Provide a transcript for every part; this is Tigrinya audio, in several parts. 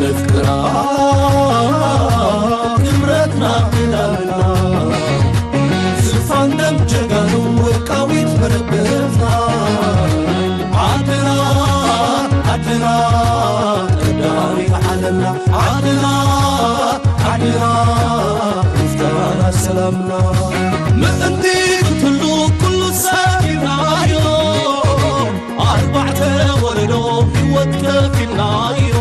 ነፍቅራ ክብረትና ክዳንና ዝፋን ደም ጀጋኑ ወርቃዊት መረበትና ዓድና ዓድና ቀዳሚት ዓለምና ዓድና ዓድና ምፍታና ሰላምና ምእንቲ ክትህሉ ኩሉ ሰብ ይብላዮ ኣርባዕተ ወለዶ ህይወት ከፊልናዮ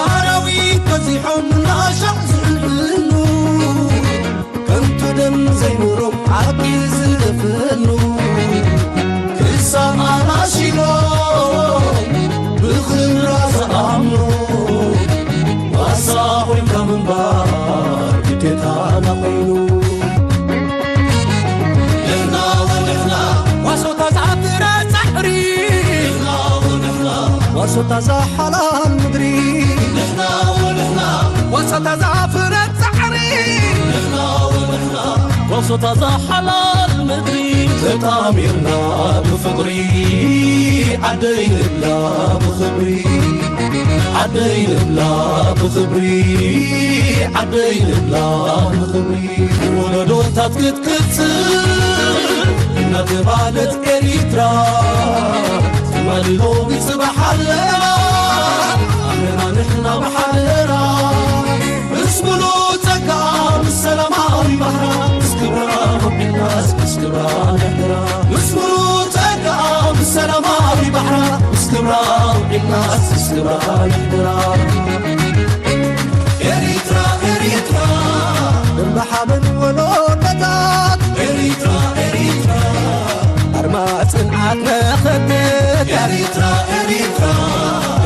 ኣራዊት በዚሖም እናሻዕ ዝዕልሉ ከንቱ ደም ዘይኖሮም ሓቂ ዝደፍኑ ክሳብ ኣናሺሎም ብኽብራ ዝኣምኑ ዋሳ ኮይንካ ምንባር ግዴታና ኮይኑ ንሕና ወንሕና ዋሶታ ዝኣፍረ ጻዕሪ ንሕና ወንሕና ዋሶታ ዝሓላል ምድሪ ንሕና ወንሕና ዋሶታ ዝኣፍረ ጻዕሪ ንሕና ወንሕና ዋሶታ ዝሓላል ምድሪ ተጣሚርና ብፍቕሪ ዓደይ ንብላ ብኽብሪ ዓደይ ንብላ ብኽብሪ ዓደይ ንብላ ብኽብሪ ወለዶታት ክትቅጽል እናተባለት ኤሪትራ ትማሊ ሎሚ ጽባሕ ኣለና ኣለና ንሕና ብሓደራ ምስ ሙሉእ ጸጋ ምስ ሰላማዊ ባህራ ምስ ክብራ ውዒልናስ ምስ ክብራ ንሕድራ ምስ ሙሉእ ጸጋ ምስ ሰላማዊ ባህራ ምስ ክብራ ውዒልናስ ምስ ክብራ ንሕድራ ኤሪትራ ኤሪትራ እምባሓበን ወሎደታት ኤሪትራ ኤሪትራ ኣርማ ጽንዓት መኸተት ኤሪትራ ኤሪትራ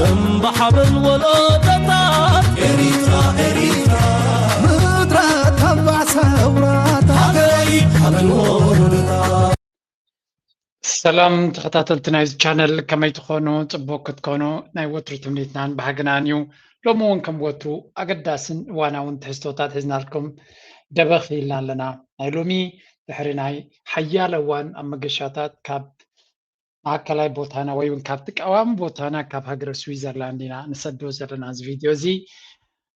እምባሓበን ወሎደታት ኤሪትራ ኤሪትራ ምድረ ተባዕ ሰውራታት ሃገረይ ሓበን ወሎደታት ሰላም ተኸታተልቲ ናይዚ ቻነል ከመይ ትኾኑ? ጽቡቅ ክትኮኑ ናይ ወትሩ ትምኒትናን ባህግናን እዩ። ሎሚ እውን ከም ወትሩ ኣገዳስን እዋናውን ትሕዝቶታት ሒዝናልኩም ደበኽ ኢልና ኣለና። ናይ ሎሚ ድሕሪ ናይ ሓያለ እዋን ኣብ መገሻታት ካብ ማእከላይ ቦታና ወይ እውን ካብቲ ቀዋሚ ቦታና ካብ ሃገረ ስዊዘርላንድ ኢና ንሰዶ ዘለና እዚ ቪድዮ እዚ።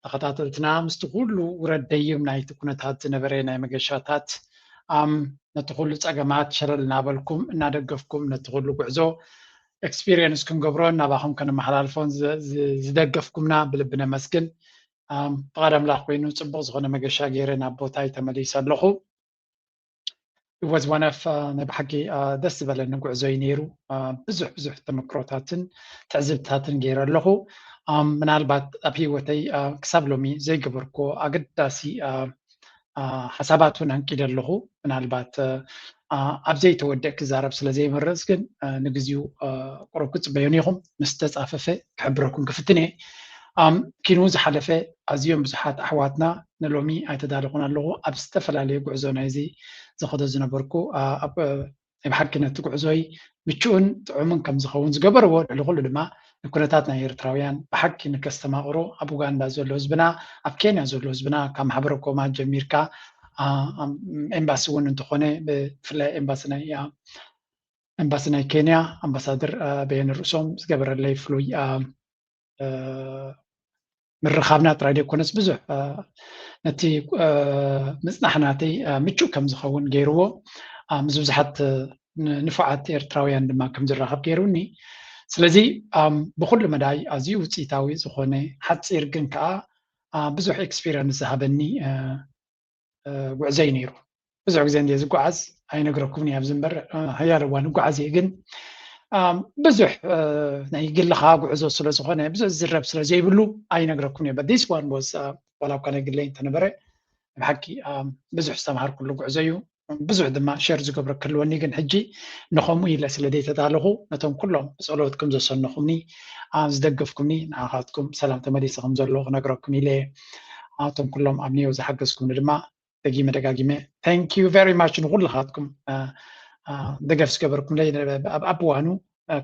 ተኸታተልትና ምስቲ ኩሉ ውረድ ደይብ ናይቲ ኩነታት ዝነበረ ናይ መገሻታት ኣም ነቲ ኩሉ ጸገማት ሸለል እናበልኩም እናደገፍኩም ነቲ ኩሉ ጉዕዞ ኤክስፒሪየንስ ክንገብሮን ናባኹም ከነመሓላልፎን ዝ- ዝ- ዝደገፍኩምና ብልቢ ነመስግን። ኣም ብቓድ ኣምላኽ ኮይኑ ጽቡቕ ዝኾነ መገሻ ገይረ ናብ ቦታይ ተመሊሰ ኣለኹ። It was one of ናይ ብሓቂ ደስ ዝበለኒ ጉዕዞ እዩ ነይሩ። ብዙሕ ብዙሕ ተመክሮታትን ትዕዝብትታትን ገይረ ኣለኹ። ምናልባት ኣብ ህይወተይ ክሳብ ሎሚ ዘይገበርኩ ኣገዳሲ ሓሳባት እውን ኣንቂደ ኣለኹ። ምናልባት ኣብ ዘይተወድእ ክዛረብ ስለ ዘይመርጽ ግን ንግዚኡ ቁሩብ ክጽበዮን ኢኹም። ምስ ተጻፈፈ ክሕብረኩም ክፍትን እየ። ኪኑ ዝሓለፈ ኣዝዮም ብዙሓት ኣሕዋትና ንሎሚ ኣይተዳለኹን ኣለኹ። ኣብ ዝተፈላለየ ጉዕዞ ናይዚ ዝኸዶ ዝነበርኩ ኣብ ናይ ብሓቂ ነቲ ጉዕዞይ ምቹእን ጥዑምን ከም ዝኸውን ዝገበርዎ ልዕሊ ኩሉ ድማ ንኩነታት ናይ ኤርትራውያን ብሓቂ ንከስተማቕሩ ኣብ ኡጋንዳ ዘሎ ህዝብና ኣብ ኬንያ ዘሎ ህዝብና ካብ ማሕበረ ኮማ ጀሚርካ ኤምባሲ እውን እንተኾነ ብፍላይ ኤምባሲ ናይ ኤምባሲ ናይ ኬንያ ኣምባሳደር በየነ ርእሶም ዝገበረለይ ፍሉይ ምርኻብና ጥራይ ዘይኮነስ ብዙሕ ነቲ ምፅናሕ ናተይ ምቹእ ከም ዝኸውን ገይርዎ ምስ ብዙሓት ንፉዓት ኤርትራውያን ድማ ከም ዝራኸብ ገይሩኒ። ስለዚ ብኩሉ መዳይ ኣዝዩ ውፅኢታዊ ዝኾነ ሓፂር ግን ከዓ ብዙሕ ኤክስፒሪንስ ዝሃበኒ ጉዕዞ እዩ ነይሩ። ብዙሕ ግዜ እንደ ዝጓዓዝ ኣይነግረኩም እየ ኣብዚ እምበር ሓያል እዋን እጓዓዝ እየ ግን ብዙሕ ናይ ግልኻ ጉዕዞ ስለ ዝኾነ ብዙሕ ዝዝረብ ስለ ዘይብሉ ኣይነግረኩም እየ። But this one was ዋላ እኳ ናይ ግለይ እንተነበረ ብሓቂ ብዙሕ ዝተምሃርኩሉ ጉዕዞ እዩ። ብዙሕ ድማ ሸር ዝገብሮ ክህልወኒ ግን ሕጂ ንኸምኡ ኢለ ስለ ዘይተዳለኹ ነቶም ኩሎም ብፀሎትኩም ዘሰነኹምኒ ዝደገፍኩምኒ ንዓኻትኩም ሰላም ተመሊሰ ከም ዘለኹ ክነግረኩም ኢለ እቶም ኩሎም ኣብ ኒዮ ዝሓገዝኩምኒ ድማ ደጊመ ደጋጊመ thank you very much ንኩልኻትኩም ደገፍ ዝገበርኩምለይ ኣብ እዋኑ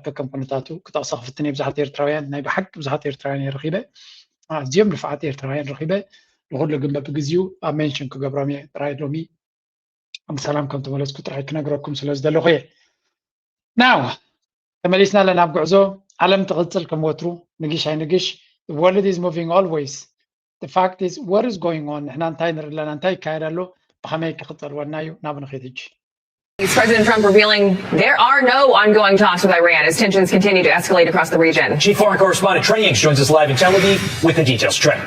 ከከም ኩነታቱ ክጠቕሰ ክፍትን እየ። ብዙሓት ኤርትራውያን ናይ ብሓቂ ብዙሓት ኤርትራውያን እየ ረኺበ ኣዝዮም ንፉዓት ኤርትራውያን ረኺበ ንኩሉ ግን በብግዚኡ ኣብ ሜንሽን ክገብሮም እየ ጥራይ ሎሚ ብሰላም ከም ተመለስኩ ጥራይ ክነግረኩም ስለ ዝደለኹ እየ። ናው ተመሊስና ኣለና ኣብ ጉዕዞ ዓለም ትቕጽል ከም ወትሩ ንግሽ ኣይንግሽ The world is moving always. The fact is, what is going on? ንሕና እንታይ ንርኢ ኣለና? እንታይ ይካየድ ኣሎ? ብኸመይ ክቕጸልወና እዩ? ናብ ንኸይድ ሕጂ። President Trump revealing there are no ongoing talks with Iran as tensions continue to escalate across the region. Chief Foreign Correspondent Trey Yingst joins us live in Tel Aviv with the details. Trey.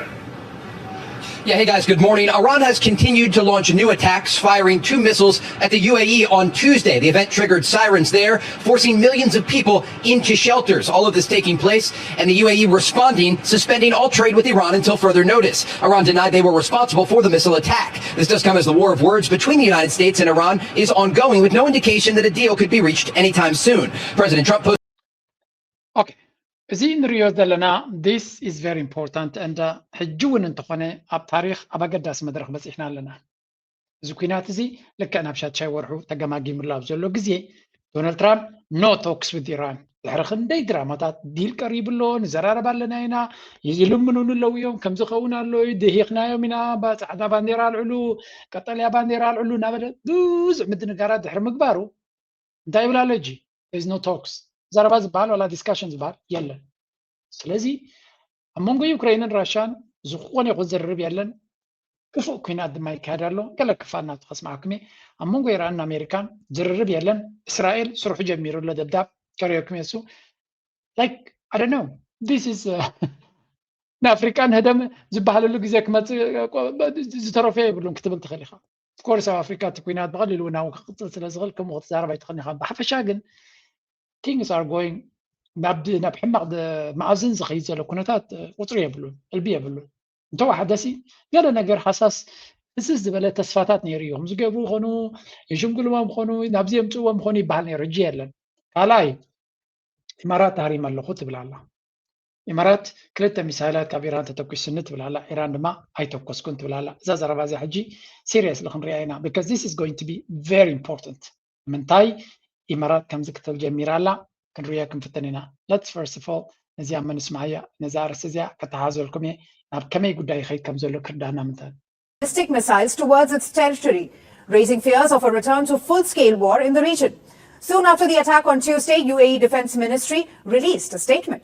Yeah, hey guys, good morning. Iran has continued to launch new attacks, firing two missiles at the U A E on Tuesday. The event triggered sirens there, forcing millions of people into shelters. All of this taking place, and the U A E responding, suspending all trade with Iran until further notice. Iran denied they were responsible for the missile attack. This does come as the war of words between the United States and Iran is ongoing, with no indication that a deal could be reached anytime soon. President Trump posted Okay. እዚ ንሪኦ ዘለና this is very important and ሕጂ እውን እንተኾነ ኣብ ታሪኽ ኣብ ኣገዳሲ መድረኽ በፂሕና ኣለና። እዚ ኩናት እዚ ልክዕ ናብ ሻድሻይ ወርሑ ተገማጊምሉ ኣብ ዘሎ ግዜ ዶናልድ ትራምፕ no talks with Iran ድሕሪ ክንደይ ድራማታት ዲል ቀሪቡ ኣሎ። ንዘራረብ ኣለና ኢና፣ ይልምኑን ኣለዉ እዮም፣ ከምዚ ኸውን ኣሎ፣ ድሂኽናዮም ኢና፣ ፃዕዳ ባንዴራ ኣልዕሉ፣ ቀጠልያ ባንዴራ ኣልዕሉ እናበለ ብዙሕ ምድንጋራት ድሕሪ ምግባሩ እንታይ ይብል ኣሎ ሕጂ? There is no talks። ዘረባ ዝበሃል ዋላ discussion ዝበሃል የለን። ስለዚ ኣብ መንጎ ዩክሬንን ራሽያን ዝኾነ ይኹን ዝርርብ የለን። ክፉእ ኩናት ድማ ይካየድ ኣሎ። ገለ ክፋል ናቱ ከስምዓኩም እየ። ኣብ መንጎ ኢራንን ኣሜሪካን ዝርርብ የለን። እስራኤል ስርሑ ጀሚሩ ኣሎ። ደብዳብ ከርእየኩም እየ እሱ like I don't know this is ንኣፍሪቃ ንህደም ዝበሃለሉ ግዜ ክመፅእ ዝተረፈ የብሉን ክትብል ትኽእል ኢኻ። Of course ኣብ ኣፍሪካ እቲ ኩናት ብቐሊሉ እውን ክቕፅል ስለ ዝኽእል ከምኡ ክትዛረብ ኣይትኽእልን ኢኻ። ብሓፈሻ ግን things are going ናብ ናብ ሕማቕ መኣዝን ዝኸይድ ዘሎ ኩነታት ቁፅሪ የብሉን፣ ዕልቢ የብሉን። እንተወሓደሲ ገለ ነገር ሃሳስ ህስስ ዝበለ ተስፋታት ነይሩ እዩ። ከምዚ ገብሩ ይኾኑ፣ የሽምግልዎም ይኾኑ፣ ናብዚ የምፅእዎም ይኾኑ ይበሃል ነይሩ። ሕጂ የለን። ካልኣይ ኢማራት ተሃሪመ ኣለኹ ትብል ኣላ። ኢማራት ክልተ ሚሳይላት ካብ ኢራን ተተኩስኒ ትብል ኣላ። ኢራን ድማ ኣይተኮስኩን ትብል ኣላ። እዛ ዘረባ እዚኣ ሕጂ seriously ክንሪኣ ኢና because this is going to be very important። ምንታይ ኢማራት ከምዚ ክትብል ጀሚራ ኣላ ክንሪኦ ክንፍትን ኢና። Let's first of all ነዚኣ መን ስምዓያ ነዛ ኣርእስቲ እዚኣ ከተሓዘልኩም እየ ናብ ከመይ ጉዳይ ይኸይድ ከም ዘሎ ክርዳና ምንታይ ballistic missiles towards its territory, raising fears of a return to full-scale war in the region. Soon after the attack on Tuesday, U A E Defense Ministry released a statement.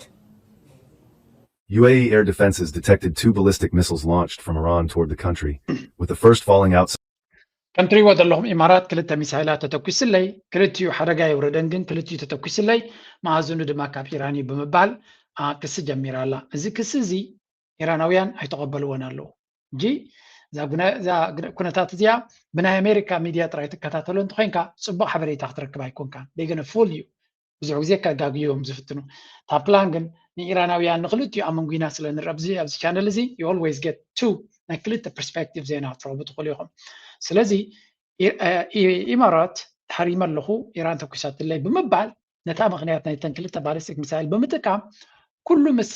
U A E air defenses detected two ballistic missiles launched from Iran toward the country, with the first falling outside. ከም ትሪእዎ ዘለኹም ኢማራት ክልተ ሚሳይላት ተተኩስለይ ክልቲኡ ሓደጋ የውረደን ግን ክልቲኡ ተተኩስለይ መኣዝኑ ድማ ካብ ኢራን እዩ ብምባል ክሲ ጀሚራ ኣላ። እዚ ክሲ እዚ ኢራናውያን ኣይተቐበልዎን ኣለዉ። እንጂ እዛ ኩነታት እዚኣ ብናይ ኣሜሪካ ሚድያ ጥራይ ትከታተሎ እንተኮይንካ ፅቡቅ ሓበሬታ ክትረክብ ኣይኮንካን። ደገነ ፉል እዩ። ብዙሕ ግዜ ከጋግዩ እዮም ዝፍትኑ። እታ ፕላን ግን ንኢራናውያን ንክልቲኡ ኣብ መንጉና ስለ ንረብዚ ኣብዚ ቻነል እዚ you always get two ናይ ክልተ ፐርስፔክቲቭ ዜና ክትረኽቡ ትኽእሉ ኢኹም። ስለዚ ኢማራት ተሓሪመ ኣለኹ ኢራን ተኩሳትለይ ብምባል ነታ ምክንያት ናይተን ክልተ ባሊስቲክ ሚሳይል ብምጥቃም ኩሉ ምስ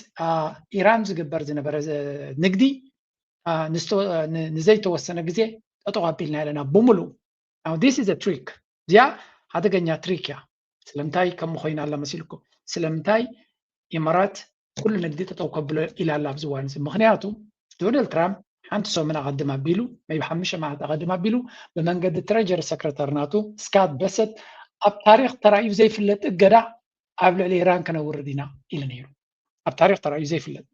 ኢራን ዝግበር ዝነበረ ንግዲ ንዘይተወሰነ ግዜ ጠጠው ኣቢልና ኣለና ብምሉእ። This is trick እዚኣ ሓደገኛ ትሪክ እያ። ስለምንታይ ከም ኮይና ኣላ መሲልኩም? ስለምንታይ ኢማራት ኩሉ ንግዲ ጠጠው ከብሎ ኢላ ኣላ ኣብዚ እዋን እዚ? ምክንያቱ ዶናልድ ትራምፕ ሓንቲ ሰሙን ኣቐድም ኣቢሉ maybe ሓሙሽተ መዓልቲ ኣቐድም ኣቢሉ ብመንገዲ ትሬጀሪ ሰክረተር ናቱ ስካት በሰት ኣብ ታሪክ ተራእዩ ዘይፍለጥ እገዳ ኣብ ልዕሊ ኢራን ከነውርድ ኢና ኢሉ ነይሩ። ኣብ ታሪክ ተራእዩ ዘይፍለጥ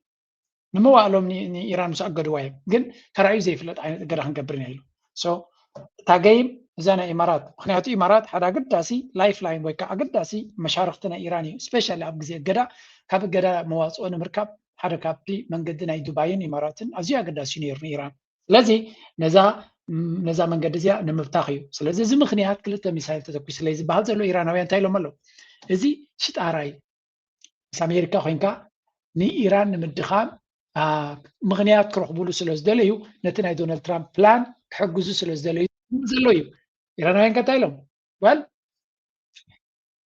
ንምዋእሎም ንኢራን ምስ ኣገድዋ እዮም ግን ተራእዩ ዘይፍለጥ ዓይነት እገዳ ክንገብር ኢና ኢሉ። እታ ገይም እዛ ናይ ኢማራት ምክንያቱ ኢማራት ሓደ ኣገዳሲ ላይፍ ላይን ወይ ከዓ ኣገዳሲ መሻርክቲ ናይ ኢራን እዩ። ስፔሻሊ ኣብ ግዜ እገዳ ካብ እገዳ መዋፅኦ ንምርካብ ሓደ ካብቲ መንገዲ ናይ ዱባይን ኢማራትን ኣዝዩ ኣገዳሲ እዩ ነይሩ ንኢራን። ስለዚ ነዛ ነዛ መንገዲ እዚኣ ንምብታኽ እዩ። ስለዚ እዚ ምክንያት ክልተ ሚሳይል ተተኩስለይ ዝበሃል ዘሎ ኢራናውያን እንታይ ኢሎም ኣለዉ? እዚ ሽጣራ እዩ። ምስ ኣሜሪካ ኮይንካ ንኢራን ንምድኻም ምክንያት ክረኽቡሉ ስለ ዝደለዩ ነቲ ናይ ዶናልድ ትራምፕ ፕላን ክሕግዙ ስለ ዝደለዩ ዘሎ እዩ። ኢራናውያን ከ እንታይ ኢሎም? Well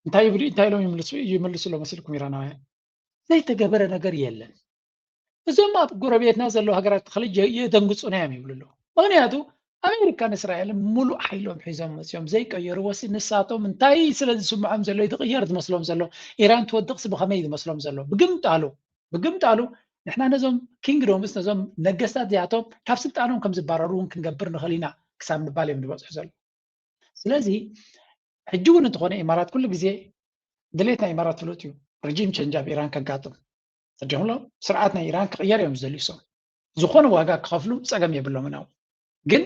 እንታይ ይብሉ እንታይ ኢሎም ይምልሱ ኣሎ መሲልኩም ኢራናውያን? ዘይተገበረ ነገር የለን። እዞም ኣብ ጎረቤትና ዘለዉ ሃገራት ተኸለ የደንግፁና እዮም ይብሉ ኣለዉ። ምክንያቱ ኣሜሪካን እስራኤልን ሙሉእ ሓይሎም ሒዞም መፅኦም ዘይቀየርዎ ሲ ንሳቶም እንታይ ስለ ዝስምዖም ዘሎ እዩ ዝቕየር ዝመስሎም ዘሎ? ኢራን ትወድቕሲ ብኸመይ እዩ ዝመስሎም ዘሎ? ብግምጣሉ ብግምጣሉ ንሕና ነዞም ኪንግዶምስ ነዞም ነገስታት እዚኣቶም ካብ ስልጣኖም ከም ዝባረሩ እውን ክንገብር ንኽእል ኢና ክሳብ ምባል እዮም ዝበፅሑ ዘሎ። ስለዚ ሕጂ እውን እንተኾነ ኢማራት ኩሉ ግዜ ድሌት ናይ ኢማራት ፍሉጥ እዩ። ሪጂም ቸንጅ ኣብ ኢራን ከጋጥም ተጀምሎ ስርዓት ናይ ኢራን ክቕየር እዮም ዝደልዩ። ሰው ዝኾነ ዋጋ ክኸፍሉ ፀገም የብሎምን። ኣው ግን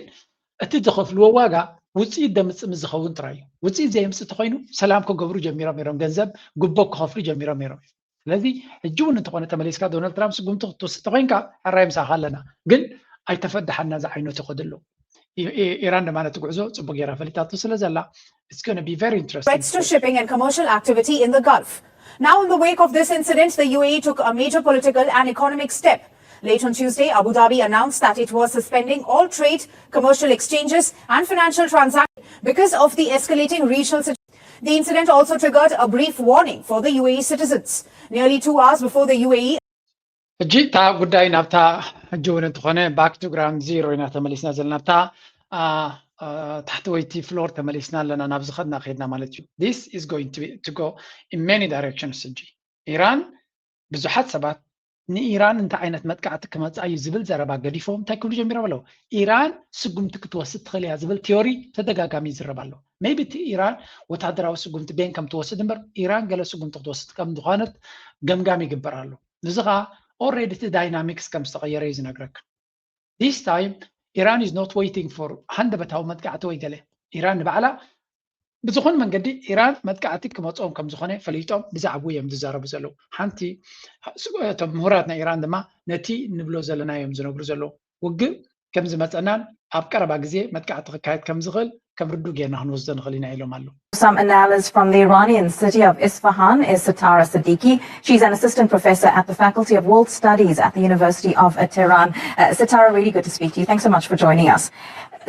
እቲ ዝኸፍልዎ ዋጋ ውፅኢት ደምፅእ ምስ ዝኸውን ጥራይ እዩ። ውፅኢት ዘየምፅእ ተኮይኑ ሰላም ክገብሩ ጀሚሮም ነይሮም፣ ገንዘብ ጉቦ ክኸፍሉ ጀሚሮም ነይሮም። ስለዚ ሕጂ እውን እንተኾነ ተመሊስካ ዶናልድ ትራምፕ ስጉምቲ ክትወስድ ተኮይንካ ሕራይ ምሳኻ ኣለና፣ ግን ኣይተፈድሓና ዝዓይነቱ ይኸደሉ። ኢራን ድማ ነቲ ጉዕዞ ፅቡቅ ገይራ ፈሊጣቶ ስለ ዘላ it's going to be very interesting. Threats to shipping and commercial activity in the Gulf. Now, in the wake of this incident, the U A E took a major political and economic step. Late on Tuesday, Abu Dhabi announced that it was suspending all trade, commercial exchanges, and financial transactions because of the escalating regional situation. The incident also triggered a brief warning for the U A E citizens. Nearly two hours before the U A E ሕጂ እታ ጉዳይ ናብታ ሕጂ እውን እንተኾነ back to ground zero ኢና ተመሊስና ዘለና፣ ናብታ ታሕተወይቲ ፍሎር ተመሊስና ኣለና፣ ናብ ዝኸድና ከድና ማለት እዩ። This is going to go in many directions። ሕጂ ኢራን ብዙሓት ሰባት ንኢራን እንታይ ዓይነት መጥቃዕቲ ክመፅኣ እዩ ዝብል ዘረባ ገዲፎም እንታይ ክብሉ ጀሚሮም ኣለዉ? ኢራን ስጉምቲ ክትወስድ ትኽእል እያ ዝብል ቲዮሪ ተደጋጋሚ ይዝረብ ኣሎ። maybe እቲ ኢራን ወታደራዊ ስጉምቲ ቤን ከም ትወስድ እምበር ኢራን ገለ ስጉምቲ ክትወስድ ከም ዝኾነት ገምጋም ይግበር ኣሎ። እዚ ከዓ already እቲ dynamics ከም ዝተቐየረ እዩ ዝነግረካ። This time ኢራን is not waiting for ሃንደበታዊ መጥቃዕቲ ወይ ገለ። ኢራን ንባዕላ ብዝኾነ መንገዲ ኢራን መጥቃዕቲ ክመፅኦም ከም ዝኾነ ፈሊጦም ብዛዕባኡ እዮም ዝዛረቡ ዘለዉ። ሓንቲ እቶም ምሁራት ናይ ኢራን ድማ ነቲ ንብሎ ዘለና እዮም ዝነግሩ ዘለዉ። ውግእ ከም ዝመፀናን ኣብ ቀረባ ግዜ መጥቃዕቲ ክካየድ ከም ዝኽእል ከም ርዱእ ጌርና ክንወስዶ ንኽእል ኢና ኢሎም ኣለዉ። Some analysts from the Iranian city of Isfahan is Sitara Siddiqui. She's an assistant professor at the Faculty of World Studies at the University of Tehran. Uh, Sitara, really good to speak to you. Thanks so much for joining us.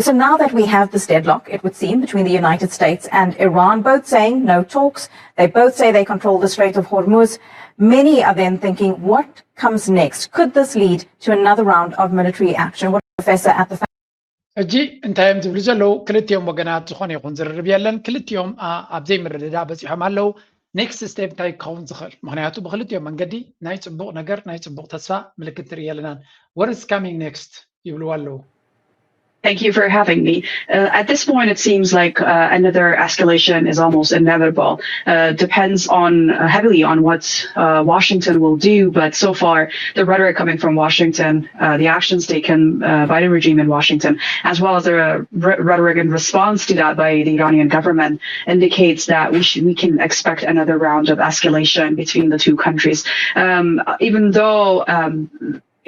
So now that we have this deadlock, it would seem, between the United States and Iran, both saying no talks, they both say they control the Strait of Hormuz. Many are then thinking, what comes next? Could this lead to another round of military action? What Professor at the ሕጂ እንታይ እዮም ዝብሉ ዘለዉ? ክልቲኦም ወገናት ዝኾነ ይኹን ዝርርብ የለን። ክልቲኦም ኣብ ዘይምርድዳ በፂሖም ኣለዉ። next step እንታይ ክኸውን ዝኽእል? ምክንያቱ ብክልቲኦም መንገዲ ናይ ፅቡቕ ነገር ናይ ፅቡቕ ተስፋ ምልክት ንርኢ ኣለናን። What is coming next ይብልዎ ኣለዉ። Thank you for having me. Uh, at this point, it seems like uh, another escalation is almost inevitable. Uh, depends on uh, heavily on what uh, Washington will do. But so far, the rhetoric coming from Washington, uh, the actions taken uh, by the regime in Washington, as well as the re- rhetoric in response to that by the Iranian government, indicates that we should, we can expect another round of escalation between the two countries. Um, even though um,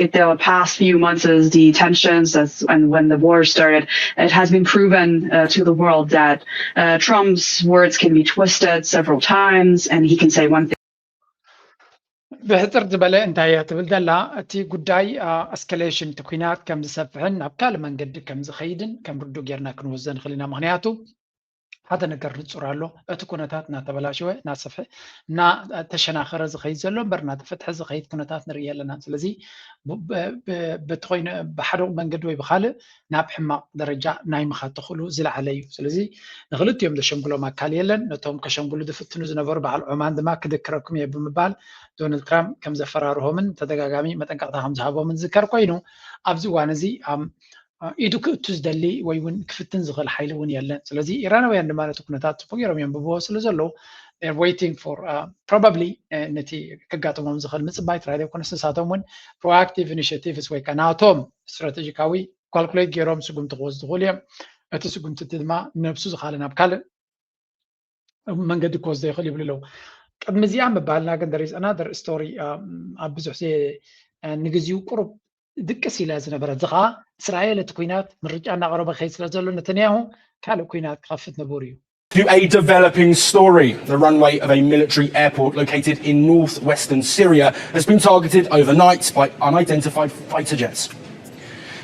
in the past few months, as the tensions as, and when the war started, it has been proven uh, to the world that uh, Trump's words can be twisted several times, and he can say one thing. ብሕፅር ዝበለ እንታይ እያ ትብል ዘላ? እቲ ጉዳይ escalation፣ እቲ ኩናት ከም ዝሰፍሕን ናብ ካልእ መንገዲ ከም ዝኸይድን ከም ርዱእ ጌርና ክንወስዶ ንኽእል ኢና። ምክንያቱ ሓደ ነገር ንፁር ኣሎ። እቲ ኩነታት እናተበላሸወ እናሰፍሐ እናተሸናኸረ ዝኸይድ ዘሎ እምበር እናተፈትሐ ዝኸይድ ኩነታት ንርኢ ኣለና። ስለዚ በቲ ኮይኑ ብሓደ መንገዲ ወይ ብካልእ ናብ ሕማቕ ደረጃ ናይ ምኻድ ተኽእሎ ዝለዓለ እዩ። ስለዚ ንክልቲኦም ዘሸንግሎም ኣካል የለን። ነቶም ከሸንግሉ ዝፍትኑ ዝነበሩ በዓል ዖማን ድማ ክድክረኩም እየ ብምባል ዶናልድ ትራምፕ ከም ዘፈራርሆምን ተደጋጋሚ መጠንቀቕታ ከም ዝሃቦምን ዝዝከር ኮይኑ ኣብዚ እዋን እዚ ኢዱ ክእቱ ዝደሊ ወይ እውን ክፍትን ዝኽእል ሓይሊ እውን የለን። ስለዚ ኢራናውያን ድማ ነቲ ኩነታት ፅቡቅ ገይሮም የንብብዎ ስለ ዘለዉ waiting for probably ነቲ ከጋጥሞም ዝኽእል ምፅባይ ጥራይ ዘይኮነስ ንሳቶም እውን proactive initiatives ወይ ከዓ ናቶም ስትራቴጂካዊ calculate ገይሮም ስጉምቲ ክወስዱ ዝኽእሉ እዮም። እቲ ስጉምቲ እቲ ድማ ነብሱ ዝኻለ ናብ ካልእ መንገዲ ክወስዶ ይኽእል ይብሉ ኣለዉ። ቅድሚ እዚኣ ምባልና ግን there is another story ኣብ ብዙሕ ንግዚኡ ቁሩብ ድቅስ ኢላ ዝነበረት፣ እዚ ከዓ እስራኤል እቲ ኩናት ምርጫ እናቐረበ ከይድ ስለ ዘሎ ነተንያሁ ካልእ ኩናት ክኸፍት ንቡር እዩ። To a developing story, the runway of a military airport located in northwestern Syria has been targeted overnight by unidentified fighter jets.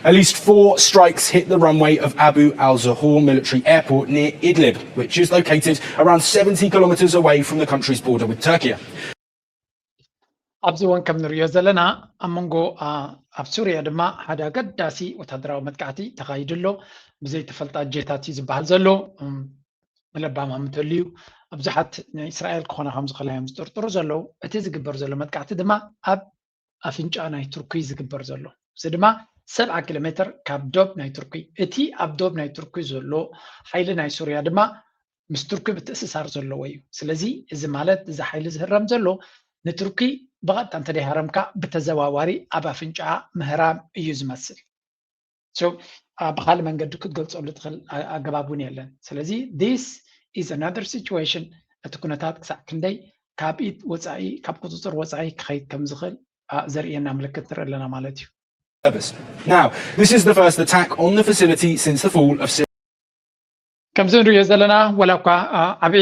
At least four strikes hit the runway of Abu al Zahor military airport near Idlib, which is located around seventy kilometres away from the country's border with Turkey. ኣብዚ እውን ከም ንሪኦ ዘለና ኣብ መንጎ ኣብ ሱርያ ድማ ሓደ ኣገዳሲ ወታደራዊ መጥቃዕቲ ተኻይዱ ኣሎ። ብዘይተፈልጣ ጀታት እዩ ዝበሃል ዘሎ። መለባም እንተልዩ ብዙሓት ንእስራኤል ክኾና ከም ዝኽእላ እዮም ዝጥርጥሩ ዘለዉ። እቲ ዝግበር ዘሎ መጥቃዕቲ ድማ ኣብ ኣፍንጫ ናይ ቱርኪ ዝግበር ዘሎ፣ እዚ ድማ ሰብዓ ኪሎ ሜትር ካብ ዶብ ናይ ቱርኪ። እቲ ኣብ ዶብ ናይ ቱርኪ ዘሎ ሓይሊ ናይ ሱርያ ድማ ምስ ቱርኪ ምትእስሳር ዘለዎ እዩ። ስለዚ እዚ ማለት እዚ ሓይሊ ዝህረም ዘሎ ንቱርኪ ብቐጥታ እንተደይሃረምካ ብተዘዋዋሪ ኣብ ኣፍንጫ ምህራም እዩ ዝመስል። ብካልእ መንገዲ ክትገልፀሉ ትኽእል ኣገባብ እውን የለን። ስለዚ this is another situation፣ እቲ ኩነታት ክሳዕ ክንደይ ካብ ኢድ ወፃኢ፣ ካብ ቁፅፅር ወፃኢ ክኸይድ ከም ዝኽእል ዘርእየና ምልክት ንርኢ ኣለና ማለት እዩ። Now, this is the first attack on the facility since the fall of Syria. ከምዚ ንሪኦ ዘለና፣ ወላ እኳ ዓብዪ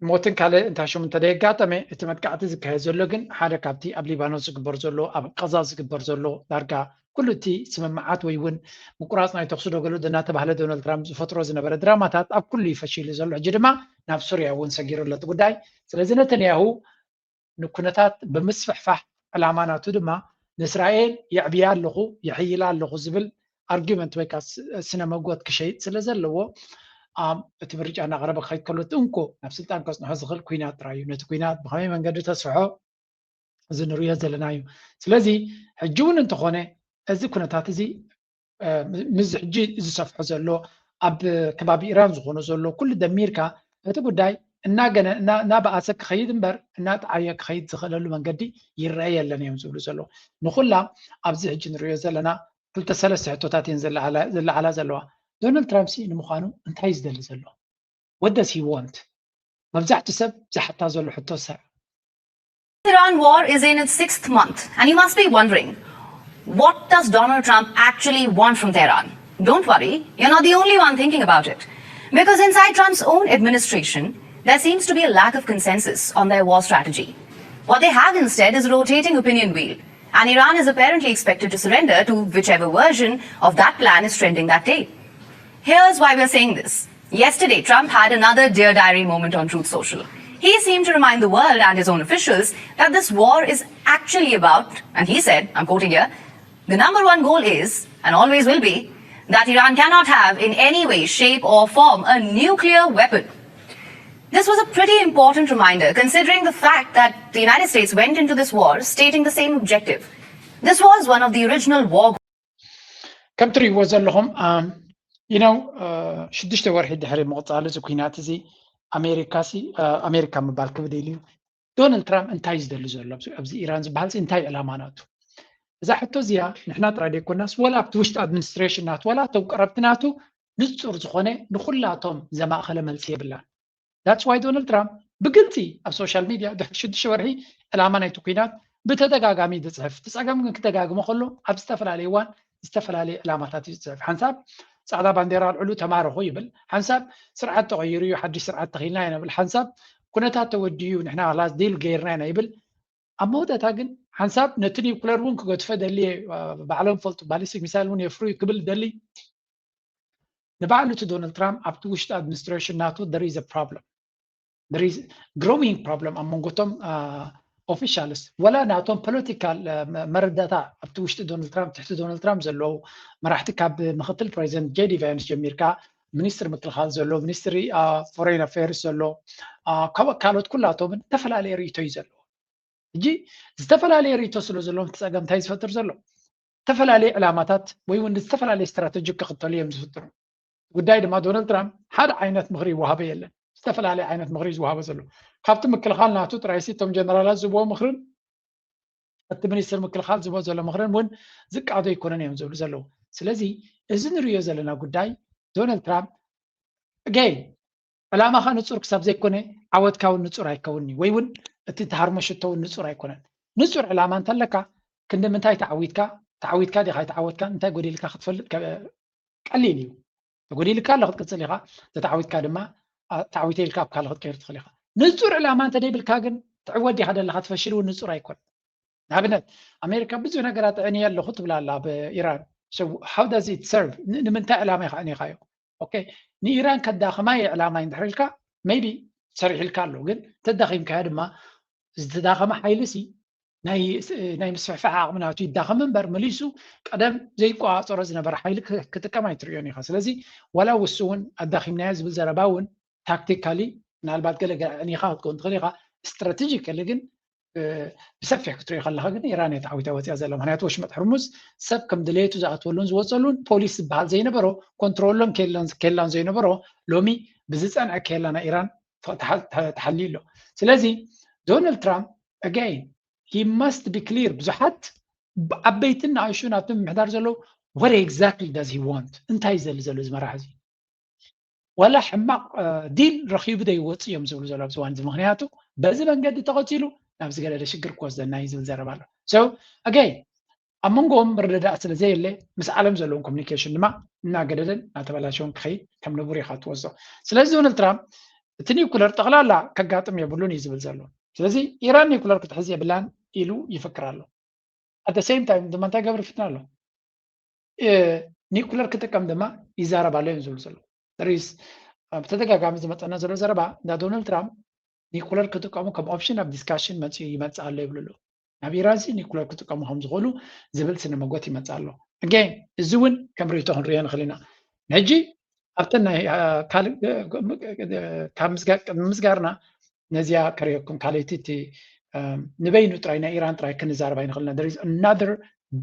ሞትን ካልእ እንታይ ሽሙ እንተደየጋጠመ፣ እቲ መጥቃዕቲ ዝካየድ ዘሎ ግን ሓደ ካብቲ ኣብ ሊባኖስ ዝግበር ዘሎ፣ ኣብ ቀዛ ዝግበር ዘሎ፣ ዳርጋ ኩሉ እቲ ስምምዓት ወይ እውን ምቁራፅ ናይ ተኽሲ ዶ ገለ እናተባህለ ዶናልድ ትራምፕ ዝፈጥሮ ዝነበረ ድራማታት ኣብ ኩሉ እዩ ፈሺሉ ዘሎ። ሕጂ ድማ ናብ ሱርያ እውን ሰጊሩ ኣሎ እቲ ጉዳይ። ስለዚ ነተንያሁ ንኩነታት ብምስፍሕፋሕ፣ ዕላማ ናቱ ድማ ንእስራኤል የዕብያ ኣለኹ፣ የሕይላ ኣለኹ ዝብል ኣርጊመንት ወይ ከዓ ስነ መጎት ክሸይጥ ስለ ዘለዎ፣ እቲ ምርጫ እናቐረበ ክኸይድ ከሎ እቲ እንኮ ናብ ስልጣን ከፅንሖ ዝኽእል ኩናት ጥራይ እዩ። ነቲ ኩናት ብኸመይ መንገዲ ተስፍሖ እዚ ንሪኦ ዘለና እዩ። ስለዚ ሕጂ እውን እንተኾነ እዚ ኩነታት እዚ ምስ ሕጂ ዝሰፍሖ ዘሎ ኣብ ከባቢ ኢራን ዝኾነ ዘሎ ኩሉ ደሚርካ እቲ ጉዳይ እናገነ እናበኣሰ ክኸይድ እምበር እናጠዓየ ክኸይድ ዝኽእለሉ መንገዲ ይረአ የለን እዮም ዝብሉ ዘለዉ። ንኹላ ኣብዚ ሕጂ ንሪኦ ዘለና ክልተ ሰለስተ ሕቶታት እየን ዘለዓላ ዘለዋ። ዶናልድ ትራምፕ ሲ ንምዃኑ እንታይ እዩ ዝደሊ ዘሎ? What does he want? መብዛሕትኡ ሰብ ዝሓታ ዘሎ ሕቶ ሰ Iran war is in its sixth month, and you must be wondering, what does Donald Trump actually want from Tehran? Don't worry, you're not the only one thinking about it. Because inside Trump's own administration, there seems to be a lack of consensus on their war strategy. What they have instead is a rotating opinion wheel, and Iran is apparently expected to surrender to whichever version of that plan is trending that day. Here's why we're saying this. Yesterday, Trump had another Dear Diary moment on Truth Social. He seemed to remind the world and his own officials that this war is actually about, and he said, I'm quoting here, the number one goal is, and always will be, that Iran cannot have in any way, shape, or form a nuclear weapon. This was a pretty important reminder, considering the fact that the United States went into this war stating the same objective. This was one of the original war ከም ትሪእዎ ዘለኹም you know ሽዱሽተ ወርሒ ድሕሪ ምቕፃሉ እዚ ኩናት እዚ ኣሜሪካ ሲ ኣሜሪካ ምባል ክብድ ኢሉ እዩ። ዶናልድ ትራምፕ እንታይ እዩ ዝደሊ ዘሎ ኣብዚ ኢራን ዝበሃል እንታይ ዕላማ ናቱ? እዛ ሕቶ እዚኣ ንሕና ጥራይ ዘይኮናስ ወላ ኣብቲ ውሽጢ ኣድሚኒስትሬሽን ናቱ ወላ እቶም ቀረብቲ ናቱ ንፁር ዝኾነ ንኩላቶም ዘማእኸለ መልሲ የብላን። That's why ዶናልድ ትራምፕ ብግልፂ ኣብ ሶሻል ሚድያ ድሕሪ ሽዱሽተ ወርሒ ዕላማ ናይቲ ኩናት ብተደጋጋሚ ዝፅሕፍ፣ እቲ ፀገም ግን ክደጋግሞ ከሎ ኣብ ዝተፈላለየ እዋን ዝተፈላለየ ዕላማታት እዩ ዝፅሕፍ። ሓንሳብ ፃዕዳ ባንዴራ ኣልዕሉ ተማረኹ ይብል፣ ሓንሳብ ስርዓት ተቐይሩ እዩ ሓድሽ ስርዓት ተኺልና ኢና ይብል፣ ሓንሳብ ኩነታት ተወዲኡ ንሕና ላስ ዲል ገይርና ኢና ይብል። ኣብ መወዳእታ ግን ሓንሳብ ነቲ ኒውክለር እውን ክገድፎ ደሊ ባዕሎም ፈልጡ ባሊስቲክ ሚሳይል እውን የፍርዩ ክብል ደሊ ንባዕሉ እቲ ዶናልድ ትራምፕ ኣብቲ ውሽጢ ኣድሚኒስትሬሽን ናቱ there is a problem, there is growing problem ኣብ መንጎቶም ኦፊሻልስ ወላ ናቶም ፖለቲካል መረዳታ ኣብቲ ውሽጢ ዶናልድ ትራምፕ ትሕቲ ዶናልድ ትራምፕ ዘለዉ መራሕቲ ካብ ምክትል ፕሬዚደንት ጄዲ ቫንስ ጀሚርካ ሚኒስትሪ ምክልኻል ዘሎ ሚኒስትሪ ፎሬን ኣፌርስ ዘሎ ካልኦት ኩላቶምን ዝተፈላለየ ርእይቶ እዩ ዘለዎ። ሕጂ ዝተፈላለየ ርእይቶ ስለ ዘለዎም እቲ ፀገም እንታይ ዝፈጥር ዘሎ ዝተፈላለየ ዕላማታት ወይ እውን ዝተፈላለየ ስትራተጂ ክኽተሉ እዮም ዝፍጥሩ። ጉዳይ ድማ ዶናልድ ትራምፕ ሓደ ዓይነት ምኽሪ ይወሃበ የለን፣ ዝተፈላለየ ዓይነት ምኽሪ ዝወሃበ ዘሎ ካብቲ ምክልኻል ናቱ ጥራይሲ እቶም ጀነራላት ዝብዎ ምኽርን እቲ ሚኒስትር ምክልኻል ዝብዎ ዘሎ ምኽርን እውን ዝቃዶ ኣይኮነን እዮም ዝብሉ ዘለዉ። ስለዚ እዚ ንሪኦ ዘለና ጉዳይ ዶናልድ ትራምፕ ገይ ዕላማኻ ንፁር ክሳብ ዘይኮነ ዓወትካ እውን ንፁር ኣይከውንኒ ወይ እውን እቲ ትሃርሞ ሽቶ እውን ንፁር ኣይኮነን። ንፁር ዕላማ እንተለካ ክንዲ ምንታይ ተዓዊትካ ተዓዊትካ ዲኻ ኣይተዓወትካን እንታይ ጎዲልካ ክትፈልጥ ቀሊል እዩ። ተጎዲልካ ኣሎ ክትቅፅል ኢኻ፣ ተተዓዊትካ ድማ ተዓዊተ ኢልካ ኣብ ካልእ ክትቀይር ትኽእል ኢኻ። ንፁር ዕላማ እንተደይብልካ ግን ትዕወት ዲኻ ደለኻ ትፈሽል እውን ንፁር ኣይኮነን። ንኣብነት ኣሜሪካ ብዙሕ ነገራት ኣዕንየ ኣለኹ ትብል ኣላ ኣብ ኢራን። How does it serve? ንምንታይ ዕላማ ኢኻ ኣዕኒኻዮ? ኦኬ ንኢራን ከዳኽማ እየ ዕላማይ እንድሕር ኢልካ maybe ሰሪሕልካ ኣሎ፣ ግን ተዳኺምካዮ ድማ ዝተዳኸመ ሓይሊ ሲ ናይ ምስፍሕፋሕ ዓቕሚ ናቱ ይዳኸም እምበር መሊሱ ቀደም ዘይቆፃፀሮ ዝነበረ ሓይሊ ክጥቀም ኣይትሪኦን ኢኻ። ስለዚ ዋላ ውሱ እውን ኣዳኺምናዮ ዝብል ዘረባ እውን ታክቲካሊ ምናልባት ገለ ኣዕኒኻ ክትከውን ትኽእል ኢኻ፣ ስትራቴጂካሊ ግን ብሰፊሕ ክትሪኦ ከለኻ ግን ኢራን እያ ተዓዊታ ወፂኣ ዘላ። ምክንያቱ ወሽመጥ ሕርሙዝ ሰብ ከም ድሌቱ ዝኣትወሉን ዝወፀሉን ፖሊስ ዝበሃል ዘይነበሮ ኮንትሮሎን ኬላን ዘይነበሮ ሎሚ ብዝፀንዐ ኬላ ናይ ኢራን ተሓልዩ ኣሎ። ስለዚ ዶናልድ ትራምፕ ኣጋይን he must be clear። ብዙሓት ዓበይትን ንኣሽቱን ኣብቲ ምምሕዳር ዘለዉ what exactly does he want እንታይ ዘሊ ዘሎ እዚ መራሒ እዚ ዋላ ሕማቕ ዲል ረኺቡ ዶ ይወፅእ እዮም ዝብሉ ዘሎ ኣብዚ እዋን እዚ ምክንያቱ በዚ መንገዲ ተቐፂሉ ናብ ዝገደደ ሽግር ክወስደና እዩ ዝብል ዘረባ ኣሎ so again ኣብ መንጎኦም ምርድዳእ ስለ ዘየለ ምስ ዓለም ዘለዎም ኮሚኒኬሽን ድማ እናገደደን እናተበላሸውን ክኸይድ ከም ንቡር ኢኻ ትወስዶ ስለዚ ዶናልድ ትራምፕ እቲ ኒኩለር ጠቕላላ ከጋጥም የብሉን እዩ ዝብል ዘሎ ስለዚ ኢራን ኒኩለር ክትሕዝ የብላን ኢሉ ይፍክር ኣሎ at the same time ድማ እንታይ ገብር ይፍትን ኣሎ ኒኩለር ክጥቀም ድማ ይዛረብ ኣሎ እዮም ዝብሉ ዘለዉ ሪስ ብተደጋጋሚ ዝመፀና ዘሎ ዘረባ እንዳ ዶናልድ ትራምፕ ኒኩለር ክጥቀሙ ከም ኦፕሽን ኣብ ዲስካሽን መፅኡ ይመፅእ ኣሎ ይብሉ ኣለዉ ናብ ኢራን ሲ ኒኩለር ክጥቀሙ ከም ዝኽእሉ ዝብል ስነ መጎት ይመፅእ ኣሎ again እዚ እውን ከም ርእቶ ክንሪኦ ንኽእል ኢና ሕጂ ኣብተን ናይ ካልእ ካብ ምስጋርና ነዚኣ ከርእየኩም ካልእቲ እቲ ንበይኑ ጥራይ ናይ ኢራን ጥራይ ክንዛረብ ኣይንኽእልና there is another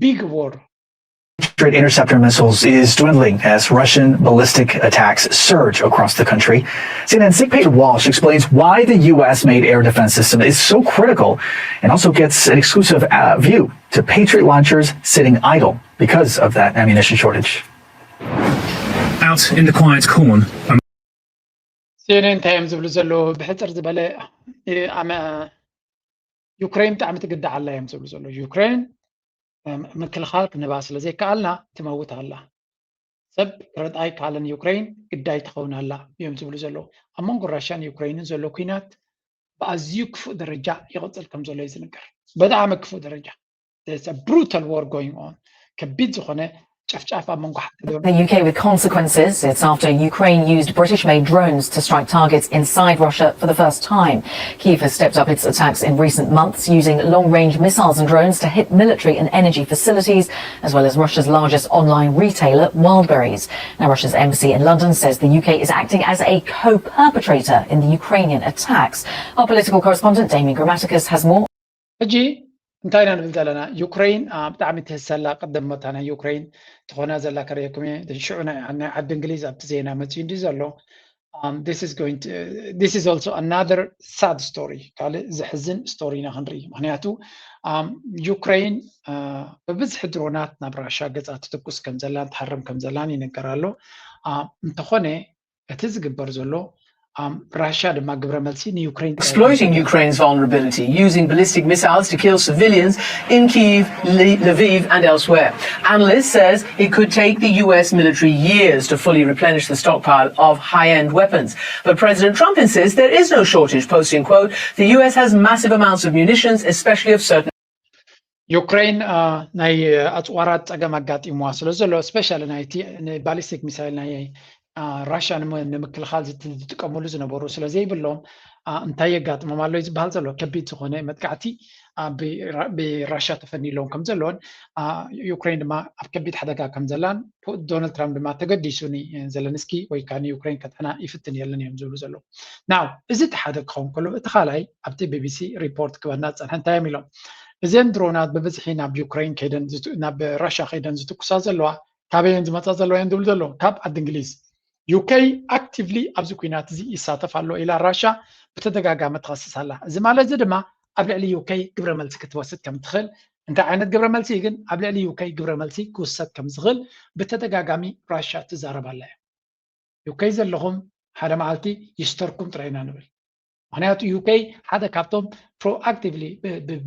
big war Patriot interceptor missiles is dwindling as Russian ballistic attacks surge across the country. C N N's Siegpeter Walsh explains why the U S made air defense system is so critical and also gets an exclusive uh, view to Patriot launchers sitting idle because of that ammunition shortage. Out in the quiet corn, ሲኤንኤን እንታይ እዮም ዝብሉ ዘለዉ ብሕፅር ዝበለ ዩክሬን ብጣዕሚ ትግዳዕ ኣላ እዮም ዝብሉ ዘለዉ ዩክሬን ምክልኻል ክንባ ስለ ዘይከኣልና ትመውት ኣላ ሰብ ክረድኣ ኣይከኣለን ዩክሬን ግዳይ ትኸውን ኣላ እዮም ዝብሉ ዘለዉ ኣብ መንጎ ራሽያን ዩክሬንን ዘሎ ኩናት ብኣዝዩ ክፉእ ደረጃ ይቕፅል ከም ዘሎ እዩ ዝንገር ብጣዕሚ ክፉእ ደረጃ brutal war going on ከቢድ ዝኾነ ጨፍጫፍ ኣብ መንጎ ሓደ The U K with consequences. It's after Ukraine used British made drones to strike targets inside Russia for the first time. Kyiv has stepped up its attacks in recent months, using long range missiles and drones to hit military and energy facilities, as well as Russia's largest online retailer, Wildberries. Now, Russia's embassy in London says the U K is acting as a co perpetrator in the Ukrainian attacks. Our political correspondent, Damien Grammaticus, has more. ሕጂ እንታይ ኢና ንብል ዘለና ዩክሬን ብጣዕሚ ትህሰላ ቅድም መታ ናይ ዩክሬን ትኾና ዘላ ከርእየኩም እየ ሽዑ ናይ ዓዲ እንግሊዝ ኣብቲ ዜና መፅኡ እንዲ ዘሎ this is going to this is also another sad story ካልእ ዘሕዝን ስቶሪ ኢና ክንርኢ ምክንያቱ ዩክሬን ብብዝሒ ድሮናት ናብ ራሻ ገፃ ትትኩስ ከም ዘላን ትሃርም ከም ዘላን ይነገር ኣሎ እንተኾነ እቲ ዝግበር ዘሎ ራሻ ድማ ግብረ መልሲ ንዩክሬን Exploiting Ukraine's vulnerability, using ballistic missiles to kill civilians in Kyiv, Lviv, and elsewhere. Analyst says it could take the U S military years to fully replenish the stockpile of high-end weapons. But President Trump insists there is no shortage, posting, quote, the U S has massive amounts of munitions, especially of certain ዩክሬን ናይ ኣፅዋራት ፀገም ኣጋጢምዋ ስለ ዘሎ ስፔሻሊ ናይቲ ባሊስቲክ ሚሳይል ናይ ራሽያ ንምክልኻል ዝጥቀምሉ ዝነበሩ ስለ ዘይብሎም እንታይ የጋጥሞም ኣሎ ዝበሃል ዘሎ ከቢድ ዝኾነ መጥቃዕቲ ብራሽያ ተፈኒሎም ከም ዘለዎን ዩክሬን ድማ ኣብ ከቢድ ሓደጋ ከም ዘላን ዶናልድ ትራምፕ ድማ ተገዲሱ ንዘለንስኪ ወይ ከዓ ንዩክሬን ከጥሕና ይፍትን የለን እዮም ዝብሉ ዘለዉ ናው እዚ እቲ ሓደ ክኸውን ከሎ እቲ ካልኣይ ኣብቲ ቢቢሲ ሪፖርት ክበና ዝፀንሐ እንታይ እዮም ኢሎም እዘን ድሮናት ብብዝሒ ናብ ዩክሬን ከይደን ናብ ራሽያ ከይደን ዝትኩሳ ዘለዋ ካበየን ዝመፃ ዘለዋ እየን ዝብሉ ዘለዉ ካብ ዓዲ እንግሊዝ ዩኬ ኣክቲቭሊ ኣብዚ ኩናት እዚ ይሳተፍ ኣሎ ኢላ ራሻ ብተደጋጋሚ ትኸስስ ኣላ እዚ ማለት እዚ ድማ ኣብ ልዕሊ ዩኬ ግብረ መልሲ ክትወስድ ከም ትኽእል እንታይ ዓይነት ግብረ መልሲ ግን ኣብ ልዕሊ ዩኬ ግብረ መልሲ ክውሰድ ከም ዝኽእል ብተደጋጋሚ ራሻ ትዛረብ ኣላ እያ ዩኬ ዘለኹም ሓደ መዓልቲ ይስተርኩም ጥራይ ኢና ንብል ምክንያቱ ዩኬ ሓደ ካብቶም ፕሮኣክቲቭሊ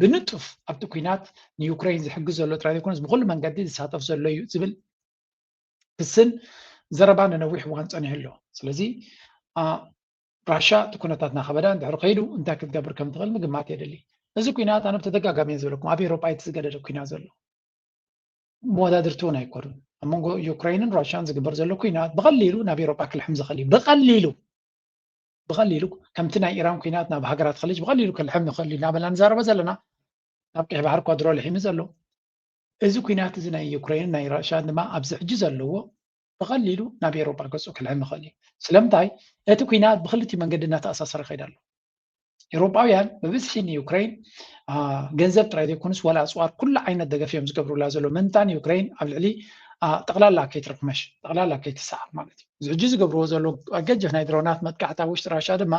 ብንጡፍ ኣብቲ ኩናት ንዩክሬን ዝሕግዝ ዘሎ ጥራይ ዘይኮነስ ብኩሉ መንገዲ ዝሳተፍ ዘሎ እዩ ዝብል ክስን ዘረባ ንነዊሕ እዋን ፀኒሑ ኣሎ ስለዚ ራሻ እቲ ኩነታት ናኸበዳ እንድሕር ከይዱ እንታይ ክትገብር ከም ትኽእል ምግማት የድሊ እዚ ኩናት ኣነ ብተደጋጋሚ እየ ዝበለኩም ኣብ ኤሮጳ እቲ ዝገደደ ኩናት ዘሎ መወዳድርቲ እውን ኣይኮኑን ኣብ መንጎ ዩክሬንን ራሽያን ዝግበር ዘሎ ኩናት ብቐሊሉ ናብ ኤሮጳ ክልሕም ዝኽእል እዩ ብቐሊሉ ብቐሊሉ ከምቲ ናይ ኢራን ኩናት ናብ ሃገራት ከሊጅ ብቐሊሉ ክልሕም ንኽእል እዩ እናበልና ንዛረበ ዘለና ናብ ቀይ ባህር ኳ ድሮ ልሒሙ ዘሎ እዚ ኩናት እዚ ናይ ዩክሬን ናይ ራሽያን ድማ ኣብዚ ሕጂ ዘለዎ ብቐሊሉ ናብ ኤሮጳ ገፁ ክልሕም ይኽእል እዩ ስለምንታይ እቲ ኩናት ብክልቲ መንገዲ እናተኣሳሰረ ከይድ ኣሎ ኤሮጳውያን ብብዝሒ ንዩክሬን ገንዘብ ጥራይ ዘይኮኑስ ዋላ ኣፅዋር ኩሉ ዓይነት ደገፍ እዮም ዝገብሩላ ዘሎ ምንታ ንዩክሬን ኣብ ልዕሊ ጠቕላላ ከይትርክመሽ፣ ጠቕላላ ከይትሰዓር ማለት እዩ። እዚ ሕጂ ዝገብርዎ ዘለዉ ኣገጀፍ ናይ ድሮናት መጥቃዕቲ ኣብ ውሽጢ ራሻ ድማ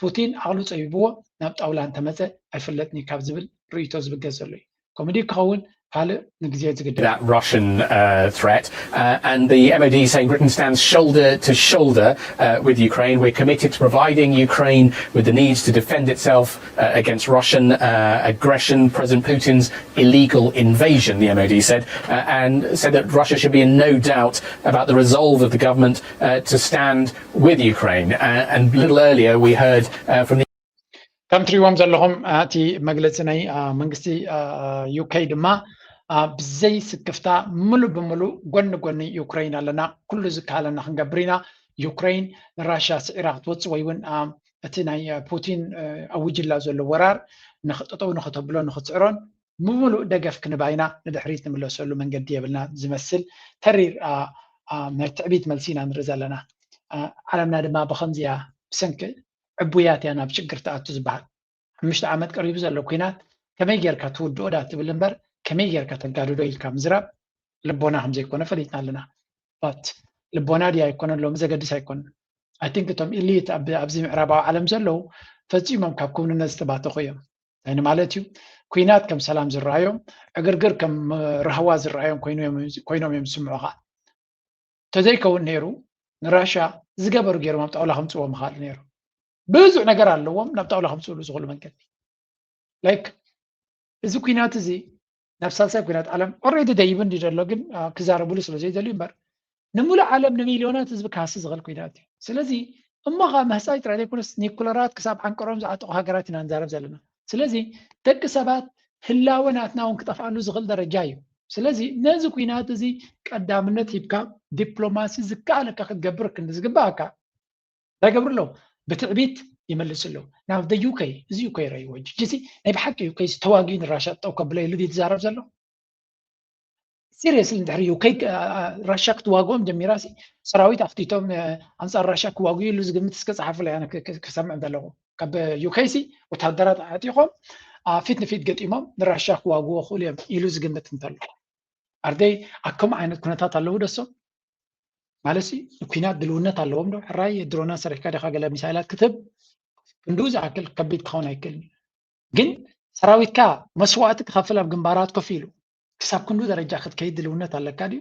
ፑቲን ዓቕሉ ጸቢብዎ ናብ ጣውላ እንተመጸ ኣይፍለጥን እዩ ካብ ዝብል ርእይቶ ዝብገስ ዘሎ እዩ። ኮሜዲ ክኸውን ካልእ ንግዜ ዝግደፍ። That Russian uh, threat uh, and the M O D saying Britain stands shoulder to shoulder uh, with Ukraine. We're committed to providing Ukraine with the needs to defend itself uh, against Russian uh, aggression, President Putin's illegal invasion, the M O D said, uh, and said that Russia should be in no doubt about the resolve of the government uh, to stand with Ukraine. Uh, and a little earlier, we heard uh, from the ከም ትሪእዎም ዘለኹም እቲ መግለፂ ናይ መንግስቲ ዩኬ ድማ ብዘይ ስክፍታ ሙሉ ብሙሉ ጎኒ ጎኒ ዩክሬን ኣለና፣ ኩሉ ዝከኣለና ክንገብር ኢና። ዩክሬን ንራሽያ ስዒራ ክትወፅእ ወይ እውን እቲ ናይ ፑቲን ኣውጅላ ዘሎ ወራር ንክጠጠው ንክተብሎ ንክትስዕሮን ብምሉእ ደገፍ ክንባ ኢና፣ ንድሕሪት ንምለሰሉ መንገዲ የብልና ዝመስል ተሪር ናይ ትዕቢት መልሲ ኢና ንርኢ ዘለና። ዓለምና ድማ ብከምዚያ ብሰንኪ ዕቡያት እያ ናብ ሽግር ትኣቱ ዝበሃል። ሓሙሽተ ዓመት ቀሪቡ ዘሎ ኲናት ከመይ ጌርካ ትውድኦ ዳ ትብል እምበር ከመይ ጌርካ ተጋድዶ ኢልካ ምዝራብ ልቦና ከም ዘይኮነ ፈሊጥና ኣለና። ባት ልቦና ድያ ኣይኮነን ሎሚ ዘገድስ ኣይኮነን። I think እቶም ኢሊት ኣብዚ ምዕራባዊ ዓለም ዘለዉ ፈጺሞም ካብ ክውንነት ዝተባተኹ እዮም። እንታይ ማለት እዩ? ኲናት ከም ሰላም ዝረኣዮም፣ ዕግርግር ከም ራህዋ ዝረኣዮም ኮይኖም እዮም ዝስምዑኻ። ተዘይከውን ነይሩ ንራሻ ዝገበሩ ገይሮም ኣብ ጣውላ ከምፅዎ ምኽኣል ነይሩ። ብዙሕ ነገር ኣለዎም ናብ ጣውላ ከምፅእሉ ዝኽእሉ መንገዲ። ላይክ እዚ ኲናት እዚ ናብ ሳልሳይ ኲናት ዓለም ኦሬዲ ደይቡ እንዲ ዘሎ ግን ክዛረብሉ ስለ ዘይደልዩ እምበር ንምሉእ ዓለም ንሚልዮናት ህዝቢ ክሃሲ ዝኽእል ኲናት እዩ። ስለዚ እሞ ከዓ ምህሳይ ጥራይ ዘይኮነስ ኒኩለራት ክሳብ ዓንቀሮም ዝዓጠቑ ሃገራት ኢና ንዛረብ ዘለና። ስለዚ ደቂ ሰባት ህላወ ናትና እውን ክጠፍኣሉ ዝኽእል ደረጃ እዩ። ስለዚ ነዚ ኲናት እዚ ቀዳምነት ሂብካ ዲፕሎማሲ ዝከኣለካ ክትገብር ክንዲ ዝግባኣካ እንታይ ገብሩ ኣለዉ? ብትዕቢት ይመልሱ ኣለዉ። ናብ ደ ዩኬ እዚ ዩኬ ረይዎ ጅጅሲ ናይ ብሓቂ ዩኬ ተዋጊኡ ንራሻ ጠው ከብሎ ኢሉ ድዩ ዝዛረብ ዘሎ? ሲሪየስሊ እንድሕሪ ዩኬ ራሻ ክትዋግኦም ጀሚራ ሲ ሰራዊት ኣፍቲቶም ኣንፃር ራሻ ክዋግኡ ኢሉ ዝግምት እስከ ፀሓፉ ለያ ክሰምዕ እንተለኹ ካብ ዩኬ ሲ ወታደራት ኣዕጢቖም ፊት ንፊት ገጢሞም ንራሻ ክዋግዎ ክእሉ እዮም ኢሉ ዝግምት እንተሎ ኣርደይ ኣብ ከምኡ ዓይነት ኩነታት ኣለዉ ደሶም ማለት ንኩናት ድልውነት ኣለዎም ዶ ሕራይ ድሮና ሰሪሕካ ዲካ ገለ ሚሳይላት ክትህብ ክንድኡ ዝኣክል ከቢድ ክኸውን ኣይክእልን ግን ሰራዊትካ መስዋእቲ ክኸፍል ኣብ ግንባራት ኮፍ ኢሉ ክሳብ ክንዱ ደረጃ ክትከይድ ድልውነት ኣለካ ድዩ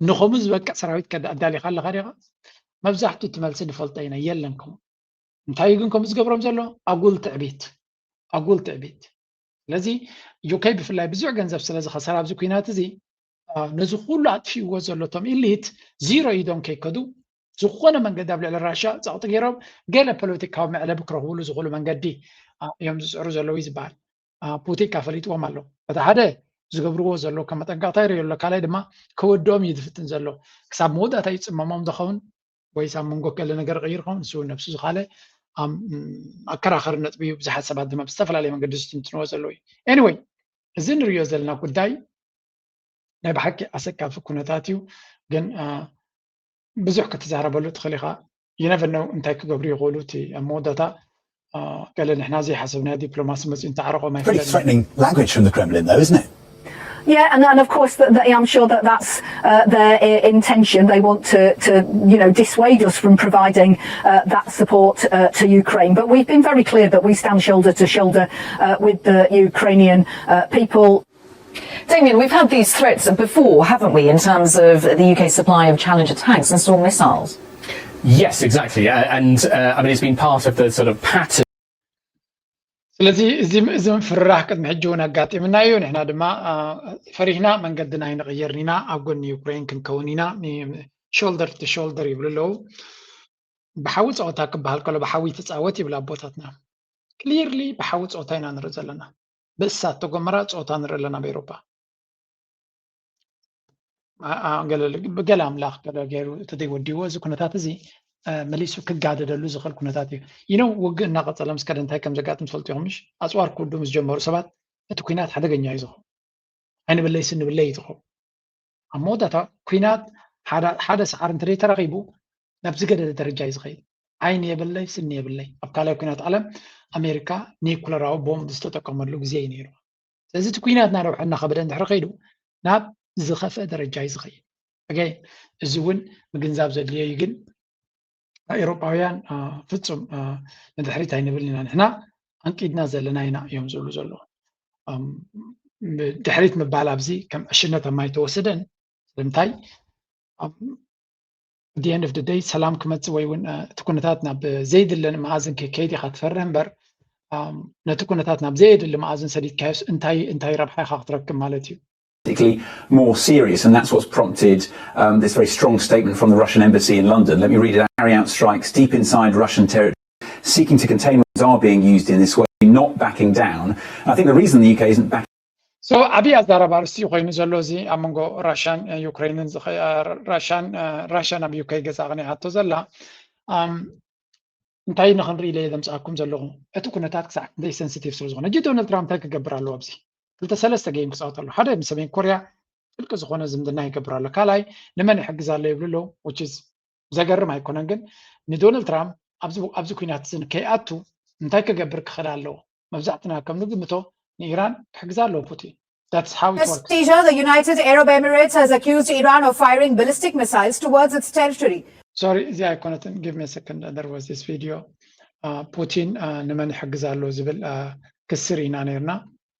ንኸምኡ ዝበቅዕ ሰራዊት ኣዳሊካ ኣለካ ዲካ መብዛሕትኡ እቲ መልሲ ንፈልጦ ኢና የለን ከምኡ እንታይ ግን ከምኡ ዝገብሮም ዘሎ ኣጉል ትዕቢት ኣጉል ትዕቢት ስለዚ ዩኬ ብፍላይ ብዙሕ ገንዘብ ስለ ዝኸሰር ኣብዚ ኩናት እዚ ነዚ ኩሉ ኣጥፊእዎ ዘሎ እቶም ኢሊት ዚሮ ኢዶም ከይከዱ ዝኾነ መንገዲ ኣብ ልዕሊ ራሻ ፀቕጢ ገይሮም ገለ ፖለቲካዊ መዕለቢ ክረኽብሉ ዝኽእሉ መንገዲ እዮም ዝፅዕሩ ዘለዉ ዝበሃል ፑቲን ከፈሊጥዎም ኣሎ እቲ ሓደ ዝገብርዎ ዘሎ ከም መጠንቀቕታ ይርእዮ ኣሎ ካልኣይ ድማ ክወድኦም እዩ ዝፍትን ዘሎ ክሳብ መወዳእታ ይፅመሞም ዝኸውን ወይ ሳብ መንጎ ገለ ነገር ቀይር ኸውን ንሱ ነብሱ ዝኻለ ኣከራኸሪ ነጥቢ እዩ ብዙሓት ሰባት ድማ ብዝተፈላለየ መንገዲ ዝትንትንዎ ዘለዉ እዩ anyway እዚ ንሪዮ ዘለና ጉዳይ ናይ ብሓቂ ኣሰካፊ ኩነታት እዩ ግን ብዙሕ ክትዛረበሉ ትኽእል ኢኻ you never know እንታይ ክገብሩ ይኽእሉ እቲ ኣብ መወዳእታ ገለ ንሕና ዘይሓሰብናዮ ዲፕሎማሲ መፅኡ እንተዓረቖም Pretty ኣይፍለጥን threatening language from the Kremlin, though, isn't it? Yeah, and, and of course, the, the, I'm sure that that's uh, their i- intention. They want to, to, you know, dissuade us from providing uh, that support uh, to Ukraine. But we've been very clear that we stand shoulder to shoulder uh, with the Ukrainian uh, people. Damien, we've had these threats before, haven't we, in terms of the U K's supply of Challenger tanks and Storm missiles? Yes, exactly. Uh, and uh, I mean, it's been part of the sort of pattern. ስለዚ እዚ እዚ ምፍርራሕ ቅድሚ ሕጂ እውን ኣጋጢምና እዩ ንሕና ድማ ፈሪህና መንገድና ኣይንቕይርን ኢና ኣብ ጎኒ ዩክሬን ክንከውን ኢና shoulder to shoulder ይብሉ ኣለዉ ብሓዊ ፀወታ ክበሃል ከሎ ብሓዊ ትፃወት ይብል ኣቦታትና clearly ብሓዊ ፀወታ ኢና ንርኢ ዘለና ብእሳተ ጎመራ ፀወታ ንርኢ ኣለና ኣብ ኤሮፓ ብገለ ኣምላኽ ገለ ገይሩ ተዘይወዲዎ እዚ ኩነታት እዚ መሊሱ ክጋደደሉ ዝኽእል ኩነታት እዩ you know ውግእ እናቐፀለ ምስ ከደ እንታይ ከም ዘጋጥም ትፈልጡ ኢኹም ምሽ ኣፅዋር ክውዱ ምስ ጀመሩ ሰባት እቲ ኩናት ሓደገኛ እዩ ዝኸውን ኣይንብለይ ስንብለይ እዩ ዝኸውን ኣብ መወዳእታ ኩናት ሓደ ሰዓር እንተዘይ ተረኺቡ ናብ ዝገደደ ደረጃ እዩ ዝኸይድ ዓይኒ የብለይ ስኒ የብለይ ኣብ ካልኣይ ኩናት ዓለም ኣሜሪካ ኒኩለራዊ ቦምብ ዝተጠቀመሉ ግዜ እዩ ነይሩ ስለዚ እቲ ኩናት እናረብሐ እናኸበደ እንድሕሪ ከይዱ ናብ ዝኸፍአ ደረጃ እዩ ዝኸይድ። ኣገ እዚ እውን ምግንዛብ ዘድልዮ እዩ። ግን ኤውሮጳውያን ፍጹም ንድሕሪት ኣይንብል ኢና። ንሕና ኣንቂድና ዘለና ኢና እዮም ዝብሉ ዘለዉ። ድሕሪት ምባል ኣብዚ ከም ዕሽነት ኣብ ማይ ተወሰደን። ስለምንታይ? At the end of the day ሰላም ክመፅእ ወይ እውን እቲ ኩነታት ናብ ዘየድሊ መኣዝን ከይከይድ ኢኻ ትፈርህ እምበር፣ ነቲ ኩነታት ናብ ዘየድሊ መኣዝን ሰዲድካዮስ እንታይ እንታይ ረብሓ ኢኻ ክትረክብ ማለት እዩ? Politically more serious, and that's what's prompted um, this very strong statement from the Russian embassy in London. Let me read it out. Carry out strikes deep inside Russian territory, seeking to contain what are being used in this way, not backing down. I think the reason the U K isn't backing so ዓብዪ ኣዛረባ ርእሲ ኮይኑ ዘሎ እዚ ኣብ መንጎ ራሽያን ዩክሬንን ራሽያን ራሽያ ናብ ዩክሬን ገዛ ኣቕኒዓቶ ዘላ እንታይ ንክንርኢ ኢለ ዘምፅኣኩም ዘለኹ እቲ ኩነታት ክሳዕ ክንደይ ሰንስቲቭ ስለ ዝኾነ። ሕጂ ዶናልድ ትራምፕ እንታይ ክገብር ኣለዎ? ኣብዚ ክልተ ሰለስተ ጌም ክፃወት ኣሎ። ሓደ ንሰሜን ኮርያ ጥልቂ ዝኾነ ዝምድና ይገብር ኣሎ። ካልኣይ ንመን ይሕግዝ ኣሎ ይብሉ ኣለዉ። ዘገርም ኣይኮነን፣ ግን ንዶናልድ ትራምፕ ኣብዚ ኩናት እዚ ከይኣቱ እንታይ ክገብር ክኽእል ኣለዎ? መብዛሕትና ከም ንግምቶ ንኢራን ክሕግዛ ኣለዎ ፑቲን። That's how it works. Asia, the United Arab Emirates has accused Iran of firing ballistic missiles towards its territory. ሶሪ፣ እዚ ኣይኮነትን። Give me a second. There was this video. ፑቲን ንመን ይሕግዝ ኣሎ ዝብል ክስር ኢና ነርና።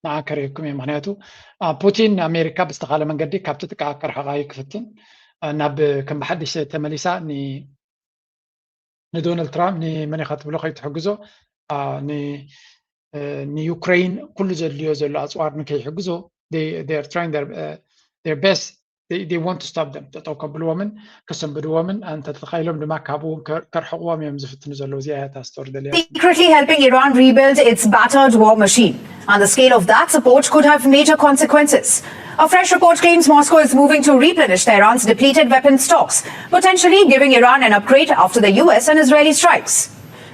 ንዓ ከርእየኩም እየ። ምክንያቱ ፑቲን ንኣሜሪካ ብዝተኻለ መንገዲ ካብቲ ጥቃ ከርሕቓ እዩ ክፍትን። ናብ ከም ብሓድሽ ተመሊሳ ንዶናልድ ትራምፕ ንመን ኢኻ ትብሎ ከይትሕግዞ ንዩክሬን ኩሉ ዘድልዮ ዘሎ ኣፅዋር ንከይሕግዞ best want to stop them፣ ጠጠው ከብልዎምን ከሰንብድዎምን፣ እንተተኻኢሎም ድማ ካብኡ ከርሕቕዎም እዮም ዝፍትኑ ዘለዉ። እዚኣ እያ እታ ስቶሪ ደልያ። Secretly helping Iran rebuild its battered war machine. And the scale of that support could have major consequences. A fresh report claims Moscow is moving to replenish Tehran's depleted weapon stocks, potentially giving Iran an upgrade after the U S and Israeli strikes.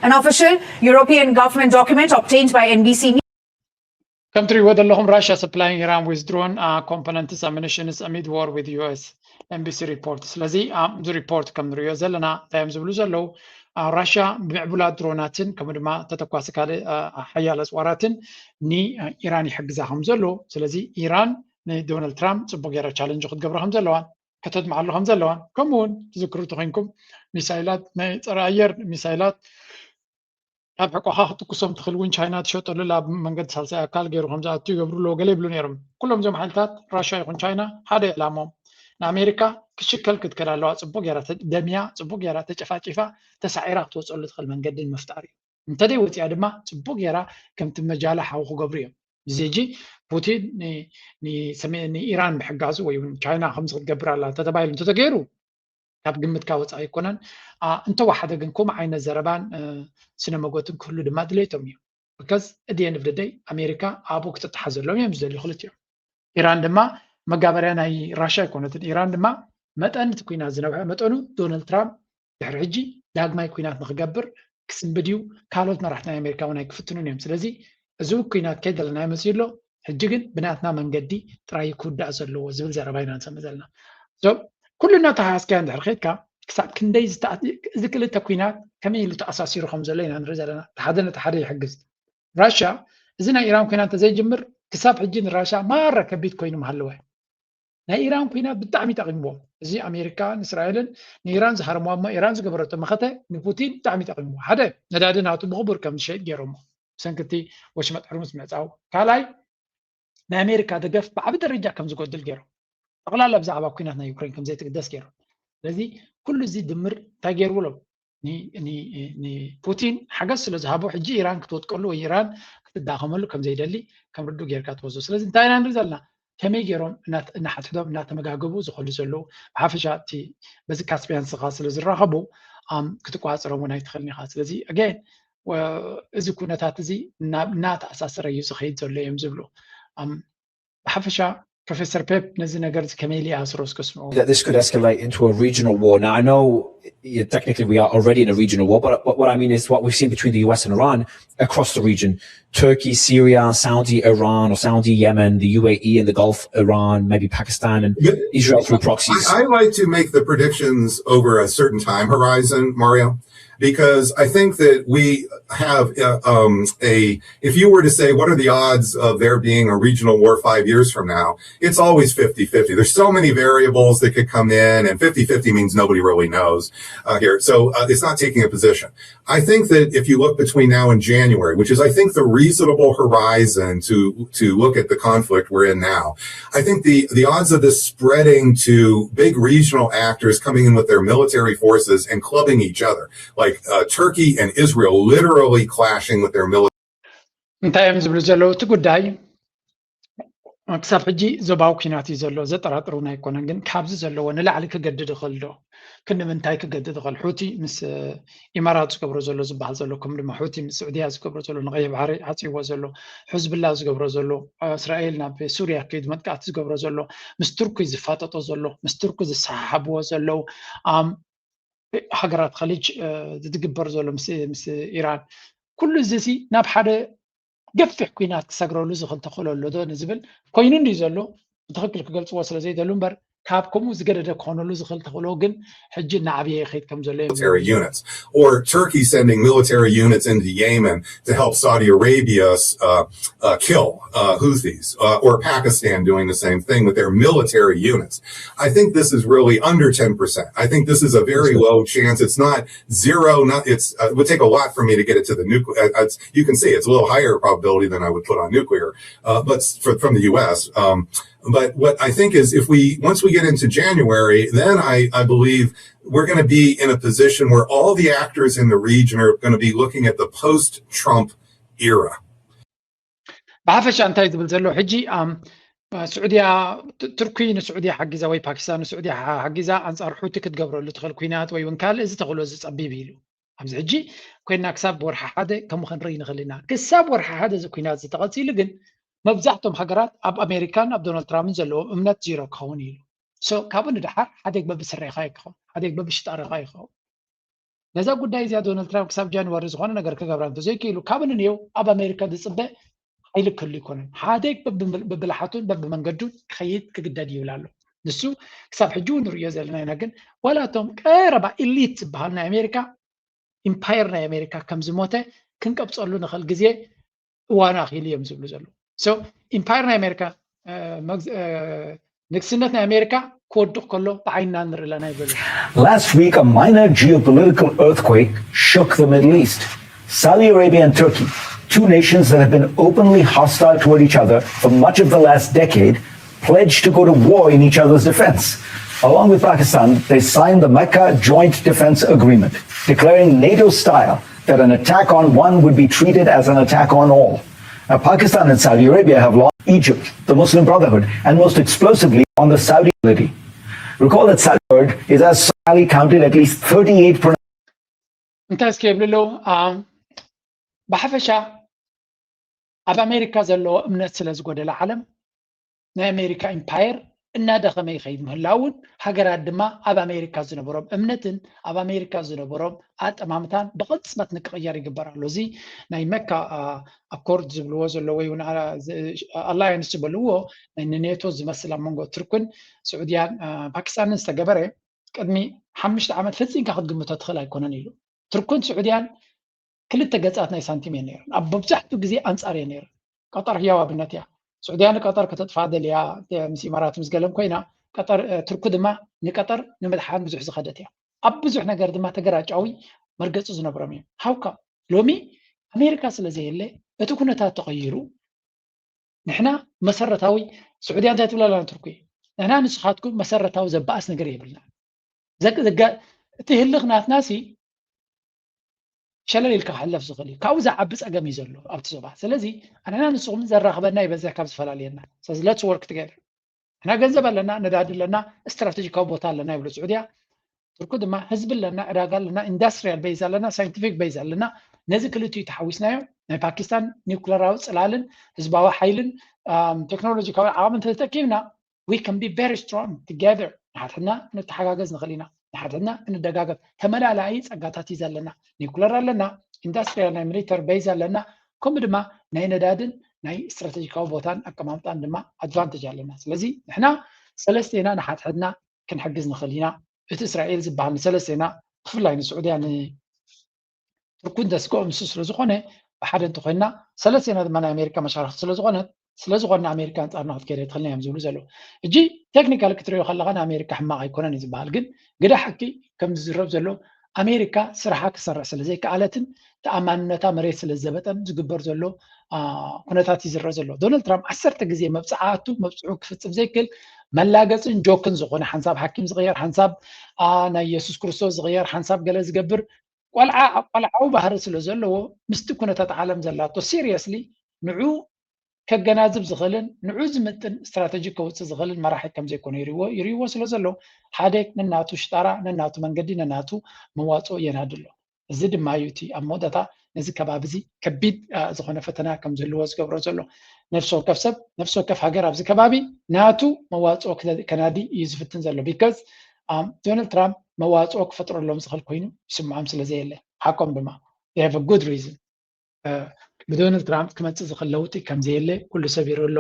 An official European government document obtained by N B C News. ከም ትሪእዎ ዘለኹም ራሽያ supplying Iran with drone components, ammunitions amid war with U S፣ N B C report። ስለዚ ኣብዚ ሪፖርት ከም ንሪኦ ዘለና እንታይ እዮም ዝብሉ ዘለዉ? ራሽያ ብምዕቡላት ድሮናትን ከምኡ ድማ ተተኳሲ ካልእ ሓያል ኣፅዋራትን ንኢራን ይሕግዛ ከም ዘሎ። ስለዚ ኢራን ንዶናልድ ትራምፕ ፅቡቅ ገይራ ቻለንጅ ክትገብሮ ከም ዘለዋን ከተድምዓሉ ከም ዘለዋን፣ ከምኡ እውን ትዝክሩ ተኮይንኩም ሚሳይላት ናይ ፀረ ኣየር ሚሳይላት ኣብ ሕቆኻ ክትኩሶም ትኽእል እውን ቻይና ትሸጠሉ ኣብ መንገዲ ሳልሳይ ኣካል ገይሩ ከም ዝኣቱ ይገብሩ ኣለዎ ገለ ይብሉ ነይሮም። ኩሎም እዚኦም ሓይልታት ራሽያ ይኹን ቻይና ሓደ ዕላሞም ንኣሜሪካ ክሽከል ክትክእል ኣለዋ። ፅቡቅ ገይራ ደምያ፣ ፅቡቅ ገይራ ተጨፋጪፋ ተሳዒራ ክትወፀሉ ትኽእል መንገዲ ንምፍጣር እዩ። እንተደይ ወፂኣ ድማ ፅቡቅ ገይራ ከምቲ መጃላ ሓዊ ክገብሩ እዮም። እዚ ሕጂ ፑቲን ንኢራን ምሕጋዙ ወይ እውን ቻይና ከምዚ ክትገብር ኣላ እንተተባሂሉ እንተተገይሩ ካብ ግምትካ ወፃኢ ኣይኮነን። እንተወሓደ ግን ከምኡ ዓይነት ዘረባን ስነ መጎትን ክህሉ ድማ ድሌቶም እዩ። Because at the end of the day ኣሜሪካ ኣብኡ ክትጠሓዘሎም እዮም ዝደልዩ ክልቲኦም። ኢራን ድማ መጋበርያ ናይ ራሽያ ኣይኮነትን። ኢራን ድማ መጠን እቲ ኩናት ዝነውሐ መጠኑ ዶናልድ ትራምፕ ድሕሪ ሕጂ ዳግማይ ኩናት ንክገብር ክስንብድ እዩ። ካልኦት መራሕቲ ናይ ኣሜሪካ እውን ኣይክፍትኑን እዮም። ስለዚ እዚ ኩናት ከይደለና ይመፅእ ኣሎ። ሕጂ ግን ብናትና መንገዲ ጥራይ ክውዳእ ዘለዎ ዝብል ዘረባ ኢና ንሰምዕ ዘለና። ኩሉ እናተሓስካዮ እንድሕር ከይድካ ክሳብ ክንደይ እዚ ክልተ ኩናት ከመይ ኢሉ ተኣሳሲሩ ከም ዘሎ ኢና ንርኢ ዘለና። ሓደ ነቲ ሓደ ይሕግዝ። ራሽያ እዚ ናይ ኢራን ኩናት እንተዘይጅምር ክሳብ ሕጂ ንራሽያ ማራ ከቢድ ኮይኑ ምሃለወ። ናይ ኢራን ኩናት ብጣዕሚ ጠቂምዎም። እዚ ኣሜሪካን እስራኤልን ንኢራን ዝሃረምዋ እሞ ኢራን ዝገበረቶ መኸተ ንፑቲን ብጣዕሚ ጠቂምዎ። ሓደ ነዳዲ ናቱ ብክቡር ከም ዝሸይጥ ገይሮሞ ብሰንኪ እቲ ወሽመጥ ሕርሙዝ ምዕፃው። ካልኣይ ናይ ኣሜሪካ ደገፍ ብዓቢ ደረጃ ከም ዝጎድል ገይሮም። ጠቕላላ ብዛዕባ ኩናት ናይ ዩክሬን ከም ዘይትግደስ ገይሮም። ስለዚ ኩሉ እዚ ድምር እንታይ ገይርዎ ኣሎ? ንፑቲን ሓገዝ ስለ ዝሃቦ ሕጂ ኢራን ክትወጥቀሉ ወይ ኢራን ክትዳኸመሉ ከም ዘይደሊ ከም ርዱእ ጌርካ ትወስዶ። ስለዚ እንታይ ኢና ንርኢ ዘለና? ከመይ ገይሮም እናሓድሕዶም እናተመጋገቡ ዝኸዱ ዘለዉ ብሓፈሻ እቲ በዚ ካስፒያን ስኻ ስለ ዝራኸቡ ክትቋፅሮም እውን ኣይትኽእልን ኢኻ። ስለዚ ኣገን እዚ ኩነታት እዚ እናተኣሳሰረ እዩ ዝኸይድ ዘሎ እዮም ዝብሉ። ብሓፈሻ ፕሮፌሰር ፔፕ ነዚ ነገር እዚ ከመይ ኢሉ ይኣስሮ እስከ ስምዑ። That this could escalate into a regional war. Now, I know technically we are already in a regional war, but, but what I mean is what we've seen between the U S and Iran across the region. Turkey, Syria, Saudi, Iran, or Saudi, Yemen, the U A E and the Gulf, Iran, maybe Pakistan and Israel through proxies. I, I like to make the predictions over a certain time horizon, Mario. because I think that we have uh, um, a, if you were to say, what are the odds of there being a regional war five years from now? It's always fifty fifty. There's so many variables that could come in, and fifty fifty means nobody really knows uh, here. So uh, it's not taking a position. I think that if you look between now and January, which is, I think, the reasonable horizon to, to look at the conflict we're in now, I think the, the odds of this spreading to big regional actors coming in with their military forces and clubbing each other, like uh, Turkey and Israel literally clashing with their military. እንታይ እዮም ዝብሉ ዘለዉ? እቲ ጉዳይ ክሳብ ሕጂ ዞባዊ ኩናት እዩ ዘሎ፣ ዘጠራጥሩን ኣይኮነን። ግን ካብዚ ዘለዎ ንላዕሊ ክገድድ ይኽእል ዶ? ክንዲ ምንታይ ክገድድ ይኽእል? ሑቲ ምስ ኢማራት ዝገብሮ ዘሎ ዝበሃል ዘሎ፣ ከም ድማ ሑቲ ምስ ስዑድያ ዝገብሮ ዘሎ፣ ንቐይሕ ባሕሪ ዓፅይዎ ዘሎ፣ ሕዝብላ ዝገብሮ ዘሎ፣ እስራኤል ናብ ሱርያ ከይድ መጥቃዕቲ ዝገብሮ ዘሎ፣ ምስ ቱርኪ ዝፋጠጦ ዘሎ፣ ምስ ቱርኪ ዝሰሓሓብዎ ዘለዉ፣ ሃገራት ኸሊጅ ዝግበር ዘሎ ምስ ኢራን፣ ኩሉ እዚ ናብ ሓደ ገፊሕ ኩናት ክሰግረሉ ዝኽእል ተኽእሎ ኣሎ ዶ ንዝብል ኮይኑ እንዲ ዘሎ ብትኽክል ክገልፅዎ ስለ ዘይደሉ እምበር፣ ካብ ከምኡ ዝገደደ ክኾነሉ ዝኽእል ተኽእሎ ግን ሕጂ እናዓብየ ይኸይድ ከም ዘሎ እዮም። Military units, or Turkey sending military units into Yemen to help Saudi Arabia uh, uh, kill uh, Houthis, uh, or Pakistan doing the same thing with their military units. I think this is really under ten percent. I think this is a very low chance. It's not zero. Not it's uh, it would take a lot for me to get it to the nuclear. Uh, it's, you can see it's a little higher probability than I would put on nuclear, uh, but for, from the U S. Um, but what I think is, if we once we get into January, then I, I believe we're going to be in a position where all the actors in the region are going to be looking at the post-Trump era. ብሓፈሻ እንታይ ዝብል ዘሎ ሕጂ፣ ስዑድያ፣ ቱርኪ ንስዑድያ ሓጊዛ ወይ ፓኪስታን ንስዑድያ ሓጊዛ ኣንፃር ሑቲ ክትገብረሉ ትኽእል ኩናት ወይ እውን ካልእ እዚ ተኽእሎ ዝፀቢብ ኢሉ። ኣብዚ ሕጂ ኮይና ክሳብ ወርሒ ሓደ ከምኡ ክንርኢ ንኽእል ኢና። ክሳብ ወርሒ ሓደ እዚ ኩናት ዝተቐፂሉ ግን መብዛሕቶም ሃገራት ኣብ ኣሜሪካን ኣብ ዶናልድ ትራምፕን ዘለዎም እምነት ዚሮ ክኸውን እዩ። ካብኡ ንደሓር ሓደግ በብስሬኻ ይኸውን፣ ሓደግ በብሽጣርኻ ይኸውን። ነዛ ጉዳይ እዚኣ ዶናልድ ትራምፕ ክሳብ ጃንዋሪ ዝኾነ ነገር ክገብራ እንተዘይክኢሉ፣ ካብ ንንየው ኣብ ኣሜሪካ ዝፅበ ሓይሊ ክህሉ ኣይኮነን። ሓደግ በብልሓቱን በብመንገዱን ክኸይድ ክግደድ ይብል ኣሎ። ንሱ ክሳብ ሕጂ እውን ንርእዮ ዘለና ኢና። ግን ዋላ እቶም ቀረባ ኢሊት ዝበሃል ናይ ኣሜሪካ ኢምፓየር ናይ ኣሜሪካ ከም ዝሞተ ክንቀብፀሉ ንኽእል ግዜ እዋኑ ኣኺሉ እዮም ዝብሉ ዘለዉ። ኢምፓየር ናይ ኣሜሪካ፣ ንግስነት ናይ ኣሜሪካ ክወድቕ ከሎ ብዓይንና ንርኢ ኣለና ይብሉ። Last week, a minor geopolitical earthquake shook the Middle East. Saudi Arabia and Turkey, two nations that have been openly hostile toward each other for much of the last decade, pledged to go to war in each other's defense. Along with Pakistan, they signed the Mecca Joint Defense Agreement, declaring NATO style that an attack on one would be treated as an attack on all. Now, Pakistan and Saudi Arabia have lost Egypt, the Muslim Brotherhood, and most explosively on the Saudi lady. Recall that Saudi is as Saudi counted at least thirty-eight. እንታይ እስኪ የብሉ ኣለዉ? ብሓፈሻ ኣብ ኣሜሪካ ዘለዎ እምነት ስለ ዝጎደለ ዓለም ናይ ኣሜሪካ ኢምፓየር እናደኸመ ይኸይድ ምህላውን ሃገራት ድማ ኣብ ኣሜሪካ ዝነበሮም እምነትን ኣብ ኣሜሪካ ዝነበሮም ኣጠማምታን ብቕፅበት ንክቕየር ይግበር ኣሎ። እዚ ናይ መካ ኣኮርድ ዝብልዎ ዘሎ ወይ እውን ኣላያንስ ዝበልዎ ናይ ንኔቶ ዝመስል ኣብ መንጎ ቱርክን ስዑድያን ፓኪስታንን ዝተገበረ ቅድሚ ሓሙሽተ ዓመት ፈፂምካ ክትግምቶ ትኽእል ኣይኮነን ኢሉ። ቱርክን ስዑድያን ክልተ ገፃት ናይ ሳንቲም እየን ነይረን። ኣብ መብዛሕትኡ ግዜ ኣንፃር እየን ነይረን። ቀጠር ህያው ኣብነት እያ። ስዑድያ ንቀጠር ከተጥፋ ደልያ ምስ ኢማራት ምስ ገለን ኮይና፣ ቀጠር ቱርኪ ድማ ንቀጠር ንምድሓን ብዙሕ ዝኸደት እያ። ኣብ ብዙሕ ነገር ድማ ተገራጫዊ መርገፂ ዝነብሮም እዮም። ሃውካ ሎሚ ኣሜሪካ ስለ ዘየለ እቲ ኩነታት ተቐይሩ ንሕና መሰረታዊ ስዑድያ እንታይ ትብለላ ንቱርኪ ንሕና ንስኻትኩም መሰረታዊ ዘበኣስ ነገር የብልና። እቲ ህልኽ ናትና ሲ ሸለል ኢልካ ክሕለፍ ዝኽእል እዩ። ካብኡ ዝዓቢ ፀገም እዩ ዘሎ ኣብቲ ዞባ። ስለዚ ኣንሕና ንስኹም ዘራኽበና ይበዝሕ ካብ ዝፈላልየና። ስለዚ let's work together። ንሕና ገንዘብ ኣለና፣ ነዳዲ ኣለና፣ ስትራቴጂካዊ ቦታ ኣለና ይብሉ ስዑድያ። ቱርኪ ድማ ህዝቢ ኣለና፣ ዕዳጋ ኣለና፣ ኢንዳስትሪያል ቤዝ ኣለና፣ ሳይንቲፊክ ቤዝ ኣለና። ነዚ ክልቲኡ ተሓዊስናዮ ናይ ፓኪስታን ኒውክለራዊ ፅላልን ህዝባዊ ሓይልን ቴክኖሎጂካዊ ዓቕሚ እንተተጠቂምና we can be very strong together። ንሓድሕድና ክንተሓጋገዝ ንኽእል ኢና። ንሓድሕድና ክንደጋገፍ ተመላላኢ ፀጋታት እዩ ዘለና። ኒውክለር ኣለና፣ ኢንዳስትሪያል ናይ ሚሊተር ቤዝ ኣለና፣ ከምኡ ድማ ናይ ነዳድን ናይ ስትራቴጂካዊ ቦታን ኣቀማምጣን ድማ ኣድቫንቴጅ ኣለና። ስለዚ ንሕና ሰለስቴና ንሓድሕድና ክንሕግዝ ንኽእል ኢና። እቲ እስራኤል ዝበሃል ንሰለስቴና ብፍላይ ንስዑድያ ትርኩን ዘስግኦም ንሱ ስለዝኾነ ብሓደ እንተኮይና ሰለስቴና ድማ ናይ ኣሜሪካ መሻርክቲ ስለዝኾነ ስለዝኾነ ኣሜሪካ ኣንፃርና ክትከይድ ኣይትኽእልን እዮም ዝብሉ ዘለዉ። እጂ ቴክኒካል ክትሪኦ ከለካ ንኣሜሪካ ሕማቕ ኣይኮነን እዩ ዝበሃል፣ ግን ግዳ ሓቂ ከም ዝዝረብ ዘሎ ኣሜሪካ ስራሓ ክሰርሕ ስለ ዘይከኣለትን ተኣማንነታ መሬት ስለ ዘበጠን ዝግበር ዘሎ ኩነታት ይዝረ ዘሎ። ዶናልድ ትራምፕ ዓሰርተ ግዜ መብፅዓ ኣቱ መብፅዑ ክፍፅም ዘይክእል መላገፅን ጆክን ዝኾነ ሓንሳብ ሓኪም ዝቕየር ሓንሳብ ናይ የሱስ ክርስቶስ ዝቕየር ሓንሳብ ገለ ዝገብር ቆልዓ ቆልዓዊ ባህሪ ስለ ዘለዎ ምስቲ ኩነታት ዓለም ዘላቶ ሲሪየስሊ ንዑ ከገናዝብ ዝኽእልን ንዑ ዝምጥን ስትራተጂ ከውፅእ ዝኽእልን መራሒ ከም ዘይኮነ ይሪዎ ይሪዎ ስለ ዘሎ ሓደ ነናቱ ሽጣራ ነናቱ መንገዲ ነናቱ መዋፅኦ የናድሎ። እዚ ድማ እዩ እቲ ኣብ መወዳእታ ነዚ ከባቢ እዚ ከቢድ ዝኾነ ፈተና ከም ዝህልዎ ዝገብሮ ዘሎ። ነፍሲ ወከፍ ሰብ ነፍሲ ወከፍ ሃገር ኣብዚ ከባቢ ናቱ መዋፅኦ ከናዲ እዩ ዝፍትን ዘሎ። ቢካዝ ዶናልድ ትራምፕ መዋፅኦ ክፈጥረሎም ዝኽእል ኮይኑ ይስምዖም ስለ ዘየለ ሓቆም ድማ have good reason ብዶናልድ ትራምፕ ክመፅእ ዝኽእል ለውጢ ከም ዘየለ ኩሉ ሰብ ይርኢ ኣሎ።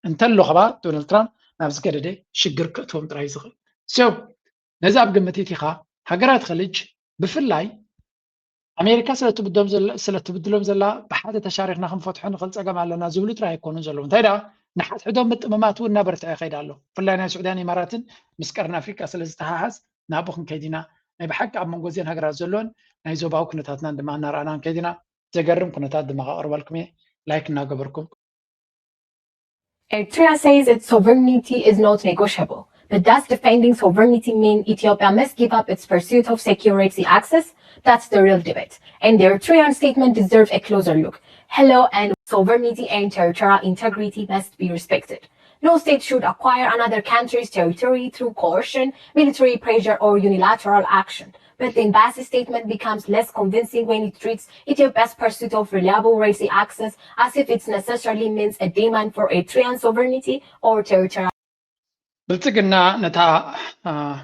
እንተሎ ከባ ዶናልድ ትራምፕ ናብ ዝገደደ ሽግር ክእትዎም ጥራይ ዝኽእል ሰብ ነዚ ኣብ ግምት ኢኻ ሃገራት ኸልጅ ብፍላይ ኣሜሪካ ስለትብድሎም ዘላ ብሓደ ተሻሪኽና ክንፈትሖ ንኽእል ፀገም ኣለና ዝብሉ ጥራይ ኣይኮኑን ዘለዉ። እንታይ ደኣ ንሓድሕዶም ምጥምማት እውን እናበርትዐ ይኸይድ ኣሎ። ብፍላይ ናይ ሱዕዳን ኢማራትን ምስ ቀርኒ ኣፍሪቃ ስለ ዝተሓሓዝ ናብኡ ክንከይድ ኢና። ናይ ብሓቂ ኣብ መንጎ እዚአን ሃገራት ዘሎን ናይ ዞባዊ ኩነታትናን ድማ እናረኣና ክንከይድ ኢና። ዘገርም ኩነታት ድማ ከቕርበልኩም እየ። ላይክ እናገበርኩም Eritrea says its sovereignty is not negotiable, but does defending sovereignty mean Ethiopia must give up its pursuit of secure Red Sea access? That's the real debate, and the Eritrean statement deserves a closer look. Hello and sovereignty and territorial integrity must be respected. No state should acquire another country's territory through coercion, military pressure, or unilateral action. But the embassy statement becomes less convincing when it treats Ethiopia's pursuit of reliable Red Sea access as if it necessarily means a demand for Eritrean sovereignty or territorial ብልፅግና ነታ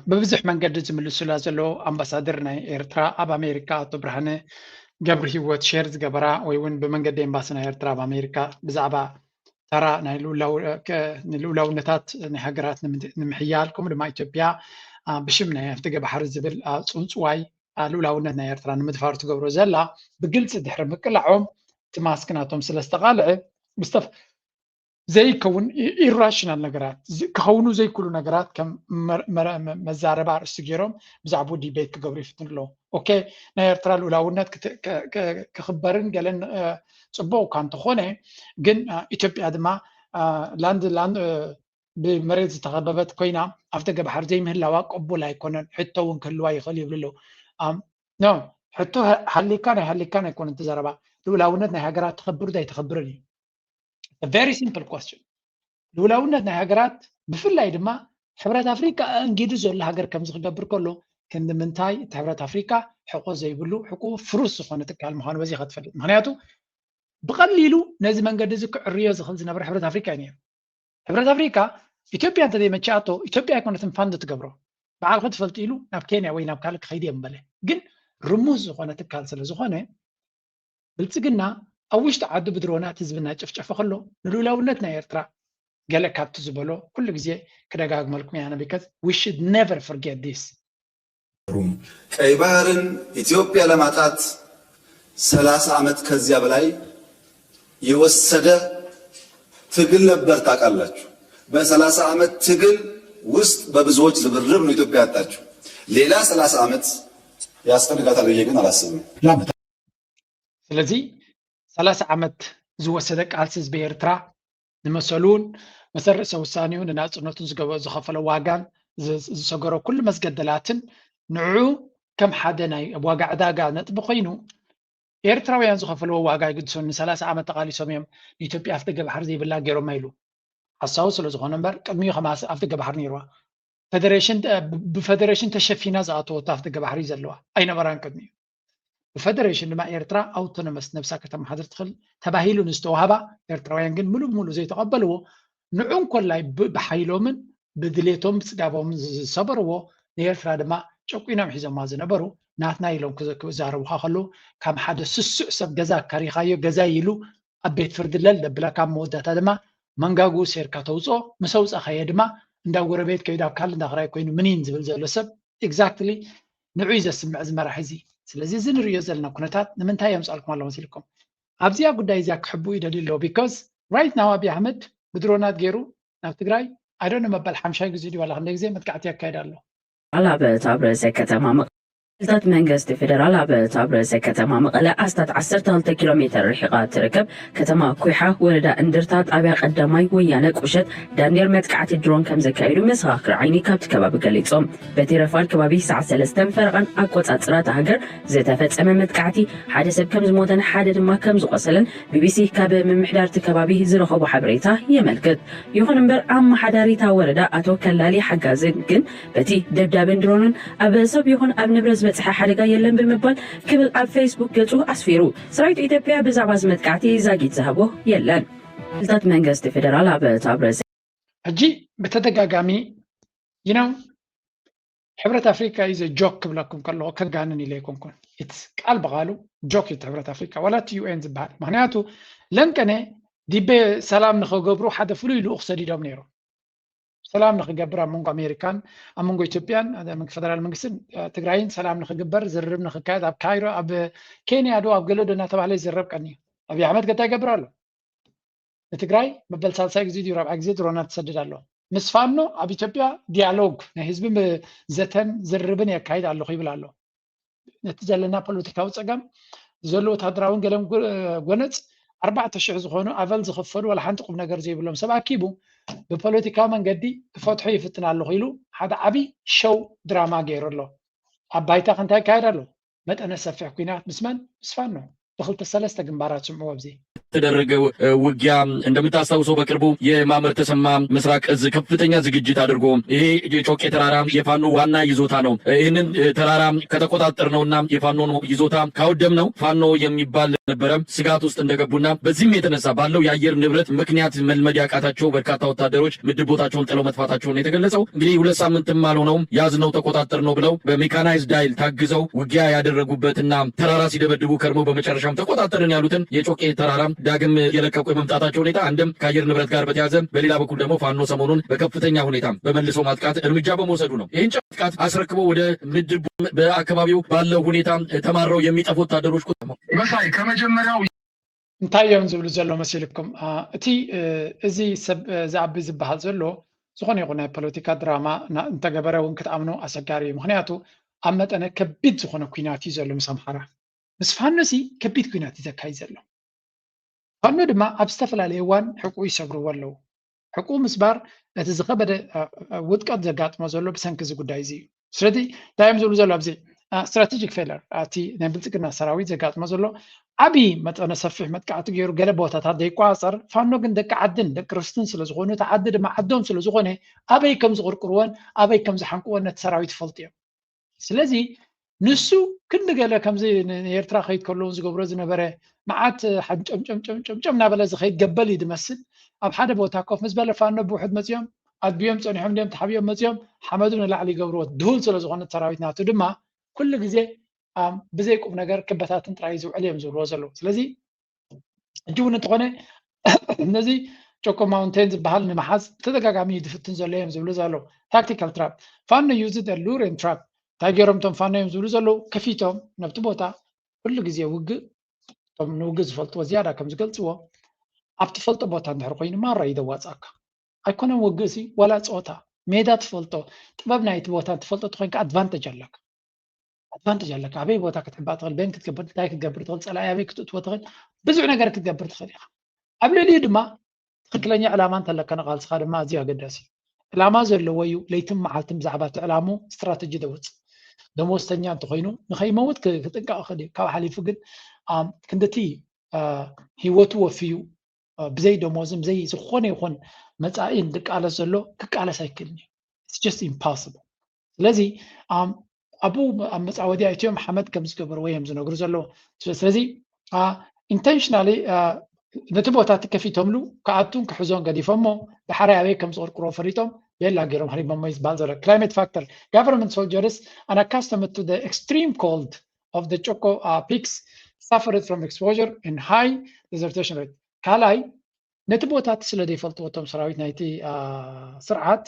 ብብዙሕ መንገዲ ዝምልሱላ ዘለዉ ኣምባሳደር ናይ ኤርትራ ኣብ ኣሜሪካ ኣቶ ብርሃነ ገብረ ህይወት ሸር ዝገበራ ወይ እውን ብመንገዲ ኤምባሲ ናይ ኤርትራ ኣብ ኣሜሪካ ብዛዕባ ተራ ናይ ንልኡላውነታት ናይ ሃገራት ንምሕያል ከምኡ ድማ ኢትዮጵያ ብሽም ናይ ኣፍደገ ባሕሪ ዝብል ፅውፅዋይ ልኡላውነት ናይ ኤርትራ ንምድፋር ትገብሮ ዘላ ብግልፂ ድሕሪ ምቅላዖም እቲ ማስክ ናቶም ስለ ዝተቃልዐ ብዝተፍ ዘይከውን ኢራሽናል ነገራት ክኸውኑ ዘይክሉ ነገራት ከም መዛረባ ኣርእስቲ ገይሮም ብዛዕባኡ ዲቤት ክገብሩ ይፍትኑ ኣለዉ። ኦኬ ናይ ኤርትራ ልኡላውነት ክኽበርን ገለን ፅቡቅ እኳ እንተኾነ ግን ኢትዮጵያ ድማ ላንድ ላንድ ብመሬት ዝተኸበበት ኮይና ኣፍደገ ባሕሪ ዘይምህላዋ ቅቡል ኣይኮነን፣ ሕቶ እውን ክህልዋ ይኽእል ይብሉ ኣለዉ። ኖ ሕቶ ሃሊካን ኣይሃሊካን ኣይኮነን እቲ ዘረባ፣ ልኡላውነት ናይ ሃገራት ተኸብር ዶ ኣይተኸብርን እዩ። Very simple question። ልኡላውነት ናይ ሃገራት ብፍላይ ድማ ሕብረት ኣፍሪካ ኣእንጊዱ ዘሎ ሃገር ከምዚ ክገብር ከሎ ክንዲ ምንታይ እቲ ሕብረት ኣፍሪካ ሕቆ ዘይብሉ ሕቁ ፍሩስ ዝኾነ ትካል ምዃኑ በዚ ክትፈልጥ። ምክንያቱ ብቐሊሉ ነዚ መንገዲ እዚ ክዕርዮ ዝኽእል ዝነበረ ሕብረት ኣፍሪካ እዩ ነይሩ። ሕብረት ኣፍሪካ ኢትዮጵያ እንተዘይመችኣቶ ኢትዮጵያ ኣይኮነትን ፋንድ ትገብሮ። በዓልኺ ትፈልጢ ኢሉ ናብ ኬንያ ወይ ናብ ካልእ ክኸይድ እየ ምበለ። ግን ርሙዝ ዝኾነ ትካል ስለ ዝኾነ ብልፅግና ኣብ ውሽጢ ዓዱ ብድሮናት ህዝብና ጨፍጨፈ ከሎ ንልኡላውነት ናይ ኤርትራ ገለ ካብቲ ዝበሎ ኩሉ ግዜ ክደጋግመልኩም እያ። Because we should never forget this. ቀይ ባህርን ኢትዮጵያ ለማጣት ሰላሳ ዓመት ከዚያ በላይ የወሰደ ትግል ነበር። ታውቃላችሁ፣ በሰላሳ ዓመት ትግል ውስጥ በብዙዎች ርብርብ ነው ኢትዮጵያ ያጣችው። ሌላ ሰላሳ ዓመት ያስፈልጋታል ብዬ ግን አላስብም። ስለዚ ሰላሳ ዓመት ዝወሰደ ቃልሲ ህዝቢ ኤርትራ ንመሰሉን መሰል ርእሰ ውሳኔኡ ንናጽነቱን ዝገበ ዝኸፈሎ ዋጋን ዝሰገሮ ኩሉ መስገደላትን ንዑ ከም ሓደ ናይ ዋጋ ዕዳጋ ነጥቢ ኮይኑ ኤርትራውያን ዝኸፈልዎ ዋጋ ይግድሶን ንሰላሳ ዓመት ተቓሊሶም እዮም ንኢትዮጵያ ኣፍደገ ባሕሪ ዘይብላ ገይሮማ ኢሉ ሓሳዊ ስለ ዝኾነ እምበር ቅድሚኡ ከማስ ኣፍደገ ባሕሪ ነይርዋ። ፈደሬሽን ብፈደሬሽን ተሸፊና ዝኣተወቶ ኣፍደገ ባሕሪ ዘለዋ ኣይነበራን ቅድሚኡ። ብፈደሬሽን ድማ ኤርትራ ኣውቶኖመስ ነብሳ ከተመሓድር ትኽእል ተባሂሉ ንዝተዋህባ ኤርትራውያን ግን ምሉእ ብምሉእ ዘይተቐበልዎ ንዑ እንኮላይ ብሓይሎምን ብድሌቶም ብፅጋቦምን ዝሰበርዎ ንኤርትራ ድማ ጨቂኖም ሒዞማ ዝነበሩ ናትና ኢሎም ክዛረቡካ ከለዉ ከም ሓደ ስሱዕ ሰብ ገዛ ኣካሪኻዮ ገዛይ ኢሉ ኣብ ቤት ፍርዲ ለል ደብለካ ኣብ መወዳእታ ድማ መንጋግኡ ሴርካ ተውፅኦ ምስ ኣውፃእካዮ ድማ እንዳ ጎረቤት ከይዱ ኣብ ካልእ እንዳ ክራይ ኮይኑ ምኒን ዝብል ዘሎ ሰብ exactly ንዑ እዩ ዘስምዕ እዚ መራሒ እዚ ስለዚ እዚ ንሪኦ ዘለና ኩነታት ንምንታይ የምፃልኩም ኣሎ መሲልኩም? ኣብዚኣ ጉዳይ እዚኣ ክሕቡ ይደልዩ ኣለዉ። Because right now ኣብይ ኣሕመድ ብድሮናት ገይሩ ናብ ትግራይ ኣይ ዶንት ኖ መበል ሓምሻይ ግዜ ድዩ ዋላ ክንደይ ግዜ መጥቃዕቲ የካይድ ኣሎ። ኣብ ኣብ ርእሰ ከተማ መቐለ ክልታት መንግስቲ ፌደራል ኣብ ኣብ ርእሰ ከተማ መቐለ ኣስታት ዓሰርተ ክልተ ኪሎ ሜትር ርሒቓ ትርከብ ከተማ ኩሓ ወረዳ እንድርታ ጣብያ ቀዳማይ ወያነ ቁሸት ዳንዴር መጥቃዕቲ ድሮን ከም ዘካየዱ መሰኻኽር ዓይኒ ካብቲ ከባቢ ገሊጾም። በቲ ረፋድ ከባቢ ሰዓት ሰለስተን ፈረቓን ኣቆጻጽራ እታ ሃገር ዝተፈጸመ መጥቃዕቲ ሓደ ሰብ ከም ዝሞተን ሓደ ድማ ከም ዝቖሰለን ቢቢሲ ካብ ምምሕዳር እቲ ከባቢ ዝረኸቦ ሓበሬታ የመልክት። ይኹን እምበር ኣመሓዳሪ እታ ወረዳ ኣቶ ከላሊ ሓጋዝን ግን በቲ ደብዳብን ድሮንን ኣብ ሰብ ይኹን ኣብ ንብረት ዝበጽሐ ሓደጋ የለን ብምባል ክብል ኣብ ፌስቡክ ገጹ ኣስፊሩ። ሰራዊት ኢትዮጵያ ብዛዕባ እዚ መጥቃዕቲ ዛጊት ዝሃቦ የለን። ክልታት መንግስቲ ፌደራል ኣብ ኣብ ርእሰ ሕጂ ብተደጋጋሚ you know ሕብረት ኣፍሪካ is a joke ክብለኩም ከለኹ ከጋንን ኢለ ኣይኮንኩን። It's ቃል ብቓሉ ጆክ እዩ እቲ ሕብረት ኣፍሪካ ዋላ እቲ ዩ ኤን ዝበሃል። ምክንያቱ ለንቀነ ዲቤ ሰላም ንክገብሩ ሓደ ፍሉይ ልኡኽ ሰዲዶም ነይሮም። ሰላም ንክገብር ኣብ መንጎ ኣሜሪካን ኣብ መንጎ ኢትዮጵያን ኣብ መንጎ ፌደራል መንግስትን እ፣ ትግራይን ሰላም ንክግበር ዝርርብ ንክካየድ ኣብ ካይሮ ኣብ ኬንያ ዶ ኣብ ገለ ዶ እናተባህለ ይዝረብ ቀኒ። ኣብይ ኣሕመድ ከ እንታይ ይገብር ኣሎ? ንትግራይ መበል ሳልሳይ ግዜ ድዩ ራብዓይ ግዜ ድሮናት ትሰድድ ኣሎ። ምስ ፋኖ ኣብ ኢትዮጵያ ዲያሎግ ናይ ህዝቢ ም- ዘተን ዝርርብን የካይድ ኣለኹ ይብል ኣሎ። ነቲ ዘለና ፖለቲካዊ ፀገም ዘሎ ወታደራውን ገለን ጎ- ጎነፅ ኣርባዕተ ሽሕ ዝኾኑ ኣበል ዝኸፈሉ ዋላ ሓንቲ ቁም ነገር ዘይብሎም ሰብ ኣኪቡ ብፖለቲካዊ መንገዲ ክፈትሖ ይፍትን ኣለኹ ኢሉ ሓደ ዓብይ ሸው ድራማ ገይሩ ኣሎ። ኣብ ባይታ ከ እንታይ ይካየድ ኣሎ? መጠነ ሰፊሕ ኲናት ምስ መን? ምስ ፋኖ። ብክልተ ሰለስተ ግንባራት ስምዑ ኣብዚ። የተደረገ ውጊያ እንደምታስታውሰው በቅርቡ የማመር ተሰማ ምስራቅ እዝ ከፍተኛ ዝግጅት አድርጎ ይሄ የጮቄ ተራራ የፋኖ ዋና ይዞታ ነው፣ ይህንን ተራራ ከተቆጣጠር ነውና የፋኖ ይዞታ ካወደም ነው ፋኖ የሚባል ነበረ ስጋት ውስጥ እንደገቡና በዚህም የተነሳ ባለው የአየር ንብረት ምክንያት መልመድ ያቃታቸው በርካታ ወታደሮች ምድብ ቦታቸውን ጥለው መጥፋታቸውን የተገለጸው። እንግዲህ ሁለት ሳምንትም አልሆነውም ያዝነው ተቆጣጠር ነው ብለው በሜካናይዝድ ኃይል ታግዘው ውጊያ ያደረጉበትና ተራራ ሲደበድቡ ከርመው በመጨረሻም ተቆጣጠርን ያሉትን የጮቄ ተራራ ዳግም የለቀቁ የመምጣታቸው ሁኔታ አንድም ከአየር ንብረት ጋር በተያዘ፣ በሌላ በኩል ደግሞ ፋኖ ሰሞኑን በከፍተኛ ሁኔታ በመልሶ ማጥቃት እርምጃ በመውሰዱ ነው። ይህን ማጥቃት አስረክቦ ወደ ምድብ በአካባቢው ባለው ሁኔታ ተማረው የሚጠፉ ወታደሮች ቁጥር መሳይ ከመጀመሪያው እንታይ እዮም ዝብሉ ዘሎ መሲልኩም? እቲ እዚ ሰብ እዚ ኣቢ ዝበሃል ዘሎ ዝኾነ ይኹን ናይ ፖለቲካ ድራማ እንተገበረ እውን ክትኣምኖ ኣሰጋሪ እዩ። ምክንያቱ ኣብ መጠነ ከቢድ ዝኾነ ኩናት እዩ ዘሎ ምስ ኣምሓራ። ምስ ፋኖ ሲ ከቢድ ኩናት እዩ ዘካይድ ዘሎ። ፋኖ ድማ ኣብ ዝተፈላለየ እዋን ሕቁ ይሰብርዎ ኣለዉ። ሕቁ ምስባር እቲ ዝኸበደ ውድቀት ዘጋጥሞ ዘሎ ብሰንኪ እዚ ጉዳይ እዚ እዩ። ስለዚ እንታይ እዮም ዝብሉ ዘሎ ኣብዚ ስትራቴጂክ ፌለር እቲ ናይ ብልፅግና ሰራዊት ዘጋጥሞ ዘሎ ዓብዪ መጠነ ሰፊሕ መጥቃዕቲ ገይሩ ገለ ቦታታት ዘይቋፀር ፋኖ ግን ደቂ ዓድን ደቂ ርስትን ስለዝኾኑ እቲ ዓዲ ድማ ዓዶም ስለዝኾነ ኣበይ ከም ዝቕርቅርዎን ኣበይ ከም ዝሓንቅዎን ነቲ ሰራዊት ይፈልጡ እዮም። ስለዚ ንሱ ክንዲ ገለ ከምዚ ንኤርትራ ከይድ ከለውን ዝገብሮ ዝነበረ መዓት ሓንጨምጨምጨምጨምጨም እናበለ ዝኸይድ ገበል እዩ ዝመስል። ኣብ ሓደ ቦታ ኮፍ ምስ በለ ፋኖ ብውሕድ መፂኦም ኣድብዮም ፀኒሖም እንዲኦም ተሓቢኦም መፂኦም ሓመዱ ንላዕሊ ይገብርዎ። ድሁል ስለ ዝኾነ ሰራዊት ናቱ ድማ ኩሉ ግዜ ብዘይ ቁም ነገር ክበታትን ጥራይ ዝውዕል እዮም ዝብልዎ ዘለዉ። ስለዚ ሕጂ እውን እንተኾነ ነዚ ጮኮ ማውንቴን ዝበሃል ንምሓዝ ብተደጋጋሚ እዩ ዝፍትን ዘሎ እዮም ዝብሉ ዘለዉ። ታክቲካል ትራፕ ፋኖ ዩዝ ደ ሉር ኤንድ ትራፕ እንታይ ገይሮም እቶም ፋኖ እዮም ዝብሉ ዘለዉ ከፊቶም ነብቲ ቦታ ኩሉ ግዜ ውግእ እቶም ንውግእ ዝፈልጥዎ ዝያዳ ከም ዝገልፅዎ ኣብ ትፈልጦ ቦታ እንድሕር ኮይኑ ማራ እዩ ዘዋፅኣካ። ኣይኮነን ውግእ ሲ ዋላ ፀወታ ሜዳ ትፈልጦ ጥበብ ናይቲ ቦታ ትፈልጦ ተኮይንካ ኣድቫንቴጅ ኣለካ። ኣድቫንቴጅ ኣለካ። ኣበይ ቦታ ክትሕባእ ትኽእል፣ በን ክትገብር፣ እንታይ ክትገብር ትኽእል፣ ፀላኢ ኣበይ ክትእትዎ ትኽእል፣ ብዙሕ ነገር ክትገብር ትኽእል ኢኻ። ኣብ ልዕሊኡ ድማ ትኽክለኛ ዕላማ እንተለካ ንቃልስኻ ድማ ኣዝዩ ኣገዳሲ እዩ። ዕላማ ዘለዎ እዩ ለይትን መዓልትን ብዛዕባ እቲ ዕላሙ ስትራተጂ ዘውፅእ። ደመወዝተኛ እንተኾይኑ ንኸይመውት ክጥንቀቕ ይኽእል እዩ። ካብ ሓሊፉ ግን ክንድቲ ህይወቱ ወፍዩ ብዘይ ደሞዝን ብዘይ ዝኾነ ይኹን መፃኢን ዝቃለስ ዘሎ ክቃለስ ኣይክእልን እዩ። It's just impossible። ስለዚ ኣብኡ ኣብ መፃወድያ እትዮም ሓመድ ከም ዝገበርዎ እዮም ዝነግሩ ዘለዉ። ስለዚ intentionally ነቲ ቦታ እቲ ከፊቶምሉ ክኣቱን ክሕዞን ገዲፎሞ ዳሕራይ ኣበይ ከም ዝቕርቅሮ ፈሊጦም ቤላ ገይሮም ሃሪቦሞ እዩ ዝበሃል ዘሎ። Climate factor, government soldiers unaccustomed to the extreme cold of the Choco uh, peaks suffered from exposure and high desertion rate. ካልኣይ ነቲ ቦታ እቲ ስለ ዘይፈልጥዎ እቶም ሰራዊት ናይቲ ስርዓት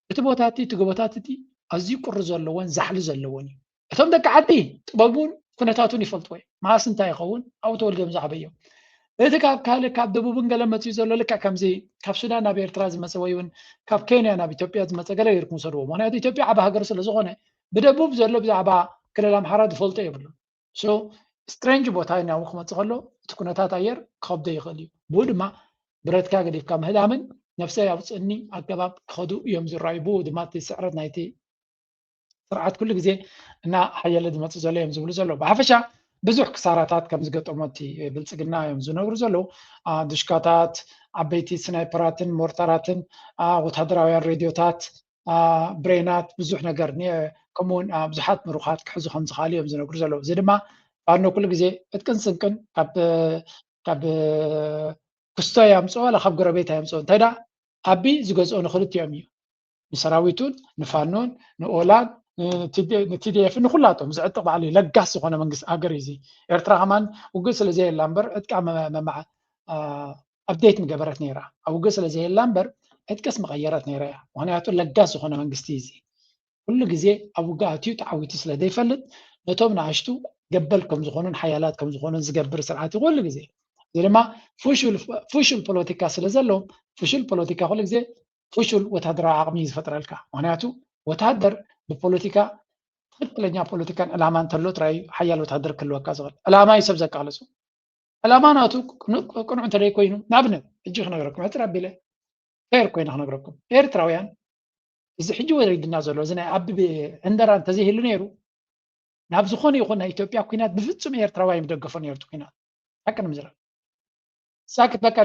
እቲ ቦታ እቲ እቲ ጎቦታት እቲ ኣዝዩ ቁሪ ዘለዎን ዛሕሊ ዘለዎን እዩ። እቶም ደቂ ዓዲ ጥበቡን ኩነታቱን ይፈልጥዎ እዮም። መዓስ እንታይ ይኸውን ኣብኡ ተወልዶም ዝዓበዮም። እቲ ካብ ካልእ ካብ ደቡብን ገለ መፅኡ ዘሎ ልክዕ ከምዚ ካብ ሱዳን ናብ ኤርትራ ዝመፀ ወይ እውን ካብ ኬንያ ናብ ኢትዮጵያ ዝመፀ ገለ ጌርኩም ውሰድዎ። ምክንያቱ ኢትዮጵያ ዓቢ ሃገር ስለ ዝኾነ ብደቡብ ዘሎ ብዛዕባ ክልል ኣምሓራ ዝፈልጦ የብሉን። So strange ቦታ እዩ ናብኡ ክመፅእ ከሎ እቲ ኩነታት ኣየር ክኸብዶ ይኽእል እዩ። ብኡ ድማ ብረትካ ገዲፍካ ምህዳምን ነብሰይ ኣውፅእኒ ኣገባብ ክኸዱ እዮም ዝረኣዩ። ብኡ ድማ እቲ ስዕረት ናይቲ ስርዓት ኩሉ ግዜ እና ሓየለ ዝመፅእ ዘሎ እዮም ዝብሉ ዘለዉ። ብሓፈሻ ብዙሕ ክሳራታት ከም ዝገጠሞ እቲ ብልፅግና እዮም ዝነግሩ ዘለዉ። ድሽካታት፣ ዓበይቲ ስናይፐራትን ሞርታራትን፣ ወታደራውያን ሬድዮታት፣ ብሬናት፣ ብዙሕ ነገር ከምኡውን ብዙሓት ምሩኻት ክሕዙ ከም ዝኽኣሉ እዮም ዝነግሩ ዘለዉ። እዚ ድማ ፋኖ ኩሉ ግዜ ዕጥቅን ስንቅን ካብ ክስቶ የምፅኦ ዋላ ካብ ጎረቤት ኣየምፅኦ። እንታይ ደኣ ኣቢ ዝገዝኦ ንክልቲኦም እዩ። ንሰራዊቱን ንፋኖን ንኦላን ንቲዲኤፍ ንኩላቶም ዝዕጥቕ ባዕሉ ለጋስ ዝኾነ መንግስቲ ሃገር እዩ። እዚ ኤርትራ ከማን ውግእ ስለ ዘየላ እምበር ዕጥቃ ኣፕዴት ምገበረት ነይራ። ኣብ ውግእ ስለ ዘየላ እምበር ዕጥቅስ ምቐየረት ነይራ እያ። ምክንያቱ ለጋስ ዝኾነ መንግስቲ እዩ። እዚ ኩሉ ግዜ ኣብ ውግእ ኣትዩ ተዓዊቱ ስለ ዘይፈልጥ ነቶም ንኣሽቱ ገበል ከም ዝኾኑን ሓያላት ከም ዝኾኑን ዝገብር ስርዓት እዩ ኩሉ ግዜ። እዚ ድማ ፍሹል ፖለቲካ ስለ ዘለዎም ፍሹል ፖለቲካ ኩሉ ግዜ ፍሹል ወታደራዊ ዓቕሚ እዩ ዝፈጥረልካ። ምክንያቱ ወታደር ብፖለቲካ ትክክለኛ ፖለቲካን ዕላማ እንተሎ ጥራይ ሓያል ወታደር ክህልወካ ዝኽእል። ዕላማ እዩ ሰብ ዘቃልሶ። ዕላማ ናቱ ቅኑዕ እንተደይ ኮይኑ ንኣብነት ሕጂ ክነግረኩም ሕፅር ኣቢለ ፌር ኮይነ ክነግረኩም ኤርትራውያን እዚ ሕጂ ወሪድና ዘሎ እዚ ናይ ኣብ ዕንደራ እንተዘይህሉ ነይሩ ናብ ዝኾነ ይኹን ናይ ኢትዮጵያ ኩናት ብፍጹም ኤርትራዊ ኣይምደገፎ ነይሩ እቲ ኩናት ሓቂ ንምዝራብ ሳክት በቃ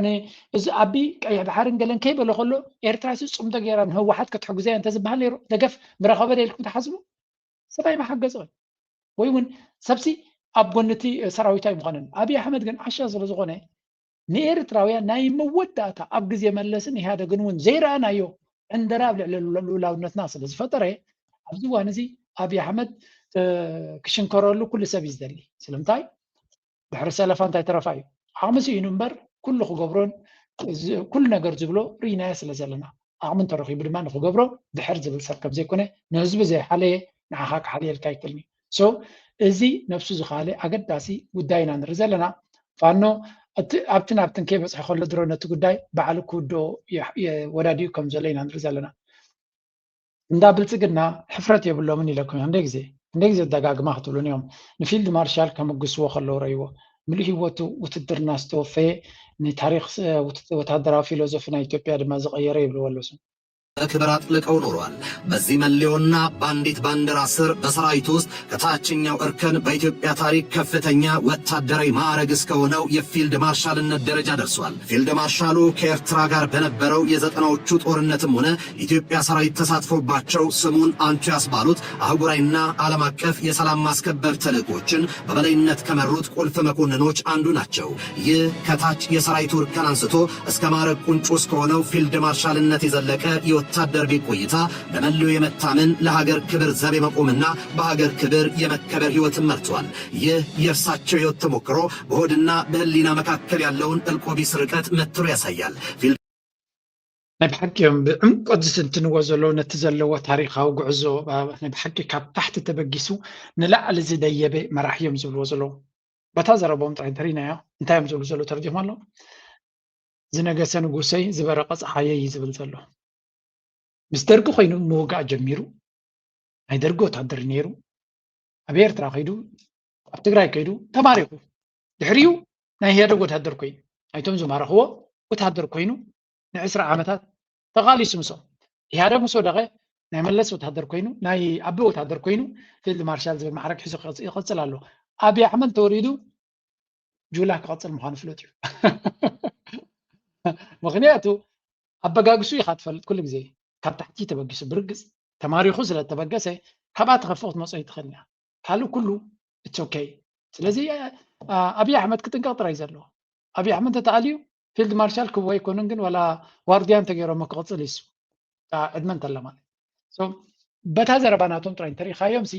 እዚ ኣቢ ቀይሕ ባሕርን ገለን ከይበለ ከሎ ኤርትራ ሲ ፅምዶ ገይራ ንህወሓት ክትሕግዘያ እንተዝበሃል ነይሩ ደገፍ ምረኸበ ደ ኢልኩም ትሓስቡ ሰብኣይ መሓገዘ ወይ እውን ሰብሲ ኣብ ጎንቲ ሰራዊት ኣይምኾነን ኣብይ ኣሕመድ ግን ዓሻ ስለ ዝኾነ ንኤርትራውያን ናይ መወዳእታ ኣብ ግዜ መለስን ኢህኣደግን እውን ዘይረኣናዮ ዕንደራ ኣብ ልዕሊ ልኡላውነትና ስለ ዝፈጠረ ኣብዚ እዋን እዚ ኣብይ ኣሕመድ ክሽንከረሉ ኩሉ ሰብ እዩ ዝደሊ ስለምንታይ ድሕሪ ሰለፋ እንታይ ተረፋ እዩ ዓቕሚ ስኢኑ እምበር ኩሉ ክገብሮን ኩሉ ነገር ዝብሎ ርኢናዮ ስለ ዘለና ዓቕሚ እንተረኺቡ ድማ ንክገብሮ ድሕር ዝብል ሰብ ከም ዘይኮነ ንህዝቢ ዘይሓለየ ንዓኻ ክሓልየልካ ኣይክእልን እዩ so እዚ ነብሱ ዝኻለ ኣገዳሲ ጉዳይ ኢና ንርኢ ዘለና ፋኖ ኣብቲ ናብትን ከይበፅሐ ከሎ ድሮ ነቲ ጉዳይ ባዕሉ ክውድኦ ወዳዲኡ ከም ዘሎ ኢና ንርኢ ዘለና እንዳ ብልፅግና ሕፍረት የብሎምን ኢለኩም እየ ክንደይ ግዜ ክንደይ ግዜ ደጋግማ ክትብሉን እዮም ንፊልድ ማርሻል ከምግስዎ ከለዉ ረይዎ ምሉእ ህይወቱ ውትድርና ዝተወፈየ ንታሪክ ወታደራዊ ፊሎዞፊ ናይ ኢትዮጵያ ድማ ዝቀየረ ይብልዎ ኣለሱ በክብር አጥልቀው ኖሯል። በዚህ መለዮና በአንዲት ባንዲራ ስር በሰራዊቱ ውስጥ ከታችኛው እርከን በኢትዮጵያ ታሪክ ከፍተኛ ወታደራዊ ማዕረግ እስከሆነው የፊልድ ማርሻልነት ደረጃ ደርሷል። ፊልድ ማርሻሉ ከኤርትራ ጋር በነበረው የዘጠናዎቹ ጦርነትም ሆነ ኢትዮጵያ ሰራዊት ተሳትፎባቸው ስሙን አንቱ ያስባሉት አህጉራዊና ዓለም አቀፍ የሰላም ማስከበር ተልእኮችን በበላይነት ከመሩት ቁልፍ መኮንኖች አንዱ ናቸው። ይህ ከታች የሰራዊቱ እርከን አንስቶ እስከ ማዕረግ ቁንጮ እስከሆነው ፊልድ ማርሻልነት የዘለቀ የወታደር ቤት ቆይታ በመለዮ የመታመን ለሀገር ክብር ዘብ የመቆምና በሀገር ክብር የመከበር ህይወትን መርቷል። ይህ የእርሳቸው ህይወት ተሞክሮ በሆድና በህሊና መካከል ያለውን እልቆ ቢስ ርቀት መትሮ ያሳያል። ፊልድ ናይ ብሓቂ እዮም ብዕምቆት ዝትንትንዎ ዘለዉ ነቲ ዘለዎ ታሪኻዊ ጉዕዞ ናይ ብሓቂ ካብ ታሕቲ ተበጊሱ ንላዕሊ ዝደየበ መራሒ እዮም ዝብልዎ ዘለዉ በታ ዘረቦም ጥራይ እንተሪናዮ እንታይ እዮም ዝብሉ ዘለዉ ተረዲኹም ኣለዉ ዝነገሰ ንጉሰይ ዝበረቐ ፀሓየይ እዩ ዝብል ዘሎ ምስ ደርጊ ኮይኑ ምውጋእ ጀሚሩ ናይ ደርጊ ወታደር ነይሩ ኣብ ኤርትራ ከይዱ ኣብ ትግራይ ከይዱ ተማሪኹ ድሕሪኡ ናይ ኢህኣደግ ወታደር ኮይኑ ኣይቶም ዝማረኽዎ ወታደር ኮይኑ ንዕስራ ዓመታት ተቓሊሱ ምሶም ኢህኣደግ ምስ ወደቐ ናይ መለስ ወታደር ኮይኑ ናይ ኣቢ ወታደር ኮይኑ ፊልድ ማርሻል ዝብል ማዕረግ ሒዙ ይቐፅል ኣሎ ኣብይ ኣሕመድ ተወሪዱ ጁላ ክቐፅል ምዃኑ ፍሉጥ እዩ ምኽንያቱ ኣበጋግሱ ኢኻ ትፈልጥ ኩሉ ግዜ ካብ ታሕቲ ተበጊሱ ብርግፅ ተማሪኹ ስለ ተበገሰ ካብኣ ተኸፍቕ ክትመፅኦ ይትኽእል እያ ካልእ ኩሉ it's okay ስለዚ ኣብይ ኣሕመድ ክጥንቀቕ ጥራይ ዘለዎ ኣብይ ኣሕመድ ተተኣልዩ ፊልድ ማርሻል ክህቦ ኣይኮነን ግን ዋላ ዋርድያ እንተገይሮሞ ክቕፅል ይሱ ዕድመ እንተለ ማለት በታ ዘረባ ናቶም ጥራይ እንተሪኢኻዮም ሲ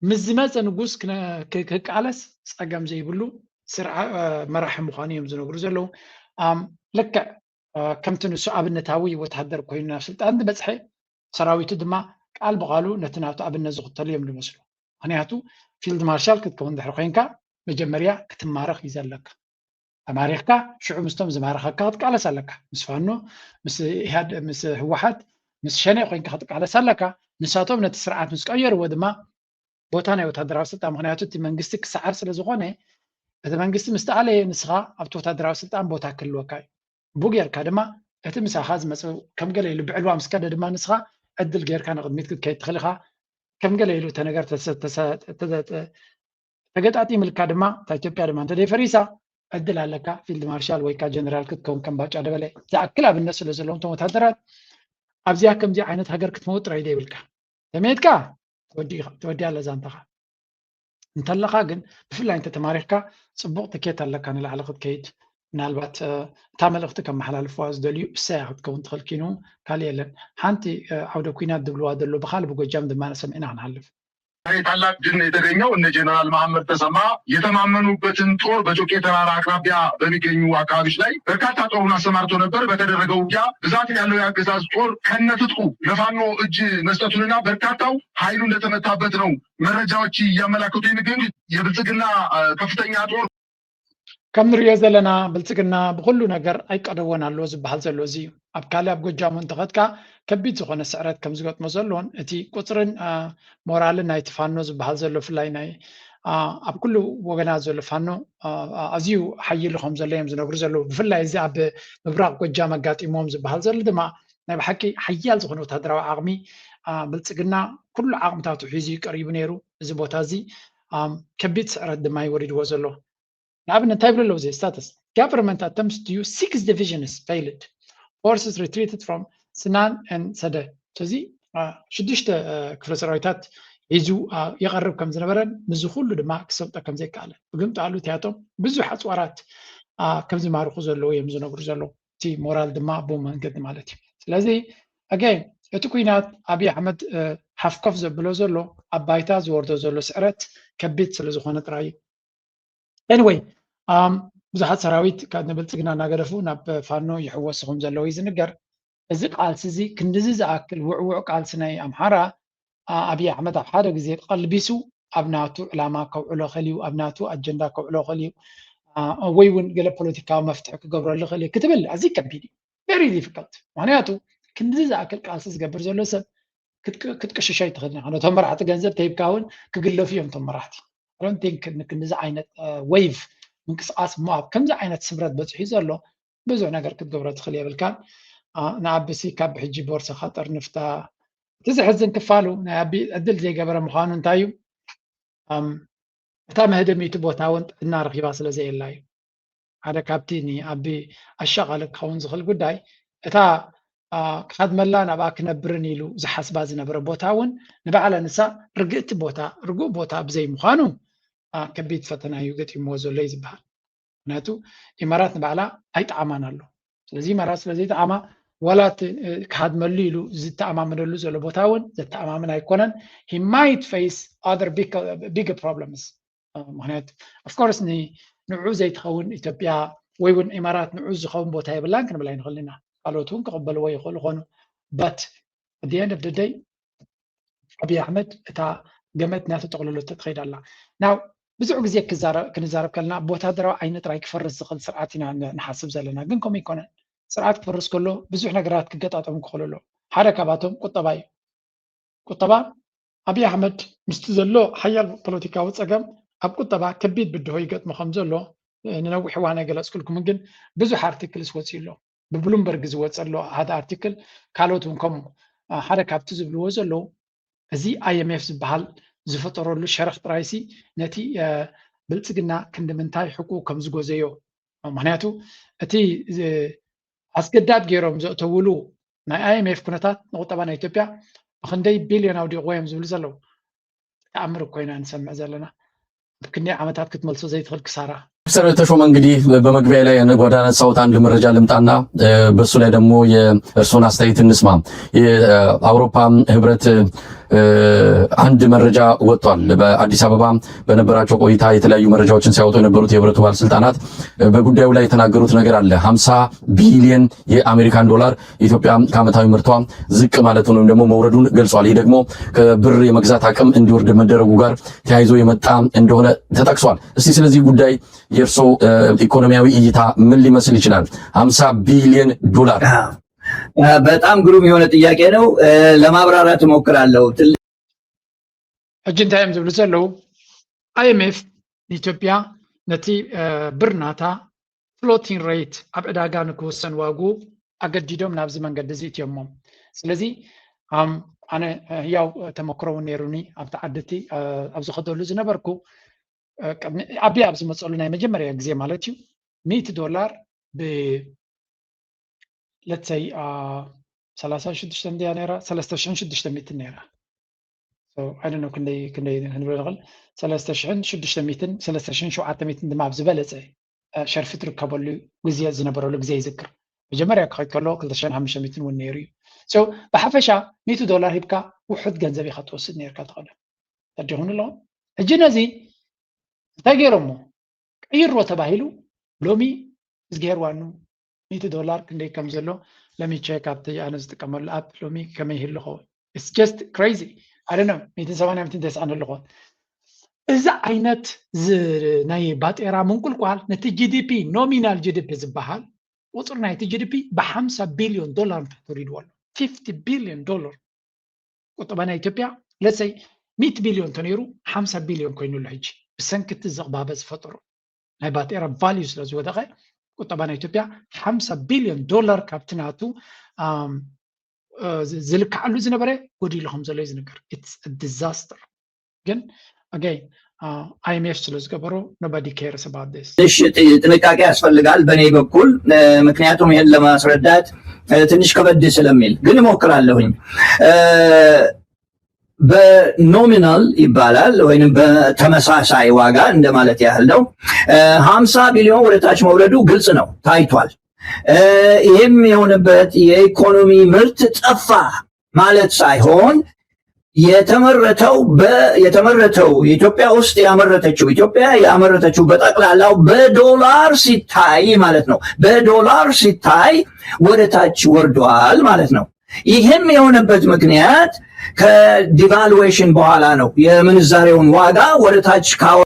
ምስ ዝመፀ ንጉስ ክቃለስ ፀገም ዘይብሉ ስርዓ መራሒ ምዃኑ እዮም ዝነግሩ ዘለዉ ልክዕ ከምቲ ንሱ ኣብነታዊ ወተሃደር ኮይኑ ናብ ስልጣን ዝበፅሐ ሰራዊቱ ድማ ቃል ብቃሉ ነቲ ናቱ ኣብነት ዝኽተሉ እዮም ዝመስሉ ምክንያቱ ፊልድ ማርሻል ክትከውን ድሕሪ ኮይንካ መጀመርያ ክትማረኽ እዩ ዘለካ። ተማሪኽካ ሽዑ ምስቶም ዝማረኸካ ክትቃለስ ኣለካ። ምስ ፋኖ፣ ምስ ኢህኣድ፣ ምስ ህወሓት፣ ምስ ሸኔ ኮይንካ ክትቃለስ ኣለካ። ንሳቶም ነቲ ስርዓት ምስ ቀየርዎ ድማ ቦታ ናይ ወታደራዊ ስልጣን፣ ምክንያቱ እቲ መንግስቲ ክሰዓር ስለ ዝኾነ፣ እቲ መንግስቲ ምስ ተኣለየ ንስኻ ኣብቲ ወታደራዊ ስልጣን ቦታ ክህልወካ እዩ። ብኡ ጌርካ ድማ እቲ ምሳኻ ዝመፅእ ከም ገለ ኢሉ ብዕልዋ ምስ ከደ ድማ ንስኻ ዕድል ጌርካ ንቕድሚት ክትከይድ ትኽእል ኢኻ። ከም ገለ ኢሉ እተ ነገር ተሰ- ተሰ- ተዘ- ተገጣጢምልካ ድማ እታ ኢትዮጵያ ድማ እንተደይ ፈሪሳ ዕድል ኣለካ ፊልድ ማርሻል ወይ ካ ጀነራል ክትከውን ከም ባጫ ደበለ ዝኣክል ኣብነት ስለ ዘለዎም እቶም ወታደራት ኣብዚኣ ከምዚ ዓይነት ሃገር ክትመውጥ ጥራይ ዘይብልካ ተመየጥካ ተወዲእኻ- ተወዲኣ ለዛንታኻ እንተለኻ ግን ብፍላይ እንተ ተማሪኽካ ፅቡቕ ትኬት ኣለካ ንላዕሊ ክትከይድ ምናልባት እ፣ እታ መልእኽቲ ከመሓላልፍዋ ዝደልዩ እሰያ ክትከውን ትኽእል ኪኑ ካልእ የለን ሓንቲ እ፣ ዓውደ ኩናት ዝብልዋ ዘሎ ብኻል ብጎጃም ድማ ሰሚዕና ክንሃልፍ ታላቅ ድል ነው የተገኘው። እነ ጀነራል መሐመድ ተሰማ የተማመኑበትን ጦር በጮቄ ተራራ አቅራቢያ በሚገኙ አካባቢዎች ላይ በርካታ ጦሩን አሰማርቶ ነበር። በተደረገው ውጊያ ብዛት ያለው የአገዛዝ ጦር ከነትጥቁ ለፋኖ እጅ መስጠቱንና በርካታው ኃይሉ እንደተመታበት ነው መረጃዎች እያመላከቱ የሚገኙት። የብልጽግና እ፣ ከፍተኛ ጦር ከም ንሪኦ ዘለና ብልፅግና ብኩሉ ነገር ኣይቀደዎን ኣሎ ዝበሃል ዘሎ እዚ እዩ። ኣብ ካልእ ኣብ ጎጃም እውን ተኸድካ ከቢድ ዝኾነ ስዕረት ከም ዝገጥሞ ዘሎን እቲ ቁፅርን አ፣ ሞራልን ናይቲ ፋኖ ዝበሃል ዘሎ ብፍላይ ናይ አ፣ ኣብ ኩሉ ወገናት ዘሎ ፋኖ አ፣ አ፣ ኣዝዩ ሓይሉ ከም ዘሎ እዮም ዝነግሩ ዘለዉ። ብፍላይ እዚ ኣብ ምብራቕ ጎጃም ኣጋጢሞም ዝበሃል ዘሎ ድማ ናይ ብሓቂ ሓያል ዝኾነ ወታደራዊ ዓቕሚ አ፣ ብልፅግና ኩሉ ዓቕምታቱ ሒዙ እዩ ቀሪቡ ነይሩ። እዚ ቦታ እዚ አ፣ ከቢድ ስዕረት ድማ እዩ ወሪድዎ ዘሎ። ንኣብነት እንታይ ይብሉ ኣለዉ እዚ ስታተስ government attempts to use six divisions failed forces retreated from ስናን and ሰደ ስለዚ ሽዱሽተ ክፍለ ሰራዊታት ሒዙ ይቐርብ ከም ዝነበረን ምዚ ኩሉ ድማ ክሰብጠ ከም ዘይከኣለ ብግምጣሉ እቲያቶም ብዙሕ ኣፅዋራት ከም ዝማርኹ ዘለዉ እዮም ዝነግሩ ዘለዉ እቲ ሞራል ድማ ብኡ መንገዲ ማለት እዩ ስለዚ ኣገ እቲ ኩናት ኣብይ ኣሕመድ ሓፍኮፍ ዘብሎ ዘሎ ኣብ ባይታ ዝወርዶ ዘሎ ስዕረት ከቢድ ስለ ዝኾነ ጥራይ እዩ Anyway ብዙሓት ሰራዊት ካብ ንብልፅግና እናገደፉ ናብ ፋኖ ይሕወሱ ከም ዘለዉ እዩ ዝንገር። እዚ ቃልሲ እዚ ክንድዚ ዝኣክል ውዕውዕ ቃልሲ ናይ ኣምሓራ ኣብይ ኣሕመድ ኣብ ሓደ ግዜ ቀልቢሱ ኣብ ናቱ ዕላማ ከውዕሎ ኽእል እዩ፣ ኣብ ናቱ ኣጀንዳ ከውዕሎ ኽእል እዩ ወይ እውን ገለ ፖለቲካዊ መፍትሒ ክገብረሉ ኽእል እዩ ክትብል ኣዝዩ ከቢድ እዩ። Very difficult ምክንያቱ ክንድዚ ዝኣክል ቃልሲ ዝገብር ዘሎ ሰብ ክትቅሽሾ ኣይትኽእልን ኢኻ። ነቶም መራሕቲ ገንዘብ ተሂብካ እውን ክግለፉ እዮም እቶም መራሕቲ። I don't think ክንድዚ ዓይነት wave ምንቅስቃስ እሞ ኣብ ከምዚ ዓይነት ስምረት በፂሑ ዘሎ ብዙሕ ነገር ክትገብሮ ትኽእል የብልካን። ንኣቢሲ ካብ ሕጂ ቦርሳኻ ጠርንፍታ። እቲ ዘሕዝን ክፋሉ ናይ ኣቢ ዕድል ዘይገበረ ምዃኑ እንታይ እዩ? እታ መህደሚቲ ቦታ እውን ጥዕና ረኺባ ስለ ዘየላ እዩ። ሓደ ካብቲ ንኣቢ ኣሻቓሊ ክኸውን ዝኽእል ጉዳይ እታ ክሃድመላ ናብኣ ክነብርን ኢሉ ዝሓስባ ዝነበረ ቦታ እውን ንባዕላ ንሳ ርግእቲ ቦታ ርጉእ ቦታ ብዘይምዃኑ ከቢድ ፈተና እዩ ገጢምዎ ዘሎ እዩ ዝበሃል። ምክንያቱ ኢማራት ንባዕላ ኣይጠዓማን ኣሎ። ስለዚ ኢማራት ስለዘይጠዓማ ዋላ ክሃድመሉ ኢሉ ዝተኣማመነሉ ዘሎ ቦታ እውን ዘተኣማምን ኣይኮነን። He might face other bigger problems ምክንያቱ of course ንዑ ዘይትኸውን ኢትዮጵያ ወይ እውን ኢማራት ንዑ ዝኸውን ቦታ የብላን ክንብል ኣይንኽእል ኢና። ካልኦት እውን ክቕበልዎ ይኽእሉ ኾኑ but at the end of the day ኣብይ ኣሕመድ እታ ገመድ እናተጠቕለለት ትኸይድ ኣላ። ናው ብዙሕ ግዜ ክንዛረብ ከለና ብወታደራዊ ዓይኒ ጥራይ ክፈርስ ዝኽእል ስርዓት ኢና ንሓስብ ዘለና፣ ግን ከምኡ ኣይኮነን። ስርዓት ክፈርስ ከሎ ብዙሕ ነገራት ክገጣጠሙ ክኽእሉ ኣለዎ። ሓደ ካብኣቶም ቁጠባ እዩ። ቁጠባ ኣብይ ኣሕመድ ምስቲ ዘሎ ሓያል ፖለቲካዊ ፀገም ኣብ ቁጠባ ከቢድ ብድሆ ይገጥሞ ከም ዘሎ ንነዊሕ እዋን ኣይገለፅኩልኩምን፣ ግን ብዙሕ ኣርቲክልስ ወፂኡ ኣሎ። ብብሉምበርግ ዝወፀ ኣሎ ሓደ ኣርቲክል፣ ካልኦት እውን ከምኡ። ሓደ ካብቲ ዝብልዎ ዘለዉ እዚ ኣይኤምኤፍ ዝበሃል ዝፈጠረሉ ሸረኽ ጥራይሲ ነቲ ብልፅግና ክንዲ ምንታይ ሕቁ ከም ዝጎዘዮ ምክንያቱ እቲ ኣስገዳድ ገይሮም ዘእተውሉ ናይ ኣይኤምኤፍ ኩነታት ንቁጠባ ናይ ኢትዮጵያ ብክንደይ ቢልዮን ኣውዲቕዎ እዮም ዝብሉ ዘለዉ። ተኣምር እኮ ኢና ንሰምዕ ዘለና። ኣብ ክንደይ ዓመታት ክትመልሶ ዘይትኽእል ክሳራ። ዶክተር ተሾመ እንግዲህ በመግቢያ ላይ ወደ አነሳሁት አንድ መረጃ ልምጣና በሱ ላይ ደግሞ የእርስዎን አስተያየት እንስማ። የአውሮፓ ህብረት አንድ መረጃ ወጥቷል። በአዲስ አበባ በነበራቸው ቆይታ የተለያዩ መረጃዎችን ሲያወጡ የነበሩት የህብረቱ ባለስልጣናት በጉዳዩ ላይ የተናገሩት ነገር አለ። ሀምሳ ቢሊየን የአሜሪካን ዶላር ኢትዮጵያ ከዓመታዊ ምርቷ ዝቅ ማለቱን ወይም ደግሞ መውረዱን ገልጿል። ይህ ደግሞ ከብር የመግዛት አቅም እንዲወርድ መደረጉ ጋር ተያይዞ የመጣ እንደሆነ ተጠቅሷል። እስቲ ስለዚህ ጉዳይ የእርሶ ኢኮኖሚያዊ እይታ ምን ሊመስል ይችላል? ሀምሳ ቢሊየን ዶላር። በጣም ግሩም የሆነ ጥያቄ ነው። ለማብራራት እሞክራለሁ። ሕጂ እንታይ እዮም ዝብሉ ዘለዉ? ኣይኤምኤፍ ንኢትዮጵያ ነቲ ብር ናታ ፍሎቲንግ ሬት ኣብ ዕዳጋ ንክውሰን ዋጉ ኣገዲዶም ናብዚ መንገዲ እዚ እትዮሞም። ስለዚ ኣነ ህያው ተመክሮ እውን ነይሩኒ ኣብቲ ዓዲ እቲ ኣብ ዝኸደሉ ዝነበርኩ ኣብያ ኣብ ዝመፀሉ ናይ መጀመርያ ግዜ ማለት እዩ ሚእቲ ዶላር ብ let's say ሰላሳ ሽዱሽተ እንድያ ነይራ ሰለስተ ሽሕን ሽዱሽተ ሚእትን ነይራ I don't know ክንደይ ክንደይ ክንብል ንኽእል ሰለስተ ሽሕን ሽዱሽተ ሚእትን ሰለስተ ሽሕን ሸውዓተ ሚእትን ድማ ኣብ ዝበለፀ ሸርፊ ትርከበሉ ግዜ ዝነበረሉ ግዜ ይዝክር መጀመርያ ክኸድ ከሎ ክልተ ሽሕን ሓሙሽተ ሚእትን እውን ነይሩ እዩ ብሓፈሻ ሚእቲ ዶላር ሂብካ ውሑድ ገንዘብ ኢኻ ትወስድ ነርካ ትኸደ ተዲኹም ኣለኹም ሕጂ ነዚ እንታይ ገይሮሞ ቀይርዎ ተባሂሉ ሎሚ እዝግሄር ዋኑ ሚእቲ ዶላር ክንደይ ከም ዘሎ let me check ኣብቲ ኣነ ዝጥቀመሉ ኣፕ ሎሚ ከመይ ይህሉ ኸውን it's just crazy I don't know ሚእትን ሰማንያ ሚእትን ተስዓን ኣለኹ እዚ ዓይነት ናይ ባጤራ ምንቁልቋል ነቲ ጂዲፒ ኖሚናል ጂዲፒ ዝበሃል ቁፅሪ ናይቲ ጂዲፒ ብሓምሳ ቢልዮን ዶላር ንታሕቲ ወሪድዎ ኣሎ ፊፍቲ ቢልዮን ዶላር ቁጠባ ናይ ኢትዮጵያ let's say ሚእቲ ቢልዮን ተነይሩ ሓምሳ ቢልዮን ኮይኑ ኣሎ ሕጂ ብሰንኪ እቲ ዝቕባበ ዝፈጠሮ ናይ ባጤራ value ስለ ዝወደቐ ቁጠባ ናይ ኢትዮጵያ ሓምሳ ቢልዮን ዶላር ካብቲ ናቱ ዝልክዓሉ ዝነበረ ጎዲሉ ከም ዘሎ እዩ ዝንገር it's disaster ግን again IMF ስለ ዝገበሮ nobody cares about this እሺ ጥንቃቄ ያስፈልጋል በእኔ በኩል ምክንያቱም ይህን ለማስረዳት ትንሽ ከበድ ስለሚል ግን እሞክራለሁኝ በ nominal ይባላል ወይም በተመሳሳይ ዋጋ እንደማለት ያህል ነው ሀምሳ ቢሊዮን ወደ ታች መውረዱ ግልጽ ነው ታይቷል ይህም የሆነበት የኢኮኖሚ ምርት ጠፋ ማለት ሳይሆን የተመረተው የተመረተው ኢትዮጵያ ውስጥ ያመረተችው ኢትዮጵያ ያመረተችው በጠቅላላው በዶላር ሲታይ ማለት ነው በዶላር ሲታይ ወደ ታች ወርዷል ማለት ነው ይህም የሆነበት ምክንያት ከ devaluation በኋላ ነው የምንዛሬውን ዋጋ ወደ ታች ካወ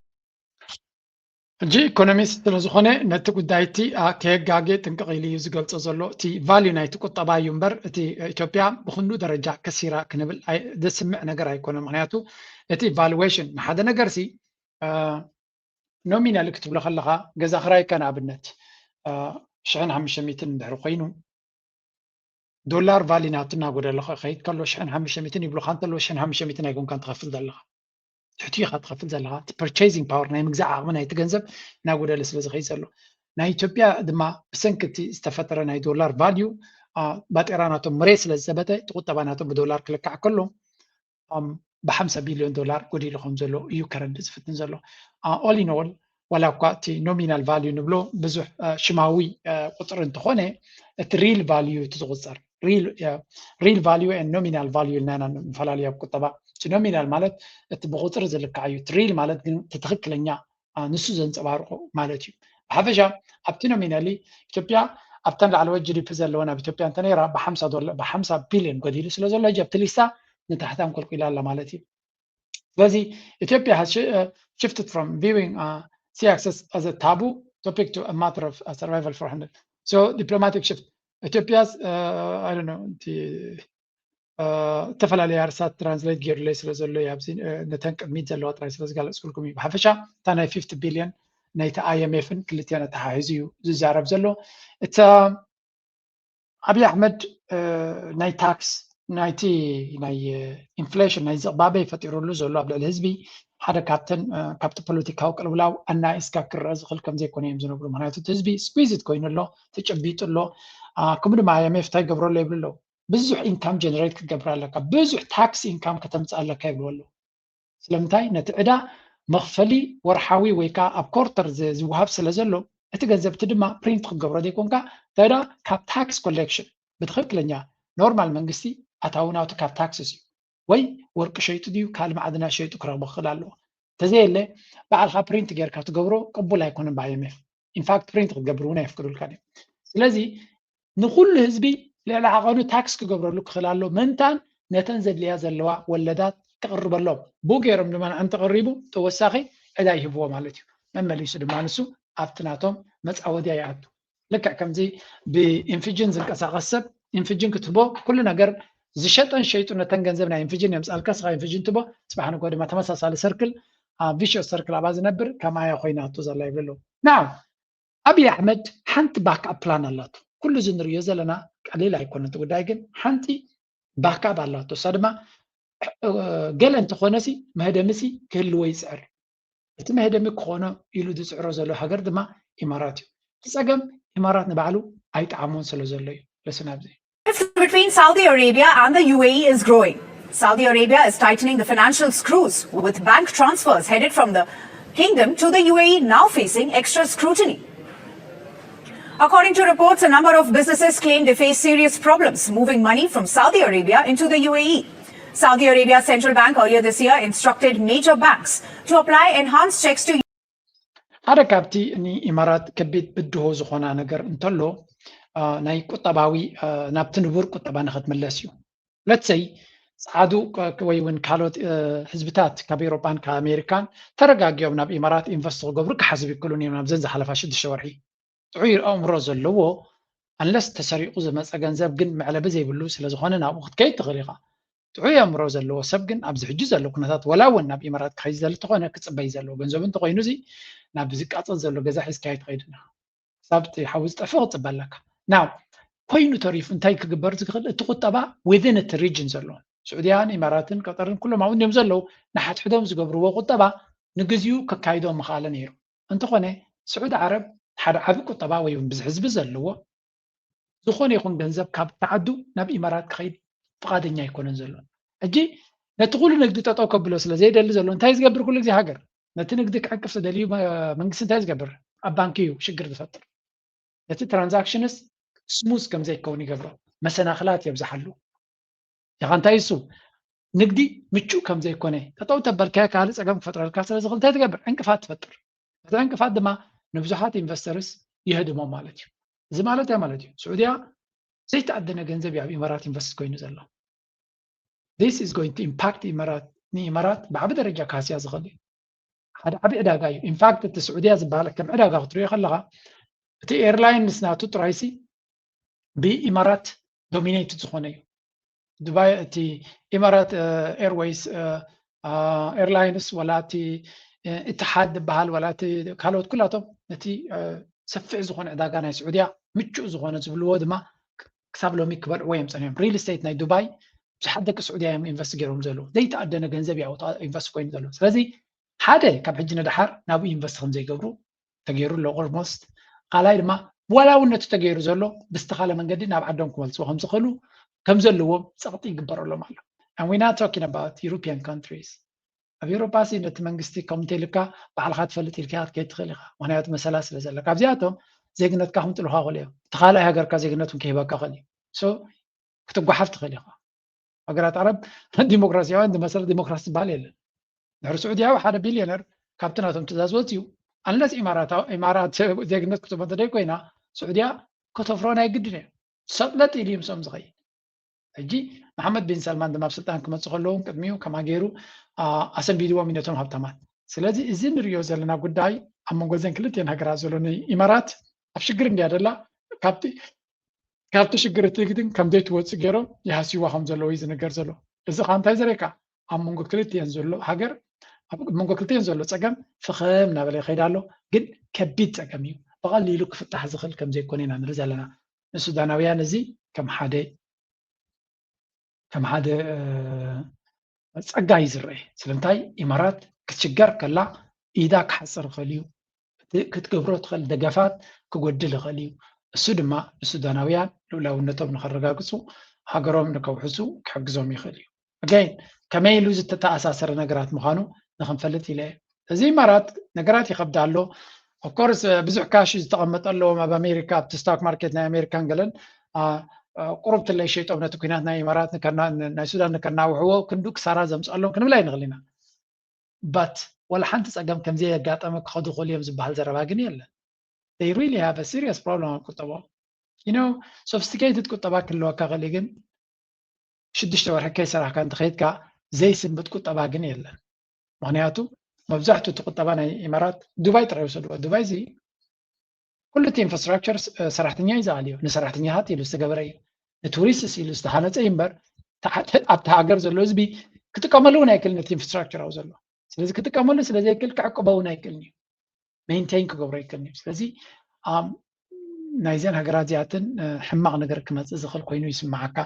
ሕጂ ኢኮኖሚስት ስለዝኾነ ነቲ ጉዳይ እቲ ከየጋጌ ጥንቅቕ ኢሉ እዩ ዝገልጾ ዘሎ እቲ value ናይቲ ቁጠባ እዩ እምበር እቲ ኢትዮጵያ ብክንዱ ደረጃ ከሲራ ክንብል ዘስምዕ ነገር ኣይኮነ ምክንያቱ እቲ valuation ንሓደ ነገር ሲ nominally ክትብሎ ከለኻ ገዛ ክራይካ ንኣብነት ሽሕን ሓሙሽተ ሚእትን እንድሕር ኮይኑ ዶላር value ናቱ እናጎደለ ክኸይድ ከሎ ሽሕን ሓሙሽተ ሚእትን ይብሉኻ እንተለዉ ሽሕን ሓሙሽተ ሚእትን ኣይኮንካን ትኸፍል ዘለኻ ትሕቲ ኢኻ ትኸፍል ዘለኻ እቲ purchasing power ናይ ምግዛእ ዓቕሚ ናይቲ ገንዘብ እናጎደለ ስለ ዝኸይድ ዘሎ ናይ ኢትዮጵያ ድማ ብሰንኪ እቲ ዝተፈጠረ ናይ ዶላር value ባጤራ ናቶም መሬት ስለ ዝዘበተ እቲ ቁጠባ ናቶም ብዶላር ክልካዕ ከሎ ብሓምሳ ቢልዮን ዶላር ጎዲሉ ከም ዘሎ እዩ ከረድእ ዝፍትን ዘሎ all in all ዋላ እኳ እቲ nominal value ንብሎ ብዙሕ ሽማዊ ቁፅሪ እንተኾነ እቲ real value እቲ ዝቁፀር real value and nominal value ኢልና ኢና ንፈላለዩ ኣብ ቁጠባ እቲ nominal ማለት እቲ ብቁፅሪ ዝልካዕ እዩ እቲ real ማለት ግን እቲ ትክክለኛ ንሱ ዘንፀባርቆ ማለት እዩ ብሓፈሻ ኣብቲ nominally ኢትዮጵያ ኣብተን ላዕለዎት GDP ዘለወን ኣብ ኢትዮጵያ እንተነይራ ብሓምሳ ቢልዮን ጎዲሉ ስለ ዘሎ ሕጂ ኣብቲ ሊስታ ንታሕቲ ኣንቆልቂላ ኣላ ማለት እዩ ስለዚ ኢትዮጵያ has shifted from viewing sea access as a taboo topic to a matter of survival for hundred so diplomatic shift ኢትዮጵያ I don't know እቲ ዝተፈላለየ ኣርሳት translate ገይሩለይ ስለ ዘሎ ኣብዚ ነተን ቅድሚት ዘለዋ ጥራይ ስለ ዝጋለፅኩልኩም እዩ ብሓፈሻ እታ ናይ ፊፍቲ ቢልዮን ናይቲ IMF ን ክልቲኦን ኣተሓሒዙ እዩ ዝዛረብ ዘሎ እቲ ኣብይ ኣሕመድ ናይ ታክስ ናይቲ ናይ ኢንፍሌሽን ናይ ዝቕባበ ፈጢሩሉ ዘሎ ኣብ ልዕሊ ህዝቢ ሓደ ካብተን ካብቲ ፖለቲካዊ ቅልውላው ኣናኢስካ ክረአ ዝኽእል ከም ዘይኮነ እዮም ዝነብሩ ምክንያቱ እቲ ህዝቢ squeezed ኮይኑ ኣሎ ተጨቢጡ ኣሎ ከምኡ ድማ IMF እንታይ ይገብረሉ ይብሉ ኣለዉ ብዙሕ income generate ክትገብር ኣለካ ብዙሕ ታክስ income ከተምፅእ ኣለካ ይብሉ ኣለዉ ስለምንታይ ነቲ ዕዳ መኽፈሊ ወርሓዊ ወይ ከዓ ኣብ quarter ዝወሃብ ስለ ዘሎ እቲ ገንዘብ እቲ ድማ print ክትገብሮ ዘይኮንካ እንታይ ካብ tax collection ብትኽክለኛ normal መንግስቲ ኣታዊ ናቱ ካብ taxes እዩ ወይ ወርቂ ሸይጡ ድዩ ካልእ ማዕድናት ሸይጡ ክረኽቦ ክኽእል ኣለዎ። ተዘየለ ባዕልካ ፕሪንት ጌርካ ትገብሮ ቅቡል ኣይኮነን ብ I M F። ኢንፋክት ፕሪንት ክትገብር እውን ኣየፍቅዱልካ ድዮም። ስለዚ ንኩሉ ህዝቢ ልዕሊ ዓቐኑ ታክስ ክገብረሉ ክኽእል ኣሎ ምእንታን ነተን ዘድልያ ዘለዋ ወለዳት ክቕርበሎም ብኡ ገይሮም ድማ ንዓን ተቐሪቡ ተወሳኺ ዕዳ ይህብዎ ማለት እዩ። መመሊሱ ድማ ንሱ ኣብቲ ናቶም መፃወድያ ይኣቱ። ልክዕ ከምዚ ብኢንፍጅን ዝንቀሳቐስ ሰብ ኢንፍጅን ክትህቦ ኩሉ ነገር ዝሸጠን ሸይጡ ነተን ገንዘብ ናይ ኢንፍጅን የምፃልካ ስኻ ኢንፍጅን ትቦ ፅባሕ ንጎ ድማ ተመሳሳሊ ሰርክል ቪሽስ ሰርክል ኣብኣ ዝነብር ከማያ ኮይናቶ ዘላ ይብሉ ኣለዉ። ና ኣብይ ኣሕመድ ሓንቲ ባክኣፕ ፕላን ኣላቶ። ኩሉ እዚ ንሪኦ ዘለና ቀሊል ኣይኮነ እቲ ጉዳይ ግን ሓንቲ ባክኣፕ ኣላቶ። እሳ ድማ ገለ እንተኾነሲ መህደምሲ ክህልዎ ይፅዕር። እቲ መህደሚ ክኾኖ ኢሉ ዝፅዕሮ ዘሎ ሃገር ድማ ኢማራት እዩ። እቲ ፀገም ኢማራት ንባዕሉ ኣይጠዓሞን ስለ ዘሎ እዩ። ለስን ኣብዚ between Saudi Arabia and the U A E is growing. Saudi Arabia is tightening the financial screws, with bank transfers headed from the kingdom to the U A E now facing extra scrutiny. According to reports, a number of businesses claim they face serious problems moving money from Saudi Arabia into the U A E. Saudi Arabia's central bank earlier this year instructed major banks to apply enhanced checks to ሓደ ካብቲ ንኢማራት ከቢድ ብድሆ ዝኾና ነገር እንተሎ ናይ ቁጠባዊ ናብቲ ንቡር ቁጠባ ንክትምለስ እዩ። ለትሰይ ፀዓዱ ወይ እውን ካልኦት ህዝብታት ካብ ኤሮጳን ካብ ኣሜሪካን ተረጋጊኦም ናብ ኢማራት ኢንቨስት ክገብሩ ክሓስብ ይክሉን እዮም። ናብዘን ዝሓለፋ ሽዱሽተ ወርሒ ጥዑይ ኣእምሮ ዘለዎ ኣንለስ ተሰሪቑ ዝመፀ ገንዘብ ግን መዕለቢ ዘይብሉ ስለዝኾነ ናብኡ ክትከይድ ትኽእል ኢኻ። ጥዑይ ኣእምሮ ዘለዎ ሰብ ግን ኣብዚ ሕጂ ዘሎ ኩነታት ወላ እውን ናብ ኢማራት ክኸይድ ዝደሊ እንተኾነ ክፅበይ ዘለዎ ገንዘቡ እንተኮይኑ እዚ ናብ ዝቃፀል ዘሎ ገዛ ሒዝካዮ ትኸይድ ኣለኻ። ክሳብ እቲ ሓዊ ዝጠፍእ ክፅበ ኣለካ። ናው ኮይኑ ተሪፉ እንታይ ክግበር ዝኽእል እቲ ቁጠባ within እቲ ሪጅን ዘሎ ስዑድያን ኢማራትን ቀጠርን ኩሎም ኣብኡ እዮም ዘለዉ። ንሓድሕዶም ዝገብርዎ ቁጠባ ንግዚኡ ከካይዶ ምኽኣለ ነይሩ። እንተኾነ ስዑድ ዓረብ ሓደ ዓቢ ቁጠባ ወይ እውን ብዙሕ ህዝቢ ዘለዎ ዝኾነ ይኹን ገንዘብ ካብ ተዓዱ ናብ ኢማራት ክኸይድ ፍቓደኛ ኣይኮነን ዘሎ። ሕጂ ነቲ ኩሉ ንግዲ ጠጠው ከብሎ ስለ ዘይደሊ ዘሎ እንታይ ዝገብር ኩሉ ግዜ ሃገር ነቲ ንግዲ ክዕቅፍ ዝደልዩ መንግስቲ እንታይ ዝገብር ኣብ ባንኪ እዩ ሽግር ዝፈጥር። ነቲ ትራንዛክሽንስ ስሙዝ ከም ዘይከውን ይገብሮ። መሰናኽላት የብዝሓሉ። ኢኻ እንታይ እሱ ንግዲ ምቹእ ከም ዘይኮነ ጠጠው ተበልካዮ ካልእ ፀገም ክፈጥረልካ ስለ ዝኽእል እንታይ ትገብር ዕንቅፋት ትፈጥር። እቲ ዕንቅፋት ድማ ንብዙሓት ኢንቨስተርስ ይህድሞም ማለት እዩ። እዚ ማለት እንታይ ማለት እዩ? ስዑድያ ዘይተኣደነ ገንዘብ እዩ ኣብ ኢማራት ኢንቨስት ኮይኑ ዘሎ። This is going to impact ኢማራት ንኢማራት ብዓቢ ደረጃ ካስያ ዝኽእል እዩ። ሓደ ዓቢ ዕዳጋ እዩ። ኢንፋክት እቲ ስዑድያ ዝበሃል ከም ዕዳጋ ክትሪኦ ከለኻ እቲ ኤርላይንስ ናቱ ጥራይሲ ብኢማራት ዶሚኔትድ ዝኾነ እዩ። ዱባይ እቲ ኢማራት ኤርዌይስ ኤርላይንስ ወላ እቲ ኢትሓድ ዝበሃል ወላ እቲ ካልኦት ኩላቶም ነቲ ሰፊሕ ዝኾነ ዕዳጋ ናይ ስዑድያ ምቹእ ዝኾነ ዝብልዎ ድማ ክሳብ ሎሚ ክበልዕዎ እዮም ፀኒሖም። ሪል ስቴት ናይ ዱባይ ብዙሓት ደቂ ስዑድያ እዮም ኢንቨስት ገይሮም ዘለዉ። ዘይተኣደነ ገንዘብ እዩ ኢንቨስት ኮይኑ ዘሎ። ስለዚ ሓደ ካብ ሕጂ ንደሓር ናብኡ ኢንቨስት ከም ዘይገብሩ ተገይሩ ኣሎ። ኦልሞስት ካልኣይ ድማ ዋላ እውን ነቲ ተገይሩ ዘሎ ብዝተኻለ መንገዲ ናብ ዓዶም ክመልስዎ ከም ዝኽእሉ ከም ዘለዎም ፀቕጢ ይግበረሎም ኣሎ። And we're not talking about European countries. ኣብ ኤውሮጳ ሲ ነቲ መንግስቲ ከምኡ እንተኢልካ ባዕልኻ ትፈልጥ ኢልካ ክትከይድ ትኽእል ኢኻ። ምክንያቱ መሰላት ስለ ዘለካ ኣብዚኣቶም ዜግነትካ ክምጥሉካ ይኽእሉ እዮም። እቲ ካልኣይ ሃገርካ ዜግነት እውን ክህበካ ይኽእል እዩ። So ክትጓሓፍ ትኽእል ኢኻ። ሃገራት ዓረብ ዲሞክራሲያውያን ዝመሰለ ዲሞክራሲ ዝበሃል የለን። ድሕሪ ስዑድያዊ ሓደ ቢልዮነር ካብቲ ናቶም ትእዛዝ ወፅዩ ኣንለስ ኢማራት ዜግነት ክትቦ እንተደይ ኮይና ስዑድያ ከተፍሮ ናይ ግድን እየ። ሰጥለጥ ኢሉ እዩ ምስኦም ዝኸይድ። ሕጂ መሓመድ ቢን ሰልማን ድማ ኣብ ስልጣን ክመፁ ከለውን ቅድሚኡ ከማ ገይሩ ኣሰንቢድዎም እዩ ነቶም ሃብታማት። ስለዚ እዚ ንሪኦ ዘለና ጉዳይ ኣብ መንጎ ዘን ክልቲኤን ሃገራት ዘሎ ንኢማራት ኣብ ሽግር እንድያ ደላ ካብቲ ካብቲ ሽግር እቲ ግን ከም ዘይትወፅእ ገይሮም ይሃስይዋ ከም ዘለዉ እዩ ዝንገር ዘሎ። እዚ ከዓ እንታይ ዘርእየካ ኣብ መንጎ ክልቲኤን ዘሎ ሃገር ኣብ መንጎ ክልቲኤን ዘሎ ፀገም ፍኸም እናበለ ይኸይድ ኣሎ። ግን ከቢድ ፀገም እዩ። ብቐሊሉ ክፍታሕ ዝኽእል ከም ዘይኮነ ኢና ንርኢ ዘለና። ንሱዳናውያን እዚ ከም ሓደ ከም ሓደ ፀጋ እዩ ዝረአ። ስለምንታይ ኢማራት ክትሽገር ከላ ኢዳ ክሓፅር ይኽእል እዩ። ክትገብሮ ትኽእል ደገፋት ክጎድል ይኽእል እዩ። እሱ ድማ ንሱዳናውያን ልኡላውነቶም ንኸረጋግፁ ሃገሮም ንከውሕሱ ክሕግዞም ይኽእል እዩ። ኣገይን ከመይ ኢሉ ዝተተኣሳሰረ ነገራት ምዃኑ ንክንፈልጥ ኢለ እዚ ኢማራት ነገራት ይኸብዳ ኣሎ። ኦፍኮርስ ብዙሕ ካሽ ዝተቐመጠ ኣለዎም ኣብ ኣሜሪካ ኣብቲ ስቶክ ማርኬት ናይ ኣሜሪካን ገለን ቁሩብ ትለይ ሸይጦም ነቲ ኩናት ናይ ኢማራት ናይ ሱዳን ንከናውሕዎ ክንዱ ክሳራ ዘምፅኣሎም ክንብል ኣይንኽእል ኢና። ባት ዋላ ሓንቲ ፀገም ከምዘየጋጠመ ክኸዱ ክኽእሉ እዮም ዝበሃል ዘረባ ግን የለን። They really have a serious problem ኣብ ቁጠባ። You know, sophisticated ቁጠባ ክህልወካ ክእል ግን ሽዱሽተ ወርሒ ከይሰራሕካ እንተኸይድካ ዘይስንብት ቁጠባ ግን የለን። ምክንያቱ መብዛሕትኡ እቲ ቁጠባ ናይ ኢማራት ዱባይ ጥራይ ይውሰድዎ። ዱባይ እዚ ኩሉ እቲ ኢንፍራስትራክቸር ሰራሕተኛ እዩ ዝኣልዮ፣ ንሰራሕተኛታት ኢሉ ዝተገበረ እዩ፣ ንቱሪስትስ ኢሉ ዝተሃነፀ እዩ እምበር ኣብቲ ሃገር ዘሎ ህዝቢ ክጥቀመሉ እውን ኣይክእልን እቲ ኢንፍራስትራክቸር ኣብኡ ዘሎ። ስለዚ ክጥቀመሉ ስለዘይክእል ክዕቅቦ እውን ኣይክእልን እዩ፣ ሜንቴን ክገብሮ ኣይክእልን እዩ። ስለዚ ናይዘን ሃገራት እዚኣትን ሕማቕ ነገር ክመፅእ ዝኽእል ኮይኑ ይስምዓካ።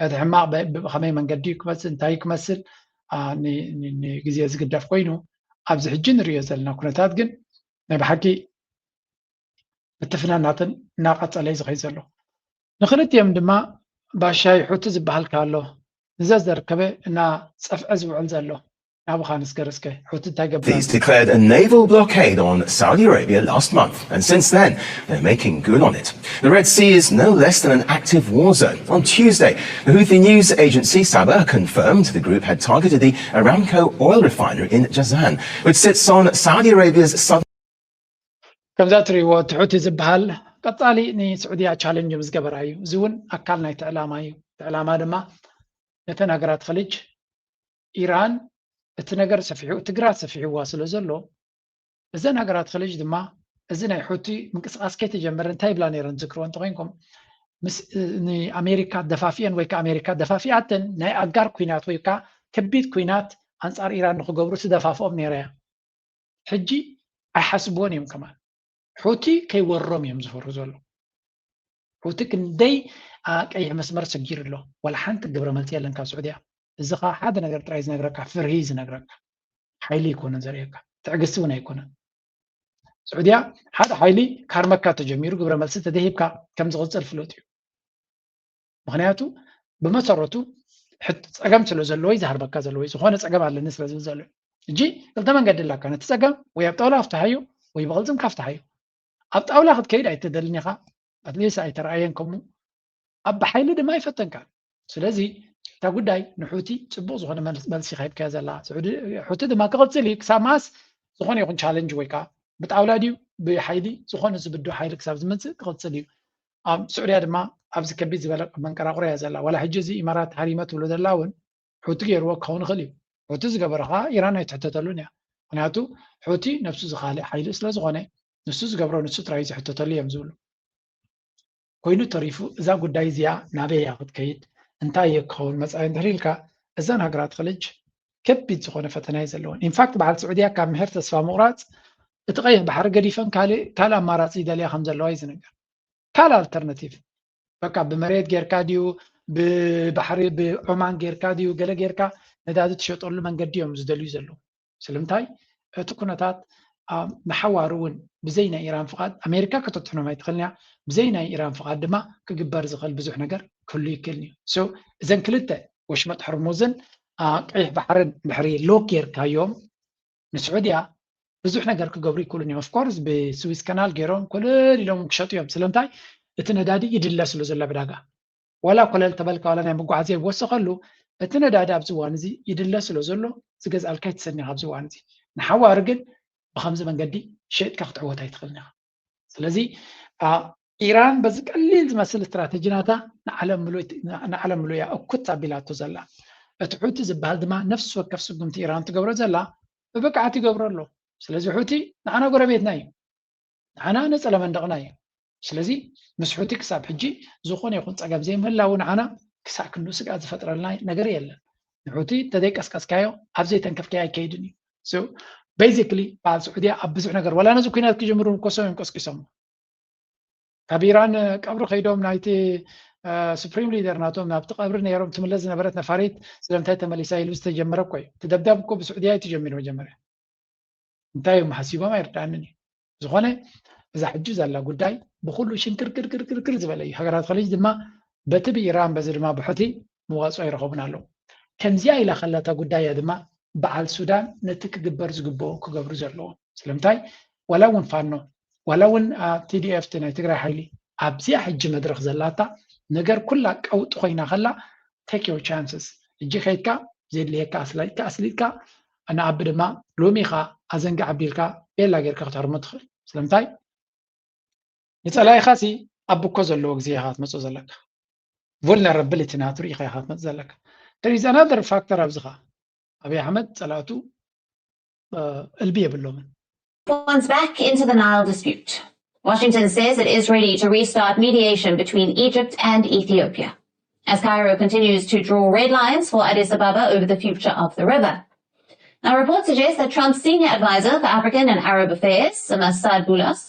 እቲ ሕማቕ ብኸመይ መንገዲ እዩ ክመፅእ፣ እንታይ ክመስል ንግዜ ዝግደፍ ኮይኑ ኣብዚ ሕጂ ንሪኦ ዘለና ኩነታት ግን ናይ ብሓቂ ምትፍናናትን እናቐፀለ እዩ ዝኸይድ ዘሎ። ንክልቲኦም ድማ ባሻይ ሑቲ ዝበሃል ኣሎ ንዘ ዘርከበ እና ፀፍዐ ዝውዕል ዘሎ ናብኻ ንስገር እስከ ሑቲ እንታይ ገብር ኣሎ? Houthis declared a naval blockade on Saudi Arabia last month, and since then, they're making good on it. The Red Sea is no less than an active war zone. On Tuesday, the Houthi news agency Saba confirmed the group had targeted the Aramco oil refinery in Jazan, which sits on Saudi Arabia's southern ከምዛ ትሪእዎ እቲ ሑቲ ዝበሃል ቀፃሊ ንስዑድያ ቻለንጅ ምስ ገበራ እዩ። እዚ እውን ኣካል ናይቲ ዕላማ እዩ። እቲ ዕላማ ድማ ነተን ሃገራት ኸሊጅ ኢራን እቲ ነገር ሰፊሑ እቲ ግራት ሰፊሕዋ ስለ ዘሎ እዘን ሃገራት ኸሊጅ ድማ እዚ ናይ ሑቲ ምንቅስቃስ ከይተጀመረ እንታይ ይብላ ነይረን ዝክርዎ እንተኮይንኩም ንኣሜሪካ ደፋፊአን ወይ ከዓ ኣሜሪካ ደፋፊኣተን ናይ ኣጋር ኩናት ወይ ከዓ ከቢድ ኩናት ኣንፃር ኢራን ንክገብሩ ትደፋፍኦም ነይረ እያ። ሕጂ ኣይሓስብዎን እዮም ከማን ሑቲ ከይወሮም እዮም ዝፈሩ ዘሎ። ሑቲ ክንደይ ቀይሕ መስመር ሰጊሩ ኣሎ። ዋላ ሓንቲ ግብረ መልሲ የለን ካብ ስዑድያ። እዚ ከዓ ሓደ ነገር ጥራይ ዝነግረካ ፍርሂ ዝነግረካ ሓይሊ ኣይኮነን ዘርእየካ ትዕግስቲ እውን ኣይኮነን። ስዑድያ ሓደ ሓይሊ ካርመካ ተጀሚሩ ግብረ መልሲ ተደሂብካ ከም ዝቕፅል ፍሉጥ እዩ። ምክንያቱ ብመሰረቱ ፀገም ስለ ዘለዎ እዩ ዝሃርበካ ዘለዎ ዝኾነ ፀገም ኣለኒ ስለ ዝብል ዘሎ ሕጂ ክልተ መንገዲ ኣለካ ነቲ ፀገም ወይ ኣብ ጣውላ ኣፍትሓዮ ወይ ብቕልፅምካ ኣፍትሓዮ። ኣብ ጣውላ ክትከይድ ኣይትደልን ኢኻ ኣትሊስ ኣይተረኣየን ከምኡ ኣብ ብሓይሊ ድማ ኣይፈተንካን። ስለዚ እታ ጉዳይ ንሑቲ ፅቡቅ ዝኾነ መልሲ ሂብካያ ዘላ። ሑቲ ድማ ክቕፅል እዩ ክሳብ መዓስ ዝኾነ ይኹን ቻለንጅ ወይ ከዓ ብጣውላ ድዩ ብሓይሊ ዝኾነ ዝብዶ ሓይሊ ክሳብ ዝመፅእ ክቕፅል እዩ። ኣብ ስዑድያ ድማ ኣብዚ ከቢድ ዝበለ መንቀራቑሮ እያ ዘላ። ዋላ ሕጂ እዚ ኢማራት ሃሪመ ትብሎ ዘላ እውን ሑቲ ገይርዎ ክኸውን ይኽእል እዩ። ሑቲ ዝገበሮ ከዓ ኢራን ኣይትሕተተሉን እያ። ምክንያቱ ሑቲ ነብሱ ዝኻልእ ሓይሊ ስለ ዝኾነ ንሱ ዝገብሮ ንሱ ጥራይ ዝሕተተሉ እዮም ዝብሉ። ኮይኑ ተሪፉ እዛ ጉዳይ እዚኣ ናበይ እያ ክትከይድ እንታይ እየ ክኸውን መፃኢ እንድሕር ኢልካ እዘን ሃገራት ኸሊጅ ከቢድ ዝኾነ ፈተና እዩ ዘለወን። ኢንፋክት በዓል ስዑድያ ካብ ምሕር ተስፋ ምቑራፅ እቲ ቀይሕ ባሕሪ ገዲፈን ካልእ ካልእ ኣማራፂ ይደልያ ከም ዘለዋ እዩ ዝነገር። ካልእ ኣልተርናቲቭ በቃ ብመሬት ጌርካ ድዩ ብባሕሪ ብዖማን ጌርካ ድዩ ገለ ጌርካ ነዳዲ ትሸጠሉ መንገዲ እዮም ዝደልዩ ዘለዉ። ስለምንታይ እቲ ኩነታት ንሓዋሩ እውን ብዘይ ናይ ኢራን ፍቓድ ኣሜሪካ ከተትሕኖም ኣይትኽእልን እያ። ብዘይ ናይ ኢራን ፍቓድ ድማ ክግበር ዝኽእል ብዙሕ ነገር ክህሉ ይክእልን እዩ። እዘን ክልተ ወሽመጥ ሕርሙዝን ቀይሕ ባሕርን ድሕሪ ሎክ ጌርካዮም ንስዑድያ ብዙሕ ነገር ክገብሩ ይክእሉን እዮም። ኦፍኮርስ ብስዊዝ ካናል ገይሮም ኮለል ኢሎም ክሸጡ እዮም። ስለምንታይ እቲ ነዳዲ ይድለ ስለ ዘሎ ብዳጋ ዋላ ኮለል ተበልካ ዋላ ናይ መጓዓዝያ ይወሰኸሉ እቲ ነዳዲ ኣብዚ እዋን እዚ ይድለ ስለ ዘሎ ዝገዝኣልካ ይትሰኒ ኣብዚ እዋን እዚ ንሓዋሩ ግን ብከምዚ መንገዲ ሸጥካ ክትዕወት ኣይትኽእልን ኢኻ። ስለዚ ኢራን በዚ ቀሊል ዝመስል ስትራተጂ ናታ ንዓለም ምሉእ እያ እኩት ኣቢላቶ ዘላ። እቲ ሑቲ ዝበሃል ድማ ነፍሲ ወከፍ ስጉምቲ ኢራን ትገብሮ ዘላ ብብቅዓት ይገብሮ ኣሎ። ስለዚ ሑቲ ንዓና ጎረቤትና እዩ፣ ንዓና ነፀለ መንደቕና እዩ። ስለዚ ምስ ሑቲ ክሳብ ሕጂ ዝኾነ ይኹን ፀገም ዘይምህላው ንዓና ክሳዕ ክንዱ ስግኣት ዝፈጥረልና ነገር የለን። ንሑቲ እንተዘይቀስቀስካዮ ኣብ ዘይተንከፍካዮ ኣይከይድን እዩ። ቤዚክሊ በዓል ስዑድያ ኣብ ብዙሕ ነገር ዋላ ነዚ ኩናት ክጅምሩ ኮሶም እዮም ቀስቂሶም። ካብ ኢራን ቀብሪ ከይዶም ናይቲ ሱፕሪም ሊደር ናቶም ናብቲ ቀብሪ ነይሮም ትምለስ ዝነበረት ነፋሪት ስለምንታይ ተመሊሳ ኢሉ ዝተጀመረ እኮ እዩ። እቲ ደብዳብ እኮ ብስዑድያ እዩ ተጀሚሩ መጀመርያ። እንታይ እዮም ሓሲቦም ኣይርዳእንን እዩ። ዝኾነ እዛ ሕጂ ዘላ ጉዳይ ብኩሉ ሽንክርክርክርክር ዝበለ እዩ። ሃገራት ኸሊጅ ድማ በቲ ብኢራን በዚ ድማ ብሑቲ መዋፅኦ ይረኸቡን ኣለዉ። ከምዚኣ ኢላ ከላታ ጉዳይ እያ ድማ በዓል ሱዳን ነቲ ክግበር ዝግብኦ ክገብሩ ዘለዎም። ስለምንታይ ዋላ እውን ፋኖ ዋላ እውን ቲዲኤፍ ናይ ትግራይ ሓይሊ ኣብዚኣ ሕጂ መድረክ ዘላታ ነገር ኩላ ቀውጢ ኮይና ከላ take your chances። ሕጂ ከይድካ ዘድልየካ ኣስሊጥካ ኣስሊጥካ ንኣቢ ድማ ሎሚ ኢኻ ኣዘንግዕ ኣቢልካ ቤላ ጌርካ ክትሕርሞ ትኽእል። ስለምንታይ? ንጸላኢኻ ሲ ኣብ ብኮ ዘለዎ ግዜ ኢኻ ክትመጽኦ ዘለካ። vulnerability ናቱ ርኢኻ ኢኻ ክትመጽእ ዘለካ። There is another factor ኣብዚ ኸኣ ኣብይ ኣሕመድ ጸላእቱ እልቢ የብሎምን። Once back into the Nile dispute. Washington says it is ready to restart mediation between Egypt and Ethiopia, as Cairo continues to draw red lines for Addis Ababa over the future of the river. Now, reports suggest that Trump's senior advisor for African and Arab affairs, Saad Boulos,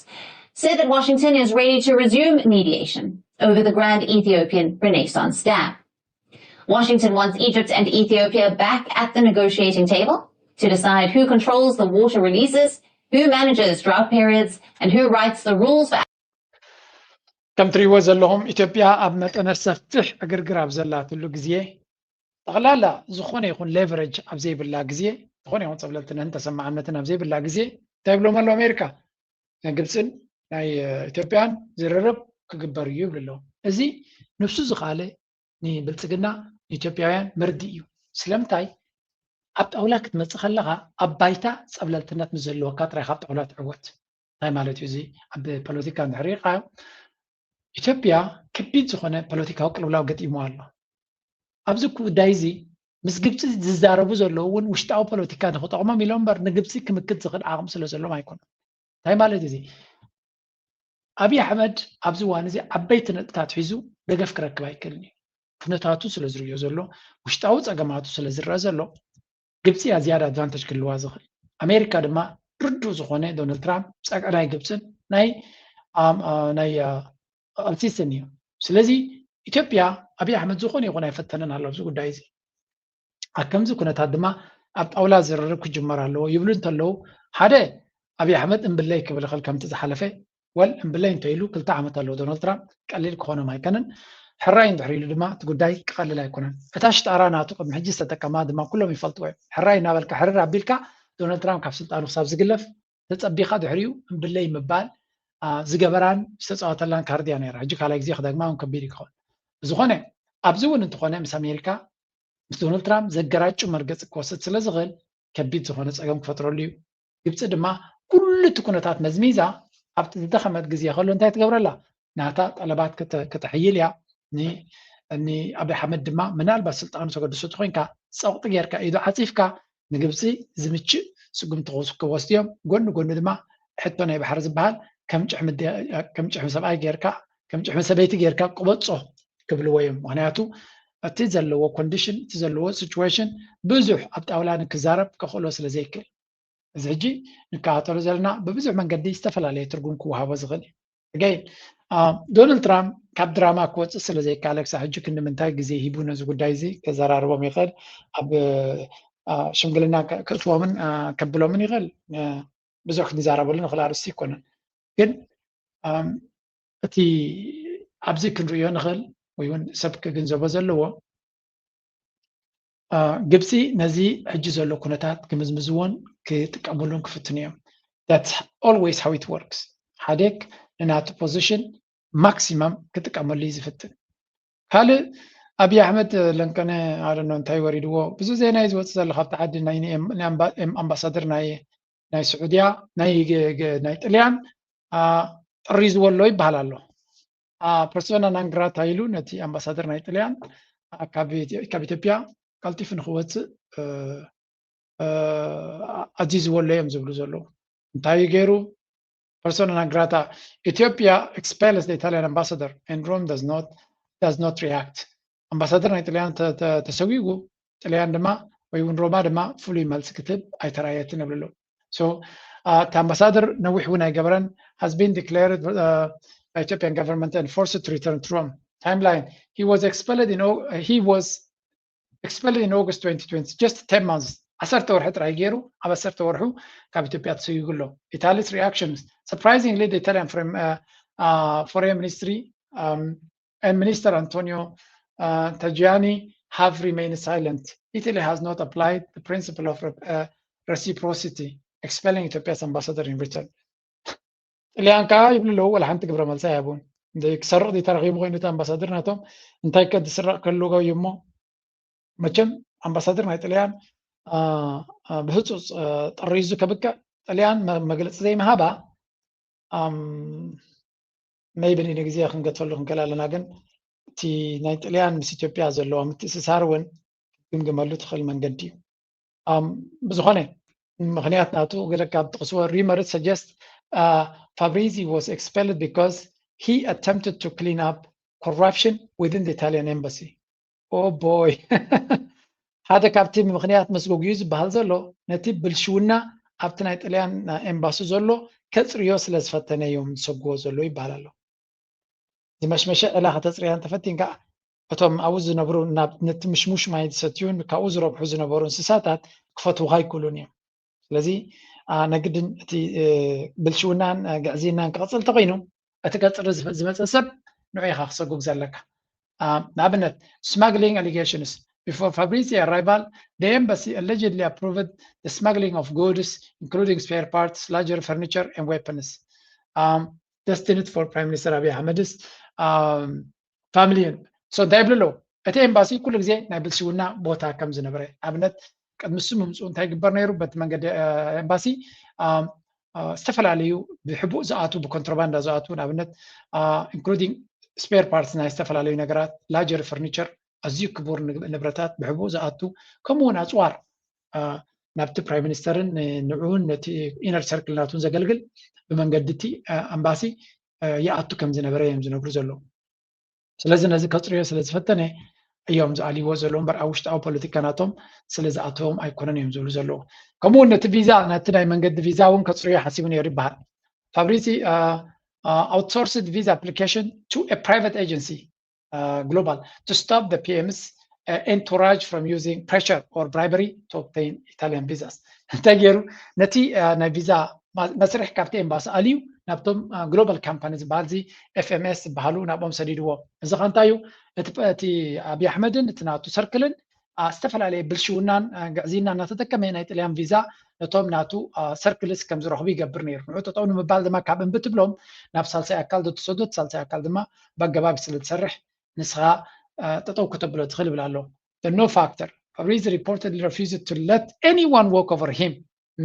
said that Washington is ready to resume mediation over the Grand Ethiopian Renaissance Dam. Washington wants Egypt and Ethiopia back at the negotiating table to decide who controls the water releases, who manages drought periods, and who writes the rules for ከም ትሪእዎ ዘለኹም ኢትዮጵያ ኣብ መጠነ ሰፊሕ ዕግርግር ኣብ ዘላትሉ ግዜ፣ ጠቕላላ ዝኾነ ይኹን leverage ኣብ ዘይብላ ግዜ፣ ዝኾነ ይኹን ጸብለልትነትን ተሰማዕነትን ኣብ ዘይብላ ግዜ እንታይ ይብሎም ኣሎ ኣሜሪካ? ናይ ግብፅን ናይ ኢትዮጵያን ዝርርብ ክግበር እዩ ይብሉ ኣለዉ። እዚ ንሱ ዝኸኣለ ንብልፅግና ንኢትዮጵያውያን መርዲ እዩ። ስለምንታይ? ኣብ ጣውላ ክትመፅእ ከለኻ ኣብ ባይታ ፀብለልትነት ምስ ዘለወካ ጥራይ ካብ ጣውላ ትዕወት። እንታይ ማለት እዩ? እዚ ኣብ ፖለቲካ እንድሕር ሪኢኻዮ ኢትዮጵያ ከቢድ ዝኾነ ፖለቲካዊ ቅልውላው ገጢምዋ ኣሎ። ኣብዚ ጉዳይ እዚ ምስ ግብፂ ዝዛረቡ ዘለዉ እውን ውሽጣዊ ፖለቲካ ንክጠቕሞም ኢሎም እምበር ንግብፂ ክምክት ዝኽእል ዓቕሚ ስለ ዘሎም ኣይኮኑን። እንታይ ማለት እዚ? ኣብይ ኣሕመድ ኣብዚ እዋን እዚ ዓበይቲ ነጥብታት ሒዙ ደገፍ ክረክብ ኣይክእልን እዩ። ኩነታቱ ስለ ዝርእዮ ዘሎ፣ ውሽጣዊ ፀገማቱ ስለ ዝረአ ዘሎ፣ ግብፂ እያ ዝያዳ advantage ክህልዋ ዝኽእል። ኣሜሪካ ድማ ርዱእ ዝኾነ ዶናልድ ትራምፕ ፀገ ናይ ግብፅን ናይ ኣም- ኣ- ናይ ኣ- ኣልሲስን እዩ። ስለዚ ኢትዮጵያ ኣብይ ኣሕመድ ዝኾነ ይኹን ኣይፈተነን ኣሎ ኣብዚ ጉዳይ እዚ። ኣብ ከምዚ ኩነታት ድማ ኣብ ጣውላ ዝርርብ ክጅመር ኣለዎ ይብሉ እንተለዉ ሓደ ኣብይ ኣሕመድ እምብለይ ክብል ይኽእል ከምቲ ዝሓለፈ ወል እምብለይ እንተ ኢሉ ክልተ ዓመት ኣለዎ ዶናልድ ትራምፕ ቀሊል ክኾኖም ኣይከነን። ሕራይ እንድሕር ኢሉ ድማ እቲ ጉዳይ ክቐልል ኣይኮነን። እታ ሽጣራ ናቱ ቅድሚ ሕጂ ዝተጠቀማ ድማ ኩሎም ይፈልጥዎ እዮም። ሕራይ እናበልካ ሕርር ኣቢልካ ዶናልድ ትራምፕ ካብ ስልጣኑ ክሳብ ዝግለፍ ተጸቢኻ ድሕሪኡ እምብለይ ምባል ዝገበራን ዝተጻወተላን ካርድ እያ ነይራ። ሕጂ ካልኣይ ግዜ ክደግማ እውን ከቢድ እዩ ክኸውን። ብዝኾነ ኣብዚ እውን እንተኾነ ምስ ኣሜሪካ ምስ ዶናልድ ትራምፕ ዘገራጩ መርገፂ ክወስድ ስለ ዝኽእል ከቢድ ዝኾነ ፀገም ክፈጥረሉ እዩ። ግብፂ ድማ ኩሉ እቲ ኩነታት መዝሚዛ ኣብቲ ዝደኸመት ግዜ ከሎ እንታይ ትገብረላ? ናታ ጠለባት ክተ- ክተሕይል እያ። ን- ንኣብይ ኣሕመድ ድማ ምናልባት ስልጣኑ ተገድሶ ተኮይንካ ፀቕጢ ጌርካ ኢዱ ዓፂፍካ ንግብፂ ዝምችእ ስጉምቲ ክወስ- ክወስዱ እዮም። ጎኒ ጎኒ ድማ ሕቶ ናይ ባሕሪ ዝበሃል ከም ጭሕሚ ደ- ከም ጭሕሚ ሰብኣይ ጌርካ ከም ጭሕሚ ሰበይቲ ጌርካ ቅበጾ ክብልዎ እዮም። ምክንያቱ እቲ ዘለዎ ኮንዲሽን እቲ ዘለዎ ሲቹዌሽን ብዙሕ ኣብ ጣውላ ንክዛረብ ከኽእሎ ስለ ዘይክእል እዚ ሕጂ ንከታተሎ ዘለና ብብዙሕ መንገዲ ዝተፈላለየ ትርጉም ክወሃቦ ዝኽእል እዩ። ኣገይን ዶናልድ ትራምፕ ካብ ድራማ ክወፅእ ስለ ዘይከኣለ ክሳብ ሕጂ ክንዲ ምንታይ ግዜ ሂቡ ነዚ ጉዳይ እዚ ከዘራርቦም ይኽእል ኣብ ሽምግልና ከእትዎምን ከብሎምን ይኽእል። ብዙሕ ክንዛረበሉ ንኽእል ኣርእስቲ ኣይኮነን። ግን እቲ ኣብዚ ክንርእዮ ንኽእል ወይ እውን ሰብ ክግንዘቦ ዘለዎ ግብፂ ነዚ ሕጂ ዘሎ ኩነታት ክምዝምዝዎን ክጥቀምሉን ክፍትኑ እዮም። That's always how it works። ሓዴክ ንናቱ ፖዚሽን ማክሲመም ክጥቀመሉ እዩ ዝፍትን። ካልእ ኣብይ ኣሕመድ ለንቀነ ኣደኖ እንታይ ወሪድዎ ብዙ ዜና እዩ ዝወፅእ ዘሎ ካብቲ ዓዲ ናይ ኣምባሳደር ናይ ናይ ስዑድያ ናይ ጥልያን ጥሪዝዎ ኣሎ ይበሃል ኣሎ። ፐርሶና ናንግራታ ኢሉ ነቲ ኣምባሳደር ናይ ጥልያን ካብ ኢትዮጵያ ቀልጢፉ ንክወፅእ ኣዚዝዎ ኣሎ እዮም ዝብሉ ዘለዉ። እንታይ እዩ ገይሩ? ፐርሶና ናንግራታ ኢትዮጵያ expels the Italian ambassador and Rome does not does not react። ኣምባሳደር ናይ ጥልያን ተሰዊጉ ጥልያን ድማ ወይ እውን ሮማ ድማ ፍሉይ መልሲ ክትህብ ኣይተራየትን ይብሉ ኣለዉ። So እቲ ኣምባሳደር ነዊሕ እውን ኣይገበረን has been declared by Ethiopian government and forced to return to Rome። Timeline he was expelled in he was expelled in August twenty twenty just ten months ዓሰርተ ወርሒ ጥራይ ገይሩ ኣብ ዓሰርተ ወርሑ ካብ ኢትዮጵያ ተሰዊጉ ኣሎ። Italy's reaction surprisingly the Italian foreign ministry and Minister Antonio Tajani have remained silent. Italy has not applied the principle of reciprocity, expelling Ethiopia's ambassador in return. ጥልያን ከዓ ይብሉ ኣለዉ ወላ ሓንቲ ግብረ መልሲ ኣይሃቡን። ዘይክሰርቕ ተረኺቡ ኮይኑ እቲ ኣምባሳደር ናቶም እንታይ ከ ዝስረቕ ከልዎ እዩ እሞ መቸም ኣምባሳደር ናይ ጥልያን ብህፁፅ ጠሪዙ ከብቅዕ ጥልያን መግለፂ ዘይምሃባ maybe ንግዜ ክንገትፈሉ ክንክእል ኣለና ግን እቲ ናይ ጥልያን ምስ ኢትዮጵያ ዘለዎ ምትእስሳር እውን ክትግምግመሉ ትኽእል መንገዲ እዩ ብዝኾነ ምኽንያት ናቱ ገለ ካብ ጥቕስዎ rumors suggest Fabrizi was expelled because he attempted to clean up corruption within the Italian embassy. Oh boy ሓደ ካብቲ ምኽንያት መስጎጉ እዩ ዝበሃል ዘሎ ነቲ ብልሽውና ኣብቲ ናይ ጥልያን ኤምባሲ ዘሎ ከፅርዮ ስለ ዝፈተነ እዮም ዝሰጉዎ ዘሎ ይበሃል ኣሎ ዝመሽመሸ ዕላ ከተፅርያ እንተፈቲን ከዓ እቶም ኣብኡ ዝነብሩ ነቲ ምሽሙሽ ማይ ዝሰትዩን ካብኡ ዝረብሑ ዝነበሩ እንስሳታት ክፈትውካ ኣይክእሉን እዮም ስለዚ ነግድን እቲ ብልሽውናን ግዕዝይናን ክቐፅል ተኮይኑ እቲ ቀፅሪ ዝመፀ ሰብ ንዑ ኢኻ ክሰጉግ ዘለካ ንኣብነት smuggling allegations before Fabrizi arrival the embassy allegedly approved the smuggling of goods including spare parts larger furniture and weapons um, destined for Prime Minister Abiy Ahmed's um, family so እንታይ ይብሉ ኣለዉ እቲ ኤምባሲ ኩሉ ግዜ ናይ ብልሽውና ቦታ ከም ዝነበረ ኣብነት ቅድሚ ስሙ ምፅኡ እንታይ ይግበር ነይሩ በቲ መንገዲ ኤምባሲ ዝተፈላለዩ ብሕቡእ ዝኣቱ ብኮንትሮባንዳ ዝኣቱ ንኣብነት including spare parts ናይ ዝተፈላለዩ ነገራት larger furniture ኣዝዩ ክቡር ንብረታት ብሕቡእ ዝኣቱ ከምኡ እውን ኣፅዋር ናብቲ ፕራይም ሚኒስተርን ንዕኡን ነቲ inner circle ናቱን ዘገልግል ብመንገዲ እቲ ኣምባሲ ይኣቱ ከም ዝነበረ እዮም ዝነግሩ ዘለዉ ስለዚ ነዚ ከፅርዮ ስለ ዝፈተነ እዮም ዝኣልይዎ ዘለዉ እምበር ኣብ ውሽጣዊ ፖለቲካ ናቶም ስለ ዝኣተዎም ኣይኮነን እዮም ዝብሉ ዘለዉ ከምኡ ነቲ ቪዛ ነቲ ናይ መንገዲ ቪዛ እውን ከፅርዮ ሓሲቡ ነይሩ ይበሃል Fabrizi outsourced visa application to a private agency global to stop the PM's entourage from using pressure or bribery to obtain Italian visas እንታይ ገይሩ ነቲ ናይ ቪዛ መስርሕ ካብቲ ኤምባሲ ኣልዩ ናብቶም global company ዝበሃል እዚ FMS ዝበሃሉ ናብኦም ሰዲድዎ እዚ ከ እንታይ እዩ እቲ ኣብይ ኣሕመድን እቲ ናቱ ሰርክልን ዝተፈላለየ ብልሽውናን ግዕዝይና እናተጠቀመ ናይ ጥልያን ቪዛ ነቶም ናቱ ሰርክልስ ከም ዝረኽቡ ይገብር ነይሩ ንዑ ጠጠው ንምባል ድማ ካብ እምቢ ትብሎም ናብ ሳልሳይ ኣካል ዘተሰዱ ሳልሳይ ኣካል ድማ ብኣገባብ ስለ ዝሰርሕ ንስኻ ጠጠው ከተብሎ ትኽእል ይብል ኣሎ no factor Fabrizi reportedly refused to let anyone walk over him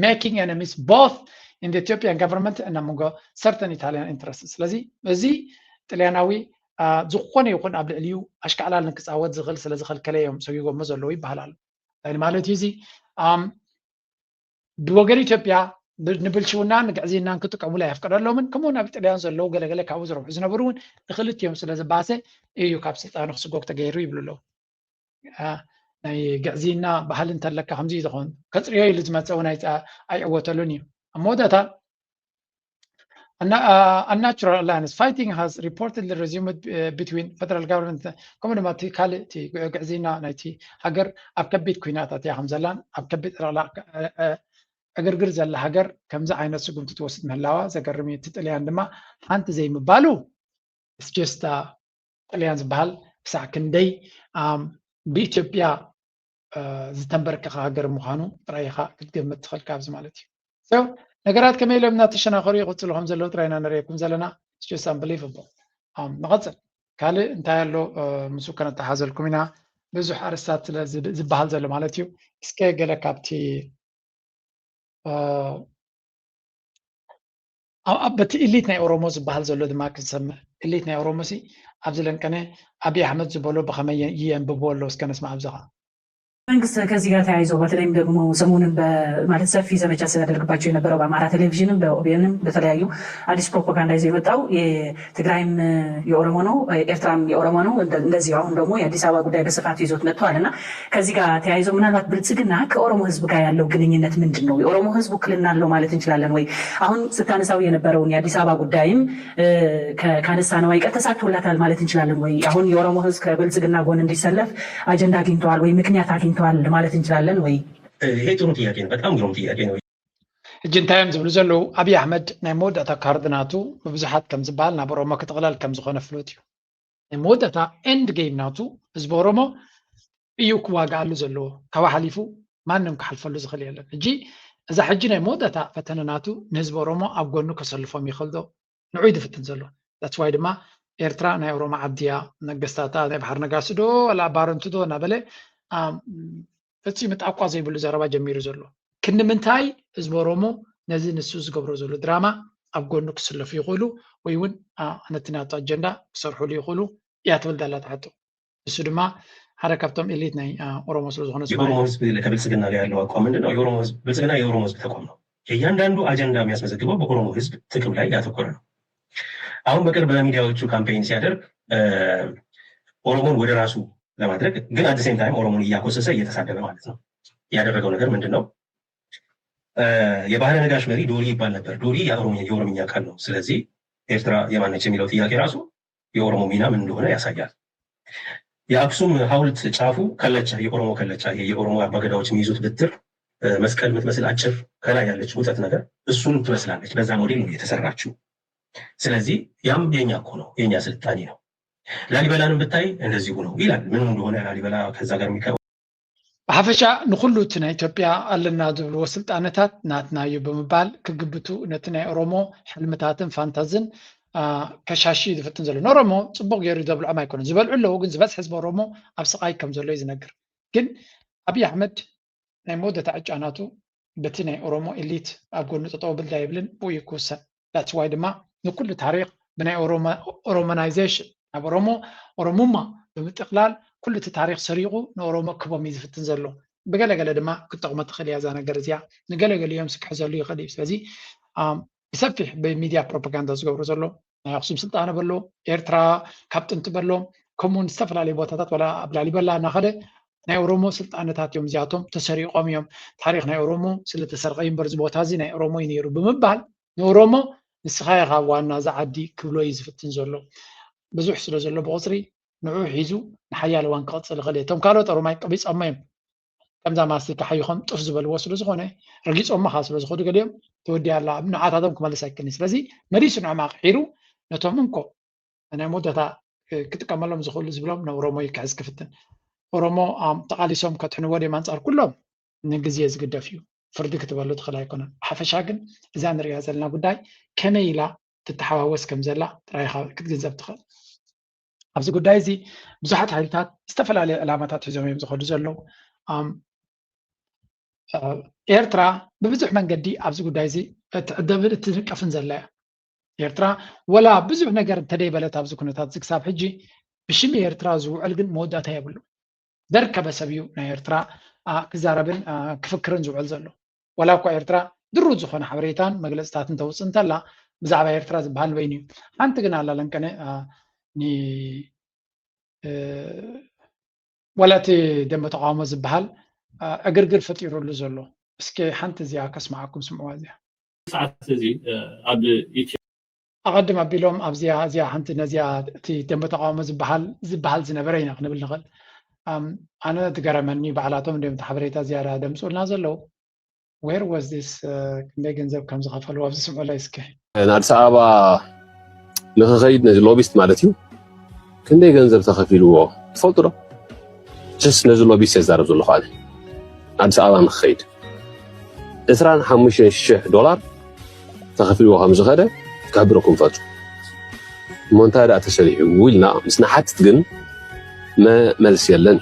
making enemies both in the Ethiopian government and among certain Italian interests ስለዚ እዚ ጥልያናዊ ዝኾነ ይኹን ኣብ ልዕሊኡ ኣሽካዕላል ንክፃወት ዝኽእል ስለ ዝኸልከለ እዮም ሰጊጎሞ ዘለዉ ይበሃል ኣሎ እንታይ ማለት እዩ እዚ ብወገን ኢትዮጵያ ንብልሽውናን ንግዕዝይናን ክጥቀሙሉ ኣየፍቀደሎምን ከምኡ ናብ ጥልያን ዘለዉ ገለገለ ካብኡ ዝረብሑ ዝነበሩ እውን ንክልቲኦም ስለ ዝባሰ እዩ ካብ ስልጣኑ ክስጎግ ተገይሩ ይብሉ ኣለዉ ናይ ግዕዝይና ባህሊ እንተለካ ከምዚ ዝኸውን ከፅርዮ ኢሉ ዝመፀ እውን ኣይዕወተሉን እዩ ኣብ መወዳእታ A natural alliance fighting has reportedly resumed uh, between federal government ከምኡ ድማ እቲ ካልእ እቲ ግዕዝይና ናይቲ ሃገር ኣብ ከቢድ ኩናታት እያ ከም ዘላን ኣብ ከቢድ ዕግርግር ዘላ ሃገር ከምዚ ዓይነት ስጉምቲ ትወስድ ምህላዋ ዘገርም እዩ እቲ ጥልያን ድማ ሓንቲ ዘይምባሉ ስጀስታ ጥልያን ዝበሃል ክሳዕ ክንደይ ብኢትዮጵያ ዝተንበርከኸ ሃገር ምዃኑ ጥራይ ኢኻ ክትገምት ትኽእል ካብዚ ማለት እዩ so ነገራት ከመይ ኢሎም እናተሸናኸሩ ይቕፅሉ ከም ዘለዉ ጥራይ ኢና ንርእየኩም ዘለና just unbelievable ንቐፅል ካልእ እንታይ ኣሎ ምስ ከነተሓዘልኩም ኢና ብዙሕ ኣርስታት ዝበሃል ዘሎ ማለት እዩ እስከ ገለ ካብቲ በቲ ኢሊት ናይ ኦሮሞ ዝበሃል ዘሎ ድማ ክንሰምዕ ኢሊት ናይ ኦሮሞ ሲ ኣብዚ ለንቀነ ኣብይ ኣሕመድ ዝበሎ ብኸመይ ይየንብብዎ ኣሎ እስከ ነስማ ኣብዝኻ መንግስት ከዚህ ጋር ተያይዞ በተለይም ደግሞ ሰሞኑን ማለት ሰፊ ዘመቻ ሲያደርግባቸው የነበረው በአማራ ቴሌቪዥንም በኦቢኤንም በተለያዩ አዲስ ፕሮፓጋንዳ ይዞ የመጣው የትግራይም የኦሮሞ ነው፣ ኤርትራም የኦሮሞ ነው። እንደዚሁ አሁን ደግሞ የአዲስ አበባ ጉዳይ በስፋት ይዞት መጥቷል እና ከዚህ ጋር ተያይዞ ምናልባት ብልጽግና ከኦሮሞ ህዝብ ጋር ያለው ግንኙነት ምንድን ነው? የኦሮሞ ህዝብ ውክልና አለው ማለት እንችላለን ወይ? አሁን ስታነሳው የነበረውን የአዲስ አበባ ጉዳይም ካነሳነው አይቀር ተሳክቶላታል ማለት እንችላለን ወይ? አሁን የኦሮሞ ህዝብ ከብልጽግና ጎን እንዲሰለፍ አጀንዳ አግኝተዋል ወይ ምክንያት አግኝተዋል ማለት እንችላለን ወይ? ይሄ ጥሩ ጥያቄ ነው። በጣም ግሩም ጥያቄ ነው። ሕጂ እንታይ እዮም ዝብሉ ዘለዉ? ኣብይ ኣሕመድ ናይ መወዳእታ ካርድ ናቱ ብብዙሓት ከም ዝበሃል ናብ ኦሮሞ ክጥቕለል ከም ዝኾነ ፍሉጥ እዩ። ናይ መወዳእታ end game ናቱ ህዝቢ ኦሮሞ እዩ ክዋግኣሉ ዘለዎ። ካብኡ ሓሊፉ ማንም ክሓልፈሉ ዝኽእል የለን። ሕጂ እዛ ሕጂ ናይ መወዳእታ ፈተነ ናቱ ንህዝቢ ኦሮሞ ኣብ ጎኑ ከሰልፎም ይኽእል ዶ? ንዑ እዩ ዝፍትን ዘሎ። That's why ድማ ኤርትራ ናይ ኦሮሞ ዓዲ እያ፣ ነገስታታ ናይ ባሕሪ ነጋሲ ዶ ዋላ ባረንቱ ዶ እናበለ፣ ኣም፣ ፈጺሙ ጣቋ ዘይብሉ ዘረባ ጀሚሩ ዘሎ። ክንዲ ምንታይ ህዝቢ ኦሮሞ ነዚ ንሱ ዝገብሮ ዘሎ ድራማ ኣብ ጎኑ ክስለፉ ይኽእሉ፣ ወይ እውን፣ ኣ፣ ነቲ ናቱ ኣጀንዳ ክሰርሕሉ ይኽእሉ እያ ትብል ዘላ ትሕቶ። ንሱ ድማ ሓደ ካብቶም ኤሊት ናይ፣ ኣ፣ ኦሮሞ ስለ ዝኾነ የኦሮሞ እስማኤል። ህዝብ ከብልጽግና ጋር ያለው አቋም ምንድን ነው? የኦሮሞ ህዝብ፣ ብልጽግና የኦሮሞ ህዝብ ተቋም ነው። የእያንዳንዱ አጀንዳ የሚያስመዘግበው በኦሮሞ ህዝብ ጥቅም ላይ ያተኮረ ነው። አሁን በቅርብ በሚዲያዎቹ ካምፔን ሲያደርግ፣ እ፣ ኦሮሞን ወደ ራሱ ለማድረግ ግን at the same time ኦሮሞን እያኮሰሰ እየተሳደበ ማለት ነው። ያደረገው ነገር ምንድን ነው? እ፣ የባህረ ነጋሽ መሪ ዶሪ ይባል ነበር። ዶሪ የኦሮሚ-፣ የኦሮምኛ ቃል ነው። ስለዚህ ኤርትራ የማነች የሚለው ጥያቄ ራሱ የኦሮሞ ሚና ምን እንደሆነ ያሳያል። የአክሱም ሐውልት ጫፉ ከለቻ፣ የኦሮሞ ከለቻ፣ ይሄ የኦሮሞ አባገዳዎች የሚይዙት ብትር፣ እ፣ መስቀል የምትመስል አጭር ከላይ ያለች ጉጠት ነገር እሱን ትመስላለች። በዛ ሞዴል ነው የተሰራችው። ስለዚህ ያም የኛ እኮ ነው፣ የኛ ስልጣኔ ነው። ላሊበላንም ብታይ እንደዚሁ ነው ይላል። ምንም እንደሆነ ላሊበላ ከዛ ጋር የሚቀ- ብሓፈሻ ንኹሉ እቲ ናይ ኢትዮጵያ ኣለና ዝብልዎ ስልጣነታት ናትና እዩ ብምባል ክግብቱ ነቲ ናይ ኦሮሞ ሕልምታትን ፋንታዝን፣ አ፣ ከሻሺ ዝፍትን ዘሎ። ንኦሮሞ ጽቡቕ ገይሩ ዘብልዖም ኣይኮነን። ዝበልዑ ኣለዉ፣ ግን ዝበዝሐ ህዝቢ ኦሮሞ ኣብ ስቓይ ከም ዘሎ እዩ ዝነግር። ግን ኣብይ ኣሕመድ ናይ መወዳእታ ዕጫ ናቱ በቲ ናይ ኦሮሞ ኤሊት ኣብ ጎኑ ጠጠው ብል ዳይብልን ብኡ እዩ ክውሰን። That's why ድማ ንኩሉ ታሪኽ ብናይ ኦሮሞ-፣ ኦሮሞናይዜሽን ናብ ኦሮሞ፣ ኦሮሙማ ብምጥቕላል ኩሉ እቲ ታሪኽ ሰሪቑ ንኦሮሞ ክቦም እዩ ዝፍትን ዘሎ። ብገለገለ ድማ ክትጠቕሞ ትኽእል እያ እዛ ነገር እዚኣ። ንገለገሊኦም ስክሕዘሉ ይኽእል እዩ። ስለዚ፣ ኣም፣ ብሰፊሕ ብሚድያ ፕሮፓጋንዳ ዝገብሩ ዘሎ ናይ ኣኽሱም ስልጣነ በሎ፣ ኤርትራ ካብ ጥንቲ በሎ፣ ከምኡ እውን ዝተፈላለዩ ቦታታት ዋላ ኣብ ላሊበላ እናኸደ ናይ ኦሮሞ ስልጣነታት እዮም እዚኣቶም ተሰሪቖም እዮም፣ ታሪኽ ናይ ኦሮሞ ስለተሰርቐ እዩ እምበር እዚ ቦታ እዚ ናይ ኦሮሞ እዩ ነይሩ ብምባል ንኦሮሞ ንስኻ ኢኻ ዋና እዛ ዓዲ ክብሎ እዩ ዝፍትን ዘሎ። ብዙሕ ስለ ዘሎ ብቑጽሪ ንዑ ሒዙ ንሓያል እዋን ክቕጽል ይኽእል እዩ። እቶም ካልኦት ኦሮማይ ቀቢጾሞ እዮም። ከምዛ ማስቲካ ሓይኾም ጡፍ ዝበልዎ ስለ ዝኾነ፣ ረጊጾሞ ኸዓ ስለ ዝኸዱ ገሊኦም፣ ተወዲኣ ኣላ፣ ኣብ ንዓታቶም ክመልስ ኣይክእልን። ስለዚ መሊሱ ንዖም ኣቕሒሩ ነቶም እንኮ ናይ መወዳእታ፣ እ፣ ክጥቀመሎም ዝኽእሉ ዝብሎም ንኦሮሞ እዩ ክሕዝ ክፍትን። ኦሮሞ፣ ኣም፣ ተቓሊሶም ከድሕንዎ ድዮም ኣንጻር ኩሎም? ንግዜ ዝግደፍ እዩ። ፍርዲ ክትበሉ ትኽእል ኣይኮነን። ብሓፈሻ ግን እዛ ንሪኣ ዘለና ጉዳይ ከመይ ኢላ ትተሓዋወስ ከም ዘላ ጥራይ ኢኻ ክትግንዘብ ትኽእል። ኣብዚ ጉዳይ እዚ ብዙሓት ሓይልታት ዝተፈላለዩ ዕላማታት ሒዞም እዮም ዝኸዱ ዘለዉ። ኣም፣ እ፣ ኤርትራ ብብዙሕ መንገዲ ኣብዚ ጉዳይ እዚ እትዕደብን እትንቀፍን ዘላ እያ። ኤርትራ ወላ ብዙሕ ነገር እንተደይበለት ኣብዚ ኩነታት እዚ ክሳብ ሕጂ ብሽም ኤርትራ ዝውዕል ግን መወዳእታ የብሉ። ዘርከበ ሰብ እዩ ናይ ኤርትራ፣ ኣ፣ ክዛረብን፣ ኣ፣ ክፍክርን ዝውዕል ዘሎ። ዋላ እኳ ኤርትራ ድሩት ዝኾነ ሓበሬታን መግለጽታትን ተውጽእ እንተላ፣ ብዛዕባ ኤርትራ ዝበሃል በይኑ እዩ። ሓንቲ ግን ኣላ ለንቀነ፣ ኣ፣ ኒ-፣ እ፣ ዋላ እቲ ደንበ ተቃውሞ ዝበሃል፣ ኣ፣ ዕግርግር ፈጢሩሉ ዘሎ። እስከ ሓንቲ እዚኣ ከስምዓኩም፣ ስምዕዋ እዚኣ። ሰዓት እዚ፣ እ፣ ኣብ ኢትዮ ኣቐድም ኣቢሎም ኣብዚኣ፣ እዚኣ ሓንቲ ነዚኣ እቲ ደንበ ተቃውሞ ዝበሃል፣ ዝበሃል ዝነበረ ኢና ክንብል ንኽእል። ኣም፣ ኣነ ዝገረመኒ ባዕላቶም እንዲዮም እቲ ሓበሬታ ዝያዳ ደምጹልና ዘለዉ። Where was this? እ፣ ክንደይ ገንዘብ ከም ዝኸፈልዎ ኣብዚ ስምዑለይ እስከ። ንኣዲስ ኣበባ ንኽኸይድ ነዚ ሎቢስት ማለት እዩ ክንደይ ገንዘብ ተኸፊልዎ ትፈልጡ ዶ? ጀስት ነዚ ሎቢስት እየ ዝዛረብ ዘለኹ ኣነ። ንኣዲስ ኣበባ ንኽኸይድ ዕስራን ሓሙሽተን ሽሕ ዶላር ተኸፊልዎ ከም ዝኸደ ክሕብረኩም ፈቱ። እሞ እንታይ ደኣ ተሰሪሑ ኢልና ምስ ንሓትት ግን መ-፣ መልሲ የለን።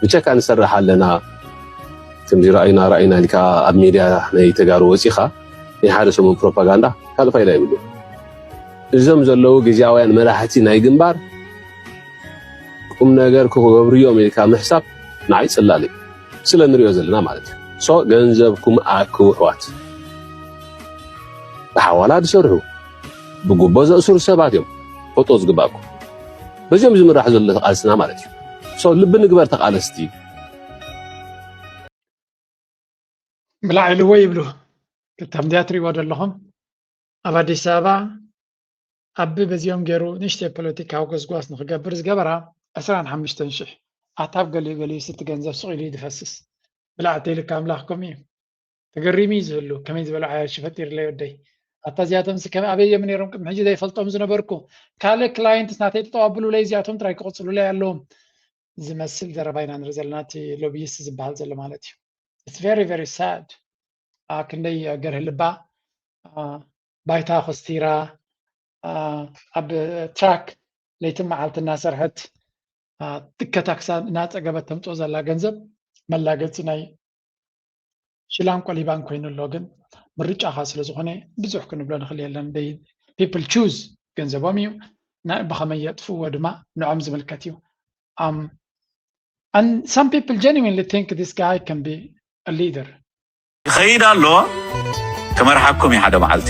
ብቸካ ንሰርሕ ኣለና፣ ከምዚ ራእይና ራእይና ኢልካ ኣብ ሚድያ ናይ ተጋሩ ወፂኻ ናይ ሓደ ሰሙን ፕሮፓጋንዳ ካልእ ፋይዳ የብሉ። እዞም ዘለዉ ግዝያውያን መራሕቲ ናይ ግንባር ቁም ነገር ክገብሩ እዮም ኢልካ ምሕሳብ ንዓይ ጽላል እዩ። ስለ ንሪኦ ዘለና ማለት እዩ። ሶ ገንዘብኩም ኣክቡ ኣሕዋት። ብሓዋላ ዝሰርሑ፣ ብጉቦ ዘእስሩ ሰባት እዮም ፎቶ ዝግባእኩም። በዚኦም ዝምራሕ ዘሎ ተቓልስና ማለት እዩ። ሶ ልቢ ንግበር ተቓለስቲ። ብላዕ ኢልዎ ይብሉ። ክታም ድያ ትሪእዎ ዘለኹም? ኣብ ኣዲስ ኣበባ ኣቢ በዚኦም ገይሩ ንእሽተይ ፖለቲካዊ ጎስጓስ ንኽገብር ዝገበራ ዕስራን ሓሙሽተን ሽሕ። ኣታ ኣብ ገሊኡ ገሊኡ ስቲ ገንዘብ ስቕ ኢሉ እዩ ዝፈስስ። ብላዕ ተይልካ ኣምላኽ ከምኡ እዩ። ተገሪሙ እዩ ዝህሉ። ከመይ ዝበሉ ዓያሺ ፈጢርለይ ወደይ። ኣታ እዚኣቶም ሲ ከመይ ኣበይ እዮም ነይሮም ቅድሚ ሕጂ ዘይፈልጦም ዝነበርኩ? ካልእ ክላይንትስ ናተይ ተጠዋብሉለይ እዚኣቶም ጥራይ ክቕጽሉለይ ኣለዎም። ዝመስል ዘረባ ኢና ንርኢ ዘለና እቲ ሎቢይስት ዝበሃል ዘሎ ማለት እዩ። It's very, very sad። ኣ፣ ክንደይ ገርህ ልባ፣ ኣ፣ ባይታ ኮስቲራ፣ ኣብ ትራክ ለይትን መዓልቲ እናሰርሐት ትከታክሳ እናፀገበት ተምፅኦ ዘላ ገንዘብ መላገፂ ናይ ሽላን ቆሊባን ኮይኑ ኣሎ። ግን ምርጫኻ ስለዝኾነ ብዙሕ ክንብሎ ንኽእል የለን። People choose ገንዘቦም እዩ፣ ብኸመይ የጥፍዎ ድማ ንዖም ዝምልከት እዩ። And some people genuinely think this guy can be a leader. ይኸይድ ኣሎ ክመርሓኩም እዩ ሓደ መዓልቲ።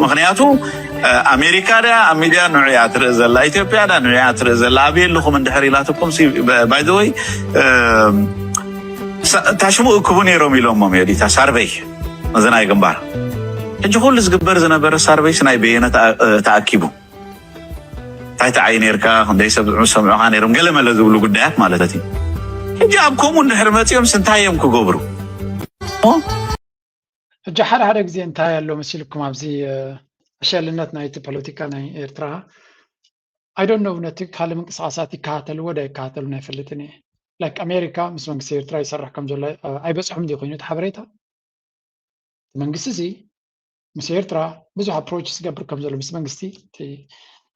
ምኽንያቱ ኣሜሪካ ዳ ኣብ ሚድያ ንዑ እያ ትርኢ ዘላ፣ ኢትዮጵያ ዳ ንዑ እያ ትርኢ ዘላ፣ ኣበይ ኣለኹም እንድሕር ኢላትኩም። ባይ ዘ ወይ ታሽሙ እክቡ ነይሮም ኢሎሞም እዮም ዲታ ሳርቨይ እዚ ናይ ግንባር። ሕጂ ኩሉ ዝግበር ዝነበረ ሳርቨይስ ናይ በየነ ተኣኪቡ እንታይ ተዓይ ነርካ፣ ክንደይ ሰብ ዝሰምዑኻ ነይሮም፣ ገለ መለ ዝብሉ ጉዳያት ማለት እዩ። ሕጂ ኣብ ከምኡ እንድሕር መፂኦምስ እንታይ እዮም ክገብሩ? ሕጂ ሓደ ሓደ ግዜ እንታይ ኣሎ መሲልኩም ኣብዚ ዕሸልነት ናይቲ ፖለቲካ ናይ ኤርትራ I don't know ነቲ ካልእ ምንቅስቃሳት ይከታተልዎ ዶ ኣይከታተሉን ኣይፈልጥን እየ። ላይክ ኣሜሪካ ምስ መንግስቲ ኤርትራ ይሰርሕ ከም ዘሎ ኣይበፅሖም ድዩ ኮይኑ እቲ ሓበሬታ? መንግስቲ እዚ ምስ ኤርትራ ብዙሕ ኣፕሮች ዝገብር ከም ዘሎ ምስ መንግስቲ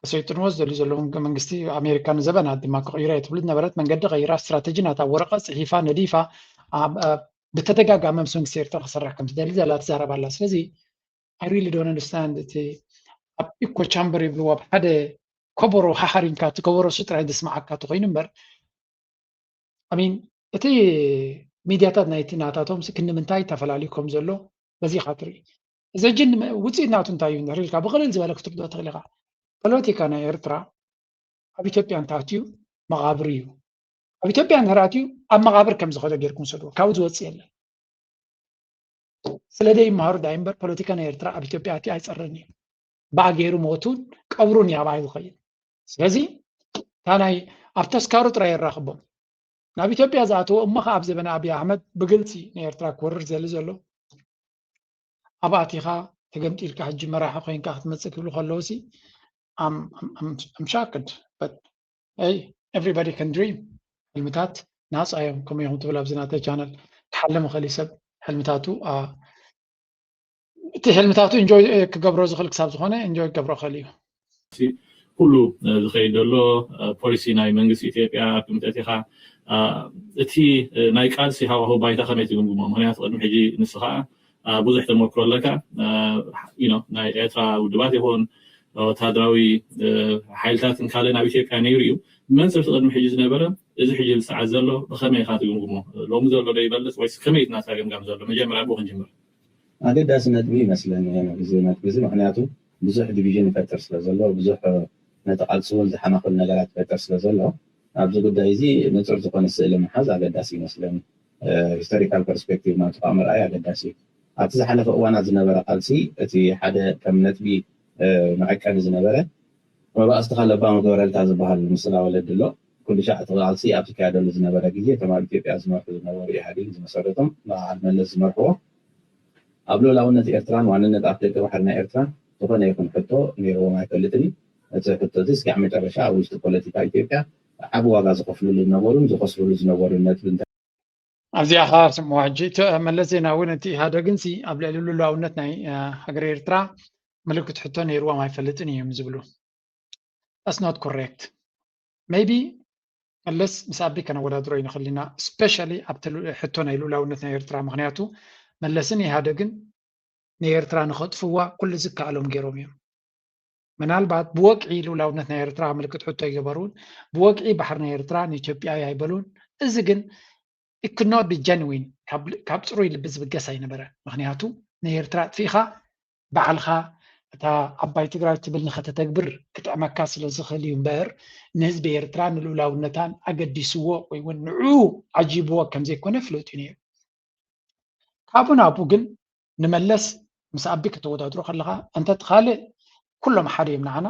ተሰይጥንዎ ዝደልዩ ዘለዉ መንግስቲ ኣሜሪካ ንዘበናት ድማ ክቕይሮ እየ ትብል ዝነበረት መንገዲ ቀይራ ስትራተጂ ናታ ወረቐት ፅሒፋ ነዲፋ ብተደጋጋሚ ምስ መንግስቲ ኤርትራ ክሰርሕ ከም ትደሊ ዘላ ትዛረብ ኣላ። ስለዚ I really don't understand እቲ ኣብ ኢኮ ቻምበር ይብልዎ ኣብ ሓደ ከበሮ ሓሓሪምካ እቲ ከበሮ እሱ ጥራይ ዝስማዓካ ተኮይኑ እምበር I mean እቲ ሚድያታት ናይቲ ናታቶም ክንዲ ምንታይ ተፈላልዩ ከም ዘሎ በዚ ኢኻ ትርኢ። እዚ ሕጂ ውፅኢት ናቱ እንታይ እዩ እንድሕር ኢልካ ብቕልል ዝበለ ክትርድኦ ትኽእል ኢኻ። ፖለቲካ ናይ ኤርትራ ኣብ ኢትዮጵያ እንተኣትዩ መቓብር እዩ። ኣብ ኢትዮጵያ እንድሕር ኣትዩ ኣብ መቓብር ከም ዝኸዶ ጌርኩም ውሰድዎ። ካብኡ ዝወፅእ የለን። ስለ ደይመሃሩ ዳይ እምበር ፖለቲካ ናይ ኤርትራ ኣብ ኢትዮጵያ ኣትዩ ኣይፀርን እዩ። ብኣ ገይሩ ሞቱን ቀብሩን እዩ ኣብኣ ዝኸይድ። ስለዚ እታ ናይ ኣብ ተስካሩ ጥራይ የራኽቦም። ናብ ኢትዮጵያ ዝኣተዎ እሞ ከዓ ኣብ ዘበነ ኣብይ ኣሕመድ ብግልፂ ንኤርትራ ክወርር ዘሊ ዘሎ ኣብ ኣቲኻ ተገምጢልካ ሕጂ መራሒ ኮይንካ ክትመፅእ ክብሉ ከለውሲ I'm shocked but hey everybody can dream። ሕልምታት ናፃ እዮም። ከምኡ ይኹም ትብል ኣብዚ ናተይ ቻነል ክሓልም ይኽእል እዩ ሰብ ሕልምታቱ እቲ ሕልምታቱ ኢንጆይ ክገብሮ ዝኽእል ክሳብ ዝኾነ ኢንጆይ ክገብሮ ይኽእል እዩ። ኩሉ ዝኸይድ ዘሎ ፖሊሲ ናይ መንግስቲ ኢትዮጵያ ክምተት ኢኻ እቲ ናይ ቃልሲ ሃዋሁ ባይታ ከመይ ትግምግሞ? ምክንያቱ ቅድሚ ሕጂ ንስኻ ብዙሕ ተመክሮ ኣለካ። ናይ ኤርትራ ውድባት ይኹን ወታደራዊ ሓይልታትን ካልእ ናብ ኢትዮጵያ ነይሩ እዩ። መን ሰብ ቅድሚ ሕጂ ዝነበረ እዚ ሕጂ ዝሰዓት ዘሎ ብኸመይ ኢኻ ትግምግሞ? ሎሚ ዘሎ ዶ ይበልፅ ወይስ ከመይ ናትካ ገምጋም ዘሎ? መጀመርያ ብኡ ክንጅምር። ኣገዳሲ ነጥቢ ይመስለኒ ነዚ ነጥቢ እዚ ምክንያቱ ብዙሕ ዲቪዥን ይፈጥር ስለ ዘሎ ብዙሕ ነቲ ቃልሲ እውን ዝሓናኽሉ ነገራት ይፈጥር ስለ ዘሎ ኣብዚ ጉዳይ እዚ ንፁር ዝኾነ ስእሊ ምሓዝ ኣገዳሲ ይመስለኒ። ሂስቶሪካል ፐርስፔክቲቭ ናቱ ከዓ ምርኣይ ኣገዳሲ እዩ። ኣብቲ ዝሓለፈ እዋናት ዝነበረ ቃልሲ እቲ ሓደ ከም ነጥቢ መዐቀኒ ዝነበረ መባእስትኻ ለባም ግበረልካ ዝበሃል ምስላ ወለዲ ኣሎ። ኩሉ ሻዕ እቲ ቃልሲ ኣብ ዝካየደሉ ዝነበረ ግዜ እቶም ኣብ ኢትዮጵያ ዝመርሑ ዝነበሩ ኢህኣዴግ ዝመሰረቶም በዓል መለስ ዝመርሕዎ ኣብ ልኡላውነት ኤርትራን ዋንነት ኣፍ ደቂ ባሕሪ ናይ ኤርትራን ዝኾነ ይኹን ሕቶ ነይርዎም ኣይፈልጥን እዩ። እቲ ሕቶ እዚ እስካዕ መጨረሻ ኣብ ውሽጢ ፖለቲካ ኢትዮጵያ ዓቢ ዋጋ ዝኸፍልሉ ዝነበሩን ዝኸስርሉ ዝነበሩን ነጥቢ እንታይ ኣብዚኣ ኸዓ ስምዑ ሕጂ እቲ መለስ ዜናዊ ነቲ ኢህኣደግን ሲ ኣብ ልዕሊ ልኡላውነት ናይ ሃገረ ኤርትራ ምልክት ሕቶ ነይርዎም ኣይፈልጥን እዮም ዝብሉ። That's not correct። Maybe መለስ ምስ ኣቢ ከነወዳድሮ ይንኽእል ኢና especially ኣብቲ ሕቶ ናይ ልኡላውነት ናይ ኤርትራ ምክንያቱ መለስን ኢህኣደግን ንኤርትራ ንኸጥፍዋ ኩሉ ዝከኣሎም ገይሮም እዮም። ምናልባት ብወግዒ ልኡላውነት ናይ ኤርትራ ምልክት ሕቶ ኣይገበሩን፣ ብወግዒ ባሕሪ ናይ ኤርትራ ንኢትዮጵያ ኣይበሉን። እዚ ግን it could not be genuine ካብ ፅሩይ ልቢ ዝብገስ ኣይነበረ። ምክንያቱ ንኤርትራ ኣጥፊእኻ ባዕልኻ እታ ዓባይ ትግራይ ትብል ንኸተተግብር ክጥዕመካ ስለ ዝኽእል እዩ እምበር ንህዝቢ ኤርትራ ንልኡላውነታን ኣገዲስዎ ወይ እውን ንዕኡ ዓጂብዎ ከም ዘይኮነ ፍሉጥ እዩ ነይሩ። ካብኡ ናብኡ ግን ንመለስ ምስ ኣቢ ከተወዳድሮ ከለኻ እንተ እቲ ካልእ ኩሎም ሓደ እዮም ንዓና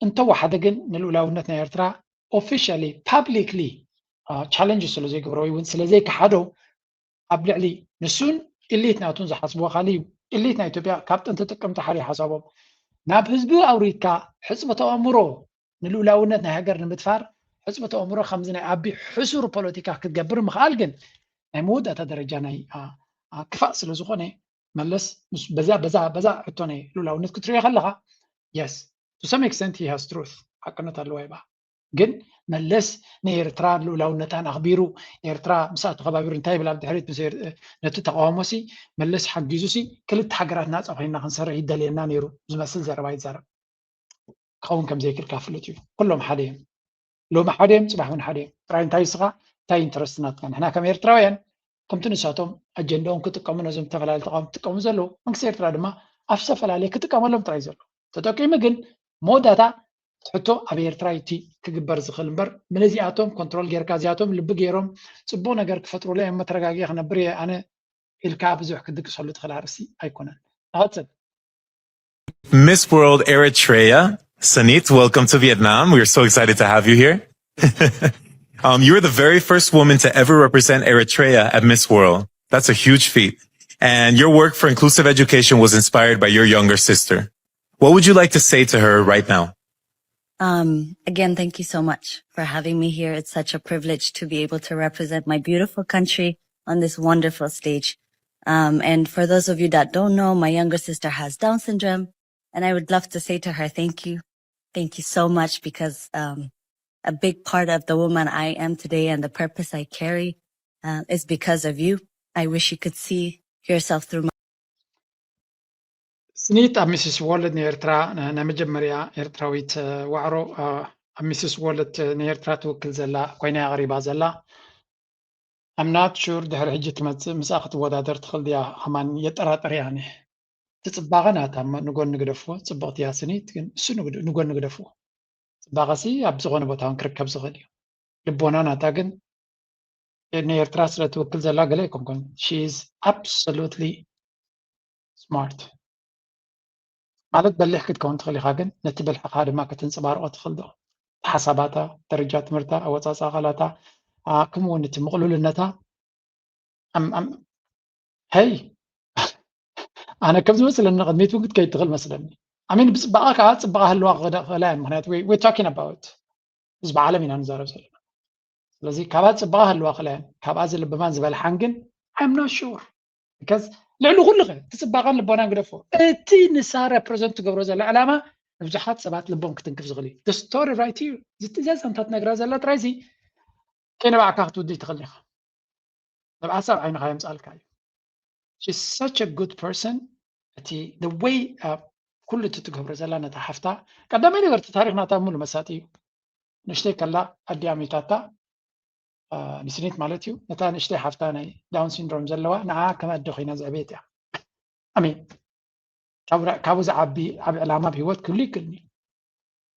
እንተወሓደ ግን ንልኡላውነት ናይ ኤርትራ officially publicly challenge ስለ ዘይገብሮ ወይ እውን ስለ ዘይከሓዶ ኣብ ልዕሊ ንሱን ኢሊት ናቱን ዝሓስብዎ ካልእ እዩ። ኢሊት ናይ ኢትዮጵያ ካብ ጥንቲ ጥቅምቲ ሓሪ ሓሳቦም ናብ ህዝቢ ኣውሪድካ ሕፅበተ ኣእምሮ ንልኡላውነት ናይ ሃገር ንምድፋር ሕፅበተ ኣእምሮ ከምዚ ናይ ኣቢ ሕሱር ፖለቲካ ክትገብር ምኽኣል ግን ናይ መወዳእታ ደረጃ ናይ ክፋእ ስለ ዝኾነ መለስ በዛ በዛ በዛ ሕቶ ናይ ልኡላውነት ክትሪኦ ከለካ yes to some extent he has truth ሓቅነት ኣለዎ ይባ ግን መለስ ንኤርትራ ልኡላውነታን ኣኽቢሩ ኤርትራ ምስኣ ተኸባቢሩ እንታይ ይብል ኣብ ድሕሪት ምስ ነቲ ተቃውሞ ሲ መለስ ሓጊዙ ሲ ክልተ ሃገራት ናፃ ኮይና ክንሰርሕ ይደልየና ነይሩ ዝመስል ዘረባ ይዛረብ ክኸውን ከም ዘይክእል ክፍልጥ እዩ ኩሎም ሓደ እዮም ሎሚ ሓደ እዮም ፅባሕ እውን ሓደ እዮም ጥራይ እንታይ ስኻ እንታይ ኢንተረስት ናትካ ንሕና ከም ኤርትራውያን ከምቲ ንሳቶም ኣጀንዳኦም ክጥቀሙ ነዞም ዝተፈላለዩ ተቃወምቲ ክጥቀሙ ዘለዉ መንግስቲ ኤርትራ ድማ ኣብ ዝተፈላለየ ክጥቀመሎም ጥራይ ዘሎ ተጠቂሙ ግን መወዳእታ ሕቶ ኣብ ኤርትራ እቲ ክግበር ዝኽእል እምበር ምለዚኣቶም ኮንትሮል ጌርካ እዚኣቶም ልቢ ገይሮም ፅቡቅ ነገር ክፈጥሩለ እዮም መተረጋጊ ክነብር እየ ኣነ ኢልካ ብዙሕ ክድቅሰሉ ትኽእል ኣርእስቲ ኣይኮነን ንቐፅል Miss World Eritrea, Sanit, welcome to Vietnam. We're so excited to have you here. um, you were the very first woman to ever represent Eritrea at Miss World. That's a huge feat. And your work for inclusive education was inspired by your younger sister. What would you like to say to her right now? Um, again, thank you so much for having me here. It's such a privilege to be able to represent my beautiful country on this wonderful stage. Um, and for those of you that don't know, my younger sister has Down syndrome. And I would love to say to her, thank you. Thank you so much because um, a big part of the woman I am today and the purpose I carry uh, is because of you. I wish you could see yourself through my ስኒት ኣብ ሚስስ ወርልድ ንኤርትራ ናይ መጀመርያ ኤርትራዊት ዋዕሮ ኣብ ሚስስ ወርልድ ንኤርትራ ትውክል ዘላ ኮይና ኣቕሪባ ዘላ I'm not sure ድሕሪ ሕጂ ትመጽእ ምስኣ ክትወዳደር ትኽእል ድያ ከማን የጠራጥር እየ ኣነ እቲ ጽባቐ ናታ እሞ ንጎኒ ግደፍዎ ጽብቕቲ እያ ስኒት ግን እሱ ንጎኒ ግደፍዎ ጽባቐሲ ኣብ ዝኾነ ቦታ እውን ክርከብ ዝኽእል እዩ ልቦና ናታ ግን ንኤርትራ ስለ ትውክል ዘላ ገለ ኣይኮንኩን she is absolutely smart ማለት በሊሕ ክትከውን ትኽእል ኢኻ ግን ነቲ ብልሕኻ ድማ ከተንፅባርቆ ትኽእል ዶ ሓሳባታ ደረጃ ትምህርታ ኣወፃፃ ቃላታ ከምኡ እውን እቲ ምቕሉልነታ ሀይ ኣነ ከም ዝመስለኒ ቅድሚት እውን ክትከይድ ትኽእል መስለኒ ኣሚን ብፅባቐ ከዓ ፅባቐ ህልዋ ክኽእላ እያ ምክንያቱ we talking about ህዝቢ ዓለም ኢና ንዛረብ ዘለና ስለዚ ካብኣ ፅባቐ ህልዋ ክእላ እያ ካብኣ ዝልብማን ዝበልሓን ግን I'm not sure because ልዕሊ ኩሉ ኸ እቲ ፅባቐን ልቦናን ግደፎ እቲ ንሳ represent ትገብሮ ዘላ ዕላማ ንብዙሓት ሰባት ልቦም ክትንክፍ ዝኽእል እዩ story right እዩ እዚ ትእዛዝ ኣንታ ትነግራ ዘላ ጥራይ እዚ ከይንባዕካ ክትውድይ ትኽእል ኢኻ ንብዓት ሰብ ዓይንኻ የምፃልካ እዩ she's such a good person እቲ the way ኩሉ እቲ ትገብሮ ዘላ ነታ ሓፍታ ቀዳማይ ነገር እቲ ታሪኽ ናታ ሙሉ መሳጢ እዩ ንእሽተይ ከላ ኣዲኣ ሚታታ ንስኒት ማለት እዩ ነታ ንእሽተይ ሓፍታ ናይ down syndrome ዘለዋ ንዓ ከም ኣደ ኮይና ዘዕበየት እያ ኣሜን ካብኡ ዝዓቢ ዓብ ዕላማ ኣብ ሂወት ክህሉ ይክእልኒ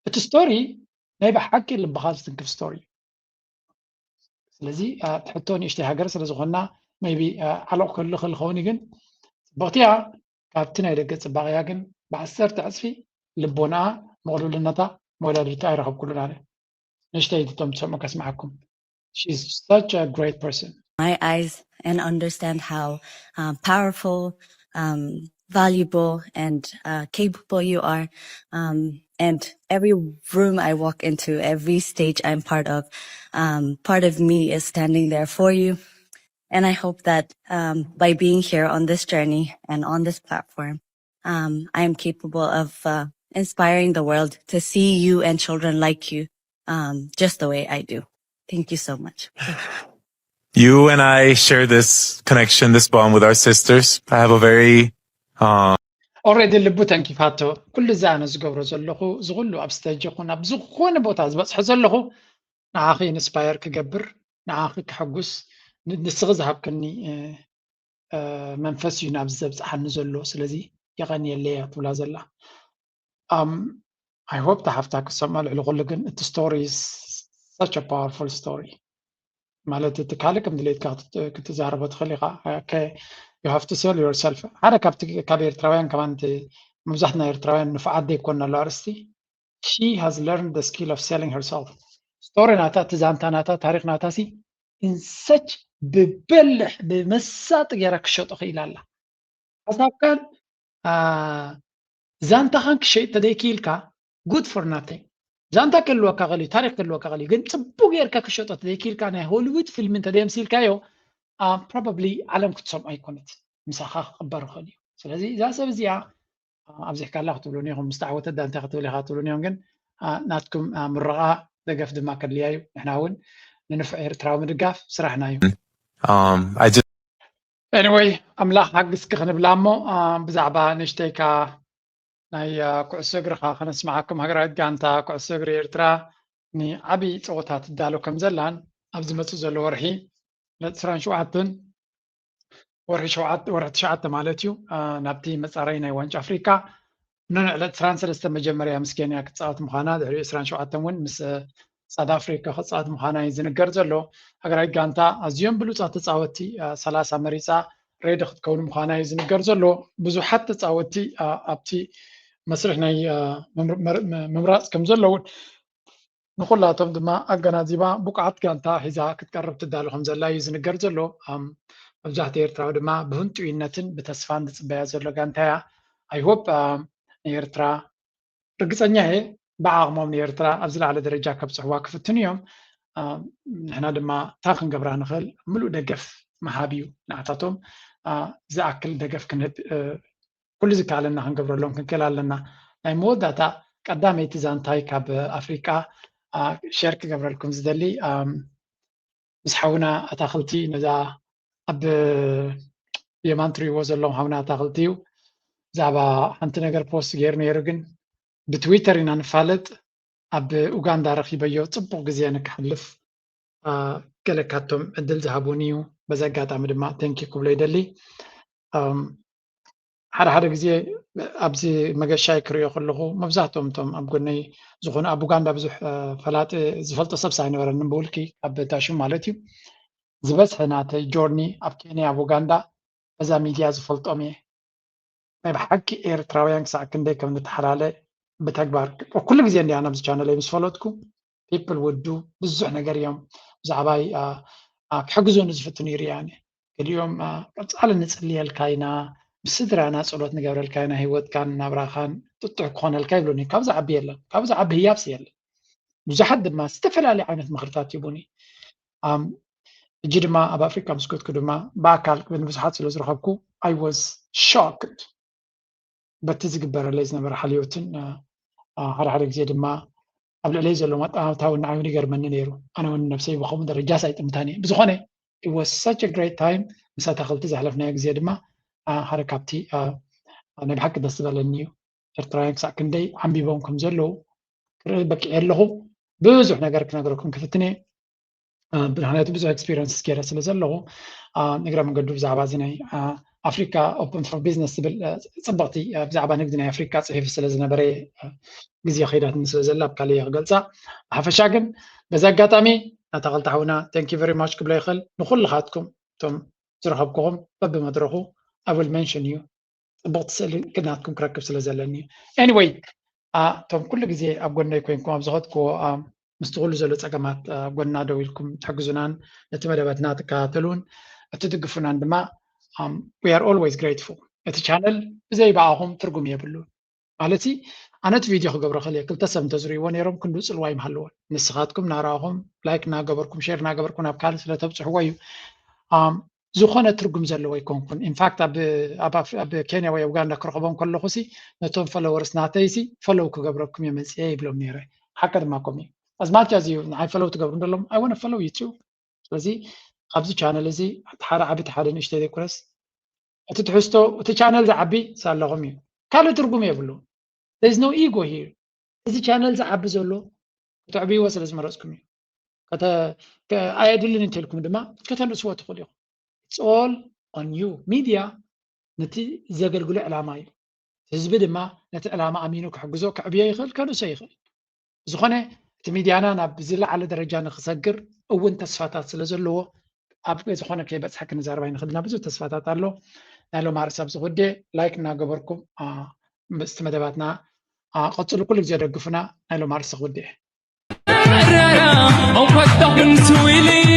እቲ story ናይ ብሓቂ ልብኻ ዝትንክፍ story ስለዚ ትሕቶ ንእሽተይ ሃገር ስለዝኮና maybe ዓለቕ ክህሉ ክእል ኸውን ግን ፅብቕቲ እያ ካብቲ ናይ ደገ ፅባቕያ ግን ብዓሰርተ ዕፅፊ ልቦናኣ ምቕሉልነታ መወዳድርቲ ኣይረኸብኩሉን ኣነ ንእሽተይ እቶም ትሰምዑ ከስምዓኩም she's such a great person my eyes and understand how um, powerful um, valuable and uh, capable you are um, and every room I walk into every stage I'm part of um, part of me is standing there for you and I hope that um, by being here on this journey and on this platform um, I am capable of uh, inspiring the world to see you and children like you um, just the way I do. Thank you so much. You and I share this connection, this bond with our sisters. I have a very uh, already ልቡ ተንኪፋቶ ኩሉ እዚ ኣነ ዝገብሮ ዘለኹ እዚ ኩሉ ኣብ ስተጅ ይኹን ኣብ ዝኾነ ቦታ ዝበፅሐ ዘለኹ ንዓኺ ኢንስፓየር ክገብር ንዓኺ ክሕጉስ ንስኺ ዝሃብክኒ መንፈስ እዩ ናብዚ ዘብፅሓኒ ዘሎ ስለዚ የቐንየለይ እያ ትብላ ዘላ I hope ተሓፍታ ክሰምዖ ልዕሊ ኩሉ ግን እቲ story such a powerful story ማለት እቲ ካልእ ከም ድሌትካ ክትዛረቦ ትኽእል ኢኻ you have to sell yourself ሓደ ካብ ኤርትራውያን ከማን መብዛሕትና ኤርትራውያን ንፉዓት ዘይኮን ኣሎ ኣርስቲ she has learned the skill of selling herself story ናታ እቲ ዛንታ ናታ ታሪክ ናታ ሲ in such ብበልሕ ብመሳጢ ገይራ ክሸጦ ክኢላ ኣላ ሓሳብካን ዛንታኻን ክሸይጥ ተደይክኢልካ good for nothing ዛንታ ክህልወካ ኽእል እዩ ታሪክ ክህልወካ ኽእል እዩ ግን ፅቡቅ ጌርካ ክሸጦ ተደይክኢልካ ናይ ሆሊውድ ፊልም እንተደየምሲልካዮ probably ዓለም ክትሰምዖ ኣይኮነት ምሳኻ ክቅበር ይኽእል እዩ ስለዚ እዛ ሰብ እዚኣ ኣብዚሕካላ ክትብሉን ኢኹም፣ ምስ ተዓወተት ዳንታ ክትብል ኢኻ ክትብሉን እዮም። ግን ናትኩም ምርቓ ደገፍ ድማ ከድልያ እዩ። ንሕና እውን ንንፉዕ ኤርትራዊ ምድጋፍ ስራሕና እዩ። Um, I just Anyway፣ ኣምላኽ ሓግዝኪ ክንብላ እሞ ብዛዕባ ንእሽተይካ ናይ ኩዕሶ እግርኻ ከነስምዓኩም። ሃገራዊት ጋንታ ኩዕሶ እግሪ ኤርትራ ንዓብዪ ፀወታ ትዳሎ ከም ዘላን ኣብ ዝመፅእ ዘሎ ወርሒ ዕለት ዕስራን ሸውዓተን ወርሒ ሸውዓተ ወርሒ ትሽዓተ ማለት እዩ ናብቲ መፃረይ ናይ ዋንጫ ኣፍሪካ ንንዕለት ዕስራን ሰለስተን መጀመርያ ምስ ኬንያ ክትፃወት ምዃና ድሕሪ ዕስራን ሸውዓተን እውን ምስ ሳውት ኣፍሪካ ክትፃወት ምዃና እዩ ዝንገር ዘሎ። ሃገራዊት ጋንታ ኣዝዮም ብሉፃት ተፃወትቲ ሰላሳ መሪፃ ሬዲ ክትከውን ምዃና እዩ ዝንገር ዘሎ። ብዙሓት ተፃወትቲ ኣብቲ መስርሕ ናይ ምምራፅ ከም ዘለውን ንኩላቶም ድማ ኣገናዚባ ብቁዓት ጋንታ ሒዛ ክትቀርብ ትዳሎ ከም ዘላ እዩ ዝንገር ዘሎ። መብዛሕትኡ ኤርትራዊ ድማ ብህንጡይነትን ብተስፋን ዝፅበያ ዘሎ ጋንታ እያ። I hope ንኤርትራ ርግፀኛ እየ ብዓቕሞም ንኤርትራ ኣብ ዝለዓለ ደረጃ ከብፅሕዋ ክፍትኑ እዮም። ንሕና ድማ እንታይ ክንገብራ ንኽእል ምሉእ ደገፍ ምሃብ እዩ። ንዓታቶም ዝኣክል ደገፍ ክንህብ ኩሉ ዝከኣለና ክንገብረሎም ክንክእል ኣለና። ናይ መወዳእታ ቀዳመይቲ ዛንታይ ካብ ኣፍሪቃ ሸር ክገብረልኩም ዝደሊ ምስ ሓውና ኣታኽልቲ ነዛ ኣብ የማን ትሪእዎ ዘለኹም ሓውና ኣታኽልቲ እዩ። ብዛዕባ ሓንቲ ነገር ፖስት ገይሩ ነይሩ፣ ግን ብትዊተር ኢና ንፋለጥ። ኣብ ኡጋንዳ ረኺበዮ፣ ፅቡቕ ግዜ ንክሕልፍ ገለ ካብቶም ዕድል ዝሃቡኒ እዩ። በዚ ኣጋጣሚ ድማ ቴንኪ ክብሎ ይደሊ። ሓደ ሓደ ግዜ ኣብዚ መገሻይ ክሪኦ ከለኹ መብዛሕትኦም እቶም ኣብ ጎነይ ዝኾኑ ኣብ ኡጋንዳ ብዙሕ ፈላጢ ዝፈልጦ ሰብስ ኣይነበረንን ብውልቂ ኣብ ታሹም ማለት እዩ። ዝበዝሐ ናተይ ጆርኒ ኣብ ኬንያ ኣብ ኡጋንዳ በዛ ሚድያ ዝፈልጦም እየ። ናይ ብሓቂ ኤርትራውያን ክሳዕ ክንደይ ከም ንተሓላለ ብተግባር ኩሉ ግዜ እንዲያ ናብዚ ቻነለይ ምስ ፈለጥኩ people would do ብዙሕ ነገር እዮም ብዛዕባይ ክሕግዙኒ ዝፍትኑ ይርኣኒ። ገሊኦም ቀጻሊ ንጽልየልካ ኢና፣ ምስ ስድራና ጸሎት ንገብረልካ ኢና፣ ህይወትካን ናብራኻን ጥጡሕ ክኾነልካ ይብሉኒ። ካብዚ ዓቢ የለን፣ ካብዚ ዓቢ ህያብስ የለን። ብዙሓት ድማ ዝተፈላለዩ ዓይነት ምኽርታት ይቡኒ። ሕጂ ድማ ኣብ ኣፍሪካ ምስ ከድኩ ድማ ብኣካል ግን ብዙሓት ስለ ዝረኸብኩ I was shocked በቲ ዝግበረለይ ዝነበረ ሓልዮትን ሓደ ሓደ ግዜ ድማ ኣብ ልዕለይ ዘሎ ማጣናውታ እውን ንዓይ እውን ይገርመኒ ነይሩ። ኣነ እውን ነብሰይ ብከምኡ ደረጃስ ኣይጥምታን እየ። ብዝኾነ it was such a great time ምስ ኣታኽልቲ ዘሕለፍናዮ ግዜ ድማ ሓደ ካብቲ ናይ ብሓቂ ደስ ዝበለኒ እዩ። ኤርትራውያን ክሳዕ ክንደይ ዓንቢቦም ከም ዘለዉ ክርኢ በቂዐ ኣለኹ። ብዙሕ ነገር ክነግረኩም ክፍትን እየ። ምክንያቱ ብዙሕ ኤክስፒሪንስ ገይረ ስለ ዘለኹ እግረ መንገዱ ብዛዕባ እዚ ናይ ኣፍሪካ ኦፕን ፎር ቢዝነስ ዝብል ፅብቕቲ ብዛዕባ ንግዲ ናይ ኣፍሪካ ፅሒፍ ስለ ዝነበረ ግዜ ከይዳትኒ ስለ ዘላ ኣብ ካልእ እየ ክገልፃ። ብሓፈሻ ግን በዚ ኣጋጣሚ ናታ ክልተ ሓውና ቴንኪ ቨሪ ማች ክብሎ ይኽእል ንኩልኻትኩም እቶም ዝረኸብኩኹም በብመድረኹ I will mention you ፅቡቕቲ ስእሊ ክናትኩም ክረክብ ስለ ዘለኒ እዩ። Anyway እቶም ኩሉ ግዜ ኣብ ጎነይ ኮይንኩም ኣብ ዝኸድክዎ ምስቲ ኩሉ ዘሎ ፀገማት ጎንና ደው ኢልኩም ትሕግዙናን ነቲ መደባትና ትከታተሉን እትድግፉናን ድማ we are always grateful። እቲ ቻነል ብዘይ ብኣኹም ትርጉም የብሉን። ማለት ኣነ እቲ ቪድዮ ክገብሮ ክእል እየ ክልተ ሰብ እንተዝርእይዎ ነይሮም ክንዱ ፅልዋ ይምሃልዎን። ንስኻትኩም እናረኣኹም ላይክ እናገበርኩም ሼር እናገበርኩም ናብ ካልእ ስለተብፅሕዎ እዩ ዝኾነ ትርጉም ዘለዎ ኣይኮንኩን። ኢንፋክት ኣብ ኬንያ ወይ ኡጋንዳ ክረኽቦም ከለኹ ሲ ነቶም ፎሎወርስ ናተይ ሲ ፎሎው ክገብረኩም እየ መፅየ ይብሎም ነይረ። ሓቂ ድማ ከምኡ እዩ። ኣዝማች ኣዝ እዩ ንዓይ ፎሎው ትገብሩ እንደሎም I wanna follow you too። ስለዚ ኣብዚ ቻነል እዚ ሓደ ዓቢ ሓደ ንእሽተይ ዘይኮነስ እቲ ትሕዝቶ እቲ ቻነል ዝዓቢ ሳለኹም እዩ። ካልእ ትርጉም የብሉ። There is no ego here። እዚ ቻነል ዝዓቢ ዘሎ ከተዕብይዎ ስለ ዝመረፅኩም እዩ። ኣየድልን እንተልኩም ድማ ከተንእስዎ ትኽእሉ ኢኹም። It's all on you። ሚድያ ነቲ ዘገልግሎ ዕላማ እዩ። ህዝቢ ድማ ነቲ ዕላማ ኣሚኑ ክሕግዞ ክዕብዮ ይኽእል ከንእሶ ይኽእል። ዝኾነ እቲ ሚድያና ናብ ዝለዓለ ደረጃ ንክሰግር እውን ተስፋታት ስለ ዘለዎ ኣብ ዝኾነ ከይበፅሐ ክንዛረብ ኣይንኽእል ኢና። ብዙሕ ተስፋታት ኣሎ። ናይ ሎም ኣርእስቲ ኣብዚ ክውድእ ላይክ እናገበርኩም ምስቲ መደባትና ቀፅሉ። ኩሉ ግዜ ደግፉና። ናይ ሎም ኣርእስቲ ክውድእ Rara, on kwata kun suwili.